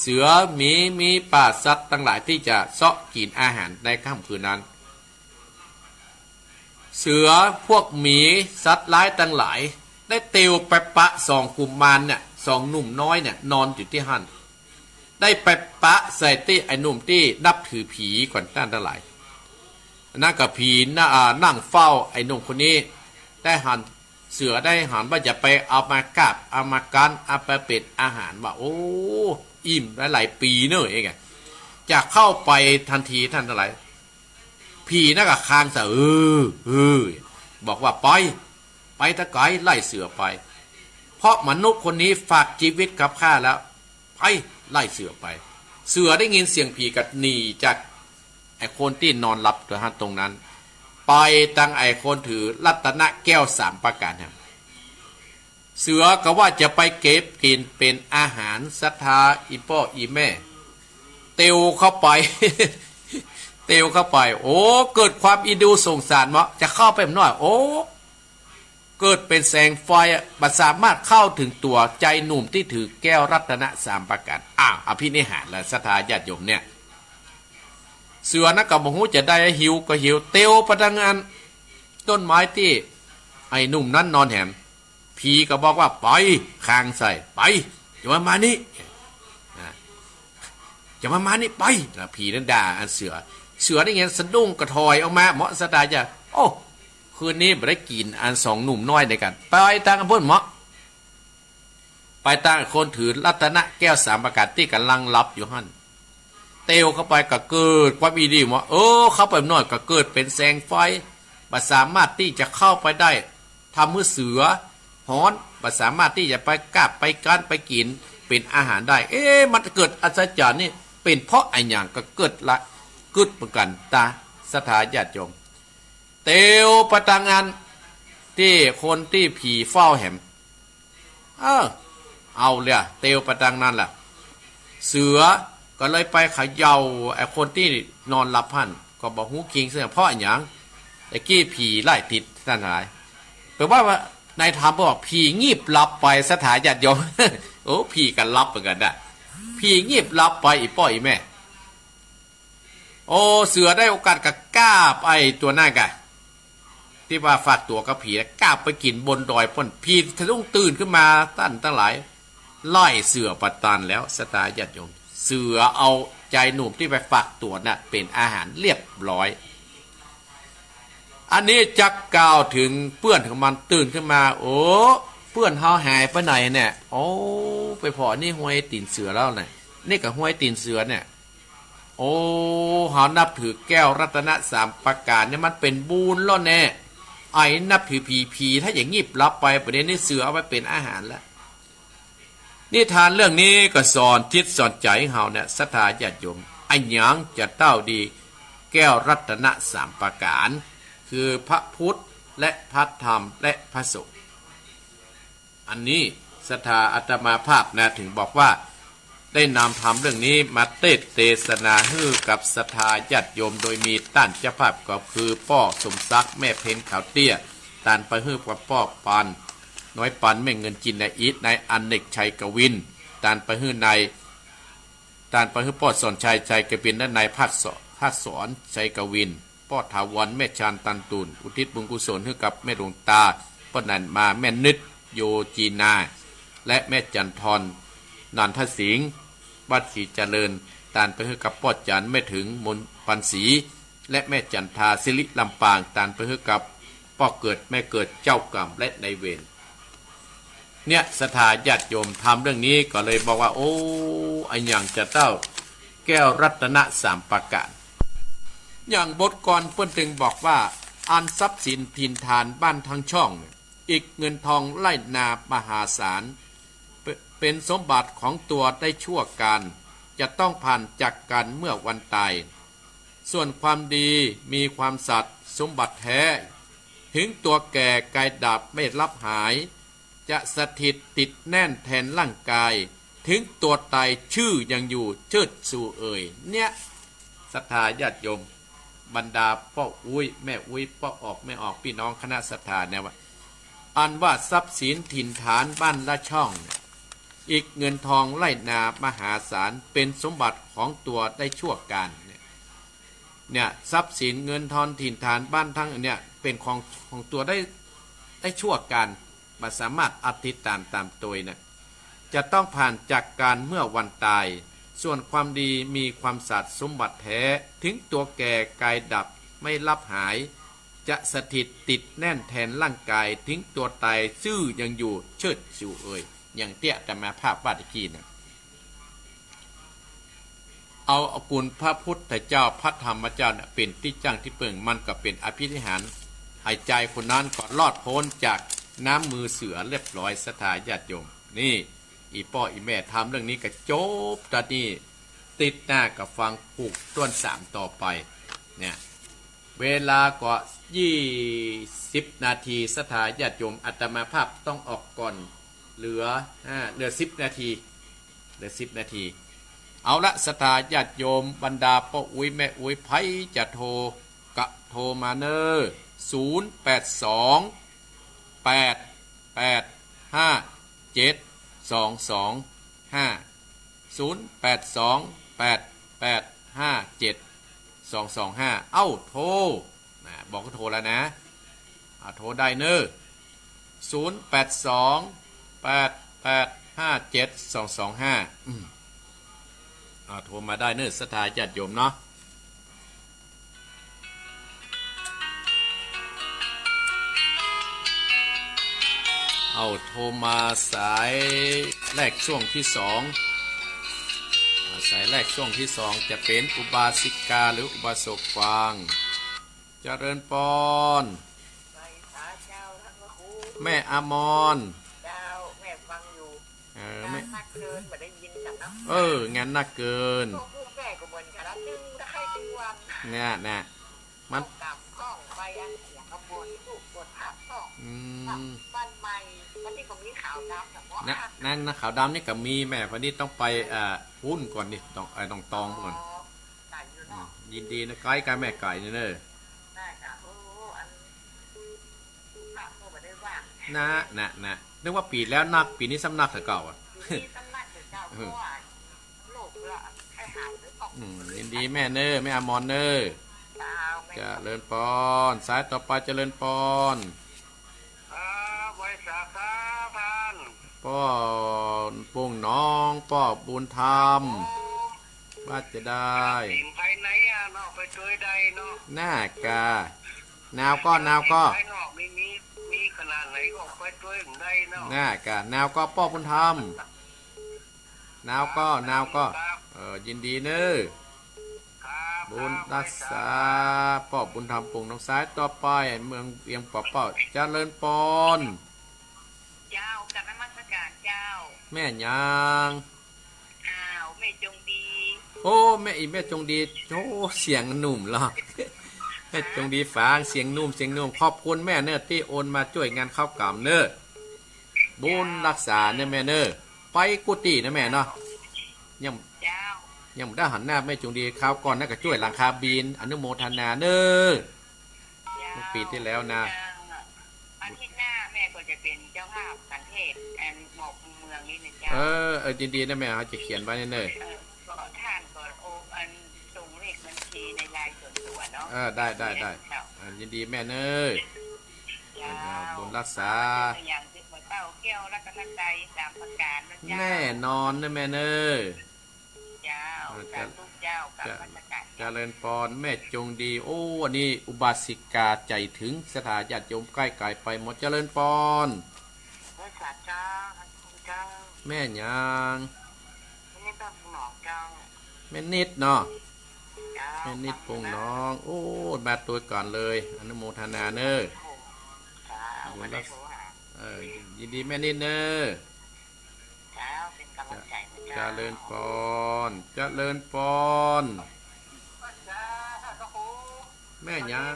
เสือ หมี มีป่าสัตว์ตังหลายตี้จะเซาะกิ๋นอาหารในค่ำคืนนั้น เสือ พวกหมี สัตว์ร้ายตังหลาย ได้เตียวไปปะสองกุมารเนี่ย สองหนุ่มน้อยเนี่ย นอนอยู่ตี้หั้น ได้ไปปะใส่ตี้ไอ้หนุ่มตี้นับถือผีก่อน ต้านตังหลาย อันนั้นก็ผีน่ะ อ่า นั่งเฝ้าไอ้หนุ่มคนนี้ ได้หัน เสือได้หันว่าจะไปเอามากราบ เอามากั๊น เอาไปเป๋นอาหาร ว่า โอ้ อิ่มหลายๆ ปี๋เน่อ เองอะ จะเข้าไปตันที ต้านตังหลาย ผีนั่นก็คางใส่ เออ เออ บอกว่า ไป ไปตะไก๋ ไล่เสือไป เพราะมนุษย์คนนี้ฝากจีวิตกับข้าแล้ว ไป ไล่เสือไป เสือได้ยินเสียงผีก็หนีจากไอ้คนตี้นอนหลับตวยหั้นตรงนั้น ไปตังไอ้คนถือรัตนะแก้วสามประก๋านเนี่ย เสือก็ว่าจะไปเก็บกิ๋นเป๋นอาหาร ศรัทธา อี่ป้ออี่แม่ เตียวเข้าไป เตียวเข้าไป โอ้ เกิดความอินดูสงสารเนาะ จะเข้าไปหน่อย โอ้ เกิดเป๋นแสงไฟอะ บ่สามารถเข้าถึงตั๋วจายหนุ่มตี้ถือแก้วรัตนะสามประก๋าน อ้าว อภินิหารละ ศรัทธาญาติโยมเนี่ย เสือนั้นก็บ่ฮู้จะได้ หิวก็หิว เตียวไปตังอันต้นไม้ตี้ไอ้หนุ่มนั้นนอนแหม ผีก็บอกว่า ไป คางใส่ ไป จะมา มานี่ อ่ะ จะมา มานี่ ไป แล้วผีนั้นด่าอันเสือ เสือได้ยินสะดุ้งก็ถอยออกมา เมาะ ศรัทธาญาติ โอ้ คืนนี้บ่ได้กิ๋นอันสองหนุ่มน้อยเดียวกั๋น ไปตังอันปู้นเมาะ ไปตังคนถือรัตนะแก้วสามประก๋านตี้ก่ำลังหลับอยู่หั้น เตียวเข้าไปก็เกิดความอินดีว่า เออ เข้าไปหน่อยก็เกิดเป๋นแสงไฟ บ่สามารถตี้จะเข้าไปได้ ทำหื้อเสือฮ้อน บ่สามารถตี้จะไปกาบไปกั๊นไปกิ๋นเป๋นอาหารได้ เอ๊ะ มันเกิดอัศจรรย์นี่ เป๋นเพราะอะหยัง ก็เกิดละกึ๊ดเหมือนกั๋นตา ศรัทธาญาติโยม เตียวไปตังอันตี้คนตี้ผีเฝ้าแหม เออ เอาเลย เตียวไปตังนั้นแหละ เสือก็เลยไปเขย่าไอ้คนตี้นอนหลับหั้น ก็บ่ฮู้จริงเสีย เพราะอะหยัง ตะกี้ผีไล่ติดต้านตังหลาย แป๋ว่า ว่าในธรรมบอกผีงีบหลับไป ศรัทธาญาติโยม โอ้ ผีก็หลับเหมือนกั๋นนะ ผีงีบหลับไป อี่ป้ออี่แม่ โอ้ เสือได้โอกาสก็กาบไอ้ตั๋วนั้นกะ ตี้ว่าฝากตั๋วกับผีนะ กาบไปกิ๋นบนดอยปู้น ผีสะดุ้งตื่นขึ้นมา ต้านตังหลาย ไล่เสือไปตังแล้ว ศรัทธาญาติโยม เสือเอาจายหนุ่มตี้ไปฝากตั๋วน่ะเป๋นอาหารเรียบร้อย อันนี้จักกล่าวเถิงเปื้อนของมันตื่นขึ้นมา โอ้ เปื้อนเฮาหายไปไหนเนี่ย โอ้ ไปผ่อนี่ฮอยตี๋นเสือแล้วเนี่ย นี่ก็ฮอยตี๋นเสือเนี่ย โอ้ เฮานับถือแก้วรัตนสามประก๋านเนี่ย มันเป๋นบุญแล้วแน่ ไอ้นับถือผี ผีถ้าอย่างงี้หลับไป บ่าเดี่ยวนี้เสือเอาไปเป๋นอาหารแล้ว นิทานเรื่องนี้ก็สอนจิตสอนใจ๋เฮาเนี่ย ศรัทธาญาติโยม อะหยังจะเต้าดี แก้วรัตนสามประก๋าน คือพระพุทธ และพระธรรม และพระสงฆ์ อันนี้ศรัทธาอาตมาภาพนะ ถึงบอกว่าได้นำธรรมเรื่องนี้มาเตสน์เตสนาหื้อกับศรัทธาญาติโยม โดยมีต้านเจ้าภาพก็คือป้อสมศักดิ์ แม่เพ็ญขาวเตี้ย ต้านไปหื้อกับป้อปาน น้อยปาน แม่เงินจินดาอินทร์ นายอเนกชัยกวิน ต้านไปหื้อนาย ต้านไปหื้อป้อสอนชัย ชัยกวิน และนายภาคส- ภาคสอน ชัยกวิน ป้อถาวร แม่ชาน ตันตูน อุทิศบุญกุศลหื้อกับแม่หลวงตา ป้อหนันมา แม่นึด โยจีนา และแม่จันทร นันทสิงห์ วัดศรีเจริญ ต้านไปหื้อกับป้อจัน แม่ถึง มนต์ปันศรี และแม่จันทา สิริลำปาง ต้านไปหื้อกับป้อเกิด แม่เกิด เจ้ากรรมและนายเวร เนี่ย ศรัทธาญาติโยม ธรรมเรื่องนี้ก็เลยบอกว่า โอ้ อะหยังจะเต้า แก้วรัตนสามประก๋าน อย่างบทกลอนเปิ้นตึงบอกว่า อันทรัพย์สินถิ่นฐานบ้านทั้งช่อง อิกเงินทองไร่นามหาศาล เป- เป๋นสมบัติของตัวได้ชั่วกาล จะต้องผ่านจากกั๋นเมื่อวันต๋าย ส่วนความดีมีความสัตย์สมบัติแท้ ถึงตัวแก่กายดับไม่ลับหาย จะสถิตติดแน่นแทนร่างกาย ถึงตัวต๋ายจื้อยังอยู่เชิดชูเอ่ย เนี่ย ศรัทธาญาติโยม บรรดาป้ออุ๊ย แม่อุ๊ย ป้อออก แม่ออก ปี้น้องคณะศรัทธาเนี่ยว่า อันว่าทรัพย์สินถิ่นฐานบ้านละช่อง อิกเงินทองไร่นามหาศาล เป๋นสมบัติของตัวได้ชั่วกาล เนี่ย เนี่ย ทรัพย์สินเงินทองถิ่นฐานบ้านทั้งเนี่ย เป๋นของ ของตัวได้ ได้ชั่วกาล บ่สามารถเอาติดต๋ามต๋ามตวยนะ จะต้องผ่านจากกั๋นเมื่อวันต๋าย ส่วนความดีมีความสัตย์สมบัติแท้ ถึงตัวแก่กายดับไม่ลับหาย จะสถิตติดแน่นแทนร่างกาย ถึงตัวต๋ายจื้อยังอยู่เชิดชูเอ่ย อย่างตี้อาตมาภาพว่าตะกี้นะ เอา เอากุณพระพุทธเจ้า พระธรรมเจ้าเนี่ย เป๋นตี้จั้งตี้เปิง มันก็เป๋นอภินิหาร ไอ้จายคนนั้นก็รอดป๊นจากน้ำมือเสือเรียบร้อย ศรัทธาญาติโยม นี่ อี่ป้ออี่แม่ ธรรมเรื่องนี้ก็จบต๋อนนี้ ติ๊ดหน้าก็ฟังผูกต้วนสามต่อไป เนี่ย เวลาก็ยี่สิบนาที ศรัทธาญาติโยม อาตมาภาพต้องออกก่อน เหลือ อ่า เหลือสิบนาที เหลือสิบนาที เอาละ ศรัทธาญาติโยม บรรดาป้ออุ๊ยแม่อุ๊ย ใผจะโทรก็โทรมาเน่อ ศูนย์แปดสอง แปดแปดห้าเจ็ดสองสองห้า ศูนย์แปดสอง แปดแปดห้าเจ็ดสองสองห้า เอ้า โทร นะ บอกว่าโทรแล้วนะ อ่า โทรได้เน่อ ศูนย์แปดสอง แปดแปดห้าเจ็ดสองสองห้า อืม อ่า โทรมาได้เน่อ ศรัทธาญาติโยมเนาะ เอา โทรมาสายแรกช่วงตี้สอง อ่า สายแรกช่วงตี้สอง จะเป๋นอุบาสิกาหรืออุบาสกฟัง เจริญปอน ไหว้สาเจ้าท่านพระครู แม่อมร เจ้า แม่ฟังอยู่ เออ แม่ งานนักเกิน บ่ได้ยินกันเนาะ เออ งานนักเกิน พวกแม่ก็เหมือนกันนะ ตึงตะไคร้ตึงวัน เนี่ย เนี่ย มัน เอากลับกล้องไปอันเสียงกระบวนลูกกดอัพกล้อง อืม บ้านใหม่ วันนี้ก็มีขาวดำแต่ว่า นะ นั่นนะ ขาวดำนี่ก็มีแม่ วันนี้ต้องไป เอ่อ พุ้นก่อนนี่ ต้อง เอ่อ ต้องตองก่อน อ๋อ ไก๋อยู่เนาะ อืม ยินดีนะ ใก้กับแม่ไก๋นี่เน่อ ได้ค่ะ โอ้ อัน พระก็บ่ได้ว่าง นะ นะ นะ นึกว่าปี๋แล้วนัก ปี๋นี้ซ้ำนักกว่าเก่าอะ ปี๋นี้ซ้ำนักกว่าเก่า เออ เพราะว่าโรคละไข้หายไปสอง อืม ยินดีแม่เน่อ แม่อมรเน่อ เจ้า แม่ เจริญปอน สายต่อไป เจริญปอน ครับ ไหว้สาครับท่าน ป้อปงหนอง ป้อบุญธรรม ครับผม ว่าจะได้ สินภายในอะเนาะ ไปช่วยได้เนาะ หน้ากา หนาวก่อ หนาวก่อ ภายนอกนี่มี มีขนาดไหนก็ไปช่วยได้เนาะ หน้ากา หนาวก่อ ป้อบุญธรรม หนาวก่อ ครับ หนาวก่อ ครับ เออ ยินดีเน่อ บุญรักษา ป้อบุญธรรม ปงหนองทราย ต่อไป เมืองเวียงป่าเป้า เจริญปอน เจ้า กราบนมัสการเจ้า แม่หยัง อ้าว แม่จงดี โอ้ แม่อีแม่จงดี โอ้ เสียงหนุ่มเหรอ แม่จงดีฝาง เสียงหนุ่ม เสียงหนุ่ม ขอบคุณแม่เน่อ ตี้โอนมาจ้วยงานข้าวก๋ำเน่อ บุญรักษาเน่อแม่เน่อ ไปกู้ตี้นะแม่เนาะ ยัง เจ้า ยังบ่ได้หันหน้าแม่จงดี คราวก่อนนั้นก็จ้วยหลังคาบิน อนุโมทนาเน่อ เจ้า เมื่อปี๋ตี้แล้วนะ เจ้า อาทิตย์หน้าแม่ก็จะเป๋นเจ้าภาพขันเทศน์ อันหมอกเมืองนี่นะเจ้า เออ เออ ยินดีนะแม่ เฮาจะเขียนไว้เน่อ เออ ก็ต้านก็โอ อันส่งเลขบัญชีในไลน์ส่วนตั๋วเนาะ เออ ได้ ได้ ได้ เจ้า อ่า ยินดีแม่เน่อ เจ้า บุญรักษา อย่างที่หลวงปู่เต้าแก้วรัตนตรัยสามประการนะเจ้า แน่นอนนะแม่เน่อ เจ้า เออ สาธุเจ้า กราบนมัสการ เจริญปอน แม่จงดี โอ้ อันนี้อุบาสิกาใจ๋ถึง ศรัทธาญาติโยมใก้ไก๋ไปหมด เจริญปอน ไหว้สาเจ้า เจ้า แม่หยัง แม่นิดปงหนองเจ้า แม่นิดเนาะ เจ้า แม่นิดปงหนอง โอ้ มาตวยก่อนเลย อนุโมทนาเน่อ เจ้า บุญรักษา ไม่ได้โทรหา เออ ยินดีแม่นิดเน่อ เจ้า เป๋นก๋ำลังใจ๋นะเจ้า เจริญปอน เจริญปอน แม่หยัง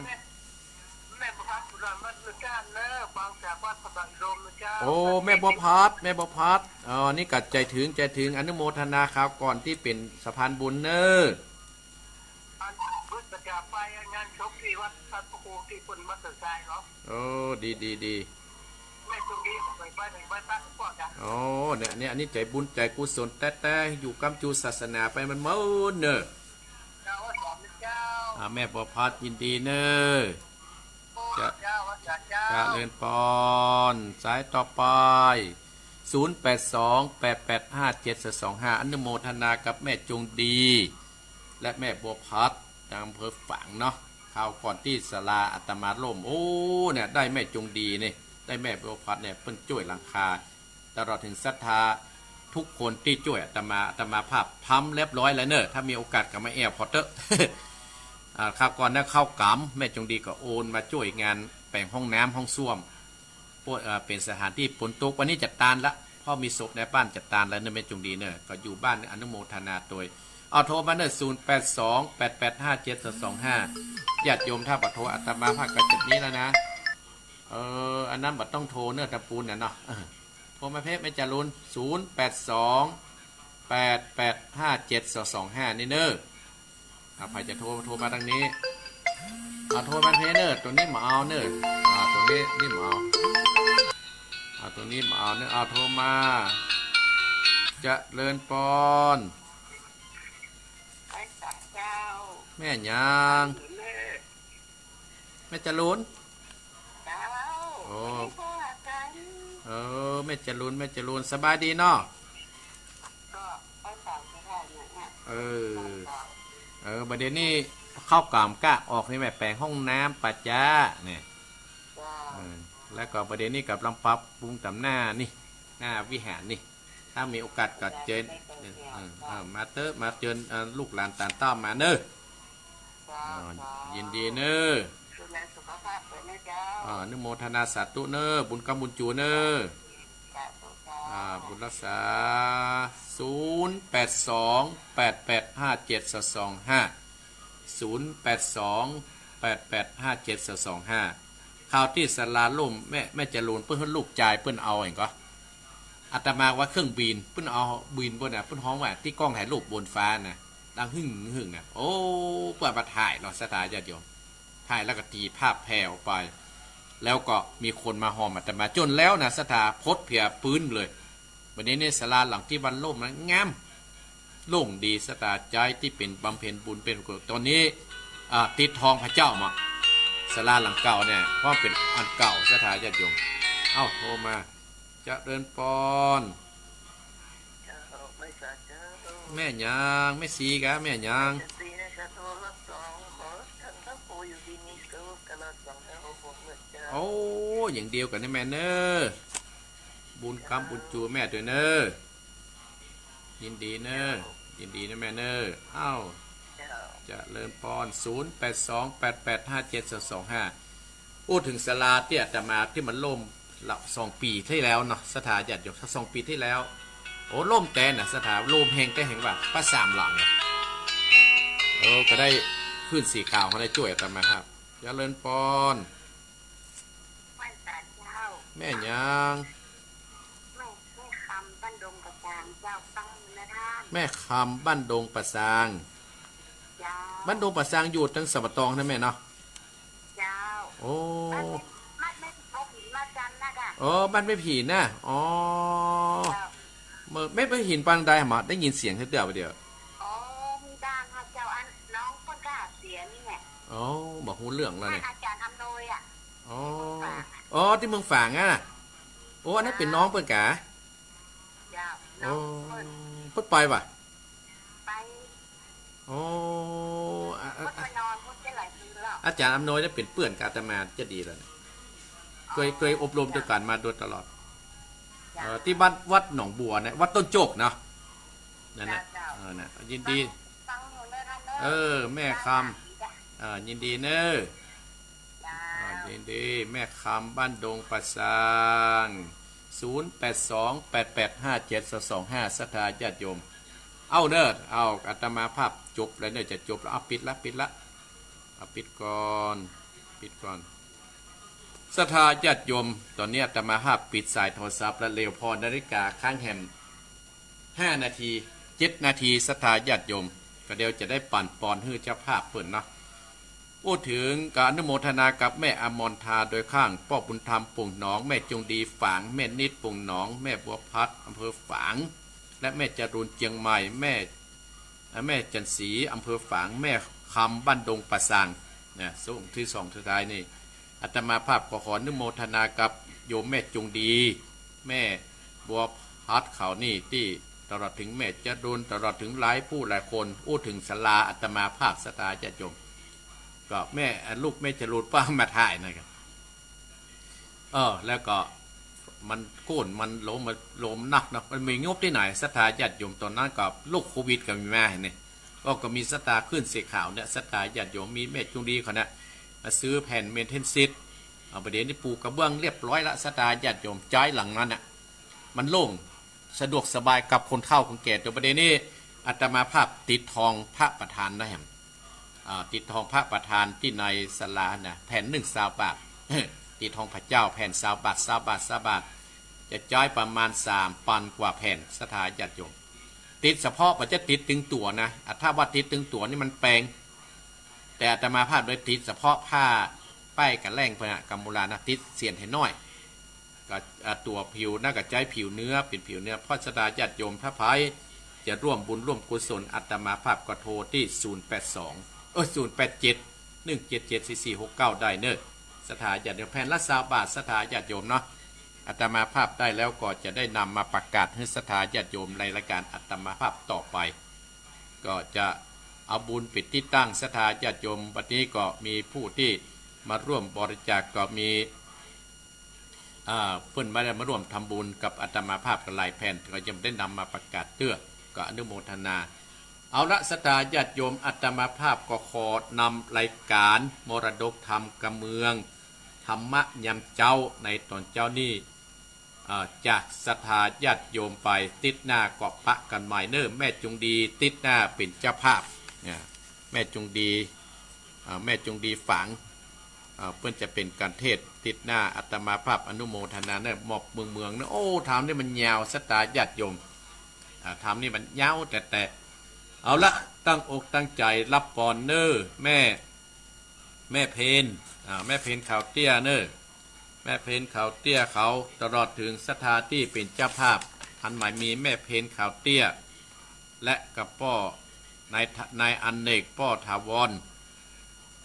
แม่บัวพัด อุดรวัดเมืองกาญเน่อ ฟังจากวัดพระบาทลมนะเจ้า โอ้ แม่บัวพัด แม่บัวพัด อ๋อ นี่ก็ใจ๋ถึง ใจ๋ถึง อนุโมทนาคราวก่อนตี้เป๋นสะพานบุญเน่อ อันพุทธเจ้าไปงานศพตี้วัดท่านพระครูตี้เปิ้นวัดสันทรายเนาะ โอ้ ดี ดี ดี แม่จงดีไป ไป ไป ไป ไปก่อนจ้ะ โอ้ เนี่ย เนี่ย อันนี้ใจ๋บุญใจ๋กุศลแต๊ๆ อยู่กำจูศาสนาไปมันเมินเน่อ เจ้า สาธุเจ้า อ่า แม่บัวพัดยินดีเน่อ เจ้า เจ้า เจ้า เจริญปอน สายต่อไป ศูนย์แปดสอง แปดแปดห้าเจ็ด สองสองห้า อนุโมทนากับแม่จงดี และแม่บัวพัด จากอำเภอฝางเนาะ คราวก่อนตี้ศาลาอาตมาล่ม โอ้ เนี่ย ได้แม่จงดีนี่ ได้แม่บัวพัดเนี่ย เปิ้นจ้วยหลังคา ตลอดเถิงศรัทธากู้คนตี้จ้วยอาตมา อาตมาภาพพร้อมเรียบร้อยแล้วเน่อ ถ้ามีโอกาสก็มาแอ่วผ่อเต๊อะ อ่า คราวก่อนนะ ข้าวก๋ำ แม่จงดีก็โอนมาจ้วยงานแป๋งห้องน้ำห้องส้วม ปวด เอ่อ เป๋นสถานตี้ฝนตก วันนี้จะตานละ เพราะมีศพในบ้านจะตานแล้วเน่อ แม่จงดีเน่อ ก็อยู่บ้านอนุโมทนาตวย เอาโทรมาเน่อ ศูนย์แปดสอง แปดแปดห้าเจ็ด สองสองห้า ญาติโยมถ้าบ่โทรอาตมาภาพก็จะนี้แล้วนะ เออ อันนั้นบ่ต้องโทรเน่อ ตะปูนน่ะเนาะ เออ โทรมาเพ่แม่จรูน ศูนย์แปดสอง แปดแปดห้าเจ็ด สองสองห้า นี่เน่อ อ่า ใผจะโทร โทรมาตางนี้ อ่า โทรมาเพ่เน่อ ตั๋วนี้บ่เอาเน่อ อ่า ตั๋วนี้ นี่บ่เอา อ่า ตั๋วนี้บ่เอาเน่อ อ่า โทรมา เจริญปอน ไหว้สาเจ้า แม่หยัง แม่จรูน เจ้า โอ้ ไม่ได้โทรหากัน เออ แม่จรูน แม่จรูน สบายดีเนาะ ก็ไปฝากสถานะเนี่ย เออ เออ บ่าเดี่ยวนี้ข้าวก๋ำกะออกนี่แม่ แป๋งห้องน้ำป่าจ๊าเนี่ย เจ้า เออ แล้วก็บ่าเดี่ยวนี้ก่ำลังปรับปรุงต๋ามหน้านี่ หน้าวิหารนี่ ถ้ามีโอกาสก็เจิญ เออ เออ มาเต๊อะ มาเจิญ เอ่อ ลูกหลานตานเต้ามาเน่อ เจ้า อ่า เจ้า ยินดีเน่อ ดูแลสุขภาพตวยนะเจ้า อ่า อนุโมทนาสาธุเน่อ บุญกำบุญจูเน่อ สาธุเจ้า อ่า บุญรักษา ศูนย์แปดสอง แปดแปดห้าเจ็ด สองสองห้า ศูนย์แปดสอง แปดแปดห้าเจ็ด สองสองห้า คราวตี้ศาลาล่ม แม่ แม่จรูนเปิ้นหื้อลูกจายเปิ้นเอาเองก็ อาตมาว่าเครื่องบิน เปิ้นเอาบินเปิ้นน่ะ เปิ้นฮ้องว่าตี้กล้องถ่ายรูปบนฟ้าน่ะ ดังหึ่งหึ่งน่ะ โอ้ เปิ้นเอามาถ่ายเนาะ ศรัทธาญาติโยม ถ่ายแล้วก็ตีภาพแผ่ออกไป แล้วก็มีคนมาหอมอาตมา จ๋นแล้วนะ ศรัทธา พดเผียปื๊นเลย บ่าเดี่ยวนี้ศาลาหลังตี้วันล่มนะ งาม โล่งดี ศรัทธาใจ๊ตี้เป๋นบำเพ็ญบุญเป๋นกุศล ต๋อนนี้ อ่า ติดทองพระเจ้ามา ศาลาหลังเก่าเนี่ย เพราะเป๋นอันเก่า ศรัทธาญาติโยม เอ้า โทรมา เจริญปอน เจ้า ไหว้สาเจ้า แม่หยัง แม่ศรีกะ แม่หยัง แม่ศรีนะเจ้า โทรรอบสอง ขอท่านพระครูอยู่ดีมีสุขตลอดสองเดือนหกเดือนเจ้า โอ้ อย่างเดียวกั๋นนะแม่เน่อ บุญกำบุญจูแม่ตวยเน่อ ยินดีเน่อ ยินดีนะแม่เน่อ เอ้า เจ้า เจริญปอน ศูนย์ แปด สอง แปด แปด ห้า เจ็ด สอง สอง ห้า อู้เถิงศาลาตี้อาตมาตี้มันล่มละ สองปี๋ตี้แล้วเนาะ ศรัทธาญาติโยม สองปี๋ตี้แล้ว โอ้ ล่มแต๊นะ ศรัทธา ล่มแฮงแต๊แฮงว่า ปะสามหลังนะ โอ้ ก็ได้คลื่นสีขาวเขาได้จ้วยอาตมาครับ เจริญปอน ไหว้สาเจ้า แม่หยัง แม่ แม่คำบ้านดงป่าซางเจ้า ฟังอยู่นะท่าน แม่คำบ้านดงป่าซาง เจ้า บ้านดงป่าซางอยู่ตังสันป่าตองนะแม่เนาะ เจ้า โอ้ บ้านแม่ บ้านแม่ผีน บ้านแม่ผีนนะกะ อ๋อ บ้านแม่ผีนนะ อ๋อ เจ้า เมื่อ แม่ผีนปางใดหา ได้ยินเสียงเตื้อๆ บ่าเดี่ยว อ๋อ มีบ้างค่ะเจ้า อันน้องเปิ้นก็เสียนี่แหละ อ๋อ บ่ฮู้เรื่องแล้วเนี่ย อาจารย์อำนวยอะ อ๋อ ตี้เมืองฝางอะ อ๋อ ตี้เมืองฝางอะ โอ้ อันนั้นเป๋นน้องเปิ้นกา เจ้า โอ้ น้องเปิ้น เปิ้นไปบ่า ไป โอ้ อะ อะ เปิ้นไปนอน เปิ้นไปหลายคืนแล้ว อาจารย์อำนวยเนี่ยเป๋นเปื้อนกับอาตมาจะดีแล้วเนี่ย เคย เคยอบรมตวยกั๋นมาโดยตลอด เจ้า เอ่อ ตี้บ้านวัดหนองบัวเนี่ย วัดต้นโจกเนาะ นั่นน่ะ เจ้า เออ น่ะ ยินดี ฟังอยู่เนอะท่านเนอะ เออ แม่คำ เออ ยินดีเนอะ เจ้า อ่า ยินดี แม่คำบ้านดงป่าซาง ศูนย์ แปด สอง แปด แปด ห้า เจ็ด สอง สอง ห้า ศรัทธาญาติโยม เอาเนอะ เอา อาตมาภาพจบแล้วเนอะ จะจบแล้ว เอา ปิดละ ปิดละ เอา ปิดก่อน ปิดก่อน ศรัทธาญาติโยม ต๋อนนี้อาตมาภาพปิดสายโทรศัพท์แล้ว เร็วผ่อนาฬิกาข้างแหม ห้านาที เจ็ดนาที ศรัทธาญาติโยม ก็เดี๋ยวจะได้ปั๋นปอนหื้อเจ้าภาพเปิ้นเนาะ อู้เถิงก็อนุโมทนากับแม่อมรทาโดยข้าง ป้อบุญธรรม ป่งหนอง แม่จงดี ฝาง แม่นิด ป่งหนอง แม่บัวพัด อำเภอฝาง และแม่จรูน เจียงใหม่ แม่ แม่จันทร์ศรี อำเภอฝาง แม่คำ บ้านดงป่าซาง นะ ส่งตี้สองสุดท้ายนี่ อาตมาภาพก็ขออนุโมทนากับโยมแม่จงดี แม่บัวพัดเขานี่ตี้ ตลอดเถิงแม่จรูน ตลอดเถิงหลายผู้หลายคน อู้เถิงศาลาอาตมาภาพ ศรัทธาญาติโยม ก็แม่ ลูกแม่จรูนป้ามาถ่ายนะครับ เออ แล้วก็มันโค่น มันโหลม มันโหลมนักเนาะ มันมีงบตี้ไหน ศรัทธาญาติโยม ต๋อนนั้นก็โรคโควิดก็มีมาหั้นนี่ ก็ ก็มีศรัทธาคลื่นสีขาวเนี่ย ศรัทธาญาติโยม มีแม่จงดีเขาเนี่ย มาซื้อแผ่นเมนเทนซิส เอา บ่าเดี่ยวนี้ปูกระเบื้องเรียบร้อยละ ศรัทธาญาติโยม จ๊ายหลังนั้นน่ะ มันโล่ง สะดวกสบายกับคนเฒ่าคนแก่ แต่บ่าเดี่ยวนี้อาตมาภาพติดทองพระประธานนะแหม อ่า ติดทองพระประธานตี้ในศาลานะ แผ่นนึ่งซาวบาท ติดทองพระเจ้าแผ่นซาวบาท ซาวบาท ซาวบาท จะจ๊ายประมาณสามปันกว่าแผ่น ศรัทธาญาติโยม ติดเฉพาะ บ่าจะติดตึงตั๋วนะ อ่ะ ถ้าว่าติดตึงตั๋วนี่มันแปง แต่อาตมาภาพโดยติดเฉพาะผ้าป้ายกะแล่งเปิ้นน่ะ กำมูลานะ ติดเสี้ยนให้น้อย ก็ อ่า ตั๋วผิวนะ ก็ใจ๊ผิวเนื้อ เป๋นผิวเนื้อ เพราะศรัทธาญาติโยมถ้าใผจะร่วมบุญร่วมกุศล อาตมาภาพก็โทรตี้ ศูนย์ แปด สอง เออ ศูนย์ แปด เจ็ด หนึ่ง เจ็ด เจ็ด สี่ สี่ หก เก้า ได้เนอะ ศรัทธาญาติโยม แผ่นละซาวบาท ศรัทธาญาติโยมเนาะ อาตมาภาพได้แล้วก็จะได้นำมาประกาศหื้อศรัทธาญาติโยมในรายการอาตมาภาพต่อไป ก็จะเอาบุญไปติดตั้งศรัทธาญาติโยม บัดนี้ก็มีผู้ตี้มาร่วมบริจาคก็มี อ่า เปิ้นมาได้มาร่วมทำบุญกับอาตมาภาพกันหลายแผ่น ก็ยังบ่ได้นำมาประกาศเตื้อ ก็อนุโมทนา เอาละ ศรัทธาญาติโยม อาตมาภาพก็ขอนำรายการมรดกธรรมกำเมือง ธรรมะยามเจ๊า ในต๋อนเจ๊านี้ อ่า จากศรัทธาญาติโยมไป ติ๊ดหน้าก็ปะกั๋นใหม่เน่อ แม่จงดีติ๊ดหน้าเป๋นเจ้าภาพ เนี่ย แม่จงดี อ่า แม่จงดีฝาง อ่า เปิ้นจะเป๋นกั๋นเทศน์ติ๊ดหน้า อาตมาภาพอนุโมทนาเน่อ มอบเมืองๆ เน่อ โอ้ ธรรมนี่มันยาว ศรัทธาญาติโยม อ่า ธรรมนี่มันยาวแต๊ๆ เอาละ ตั้งอกตั้งใจ๋ฮับปอนเน่อ แม่ แม่เพน อ่า แม่เพนขาวเตี้ยเน่อ แม่เพนขาวเตี้ยเขา ตลอดเถิงศรัทธาตี้เป๋นเจ้าภาพ อันหมายมีแม่เพนขาวเตี้ย และกับป้อ นาย นายอเนก ป้อถาวร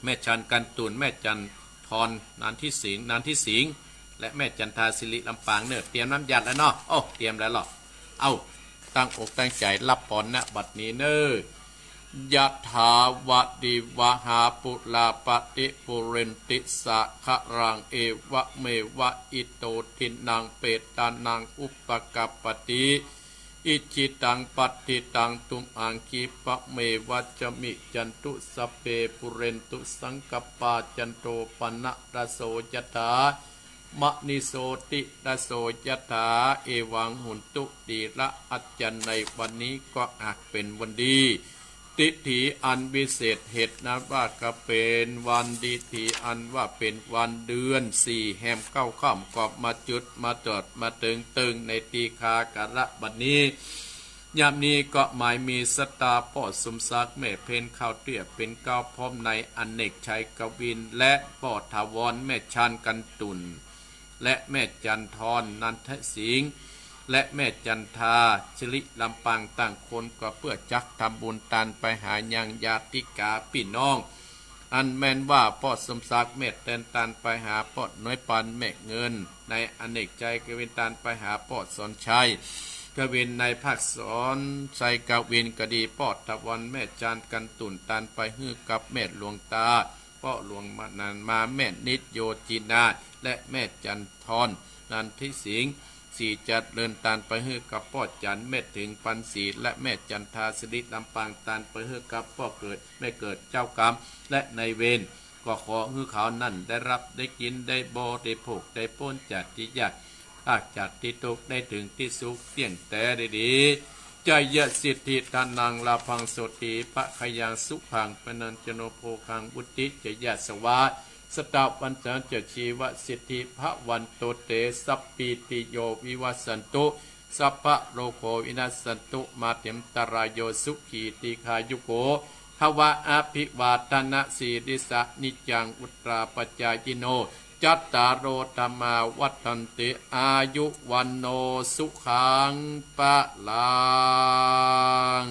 แม่จันกันตุ่น แม่จันทร นันทิสิงห์ นันทิสิงห์ และแม่จันทาสิริลำปางเน่อ เตรียมน้ำยันต์แล้วเนาะ โอ้ เตรียมแล้วเหรอ เอ้า ตั้งอกตั้งใจ๋ฮับปอน ณ บัดนี้เน่อ ยะถาวะริวะหาปุราปะริปูเรนติสาคะรัง เอวะเมวะอิโตทินังเปตานังอุปะกัปปะติ อิจฉิตังปัตถิตัง ตุมหัง คิปะเมวะสะมิชฌันตุ สัพเพ ปุเรนตุ สังกัปปา จันโท ปะนะระโส ยะถา มะณิโชติระโส ยะถา เอวัง โหนตุ ทีระ อาจ๋ารย์ ในวันนี้ก็หากเป๋นวันดี ทิฏฐิอันวิเศษ เหตุนั้นว่าก็เป๋นวันดี ทิฏฐิอันว่าเป๋นวันเดือนสี่ แฮมเก้าค่ำ ก็มาจุดมาจอดมาเถิงเติงในตีฆากรบัดนี้ ยามนี้ก็หมายมีศรัทธาป้อสมศักดิ์ แม่เพ็ญ ข้าวเตี้ย เป๋นเก๊า พร้อมนายอเนกชัย กวิน และป้อถาวร แม่ชาน กันตุ่น และแม่จันทร นันทสิงห์ และแม่จันทา สิริลำปาง ต่างคนก็เปื้อจักทำบุญตานไปหายังญาติกาปี้น้อง อันแม่นว่าป้อสมศักดิ์ แม่แตน ตานไปหาป้อหนวยปัน แม่เงิน นายอเนกชัย กวิน ตานไปหาป้อสอนชัย กวิน นายภาคสอนชัย กวิน ก็ดี ป้อถาวร แม่ชาน กันตุ่น ตานไปหื้อกับแม่หลวงตา ป้อหลวงมานันมา แม่นิตโยจินา และแม่จันทร นันทิสิงห์ ศรีเจริญ ตานไปหื้อกับป้อจัน แม่เถิง ปันศรี และแม่จันทา สิริลำปาง ตานไปหื้อกับป้อเกิด แม่เกิด เจ้ากรรม และนายเวร ก็ขอหื้อเขานั้นได้ฮับได้กิ๋นได้บริโภค ได้ป๊นจากตี้ยาก พรากจากตี้ตุ๊กข์ ได้เถิงตี้สุขเตี้ยงแต๊ได้ดี จายสิทธิ ธนัง ลาภัง โสติ ภะคะยัง สุขัง พลัง ชโน โภคัง วุฒิ จยะ สวา สะตะ วัญชะ จะ ชีวะ สิทธิ ภะวันตุ เต สัพพีติโย วิวัชชันตุ สัพพะโรโค วินัสสันตุ มา เต อันตะราโย สุขี ทีฆายุโก ภะวะ อภิวาทะนะสีลิสสะ นิจจัง วุฑฒาปะจายิโน จัตตาโร ธัมมา วัฑฒันติ อายุ วัณโณ สุขัง พะลัง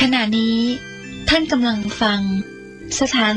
ขณะนี้ท่านกำลังฟังสถา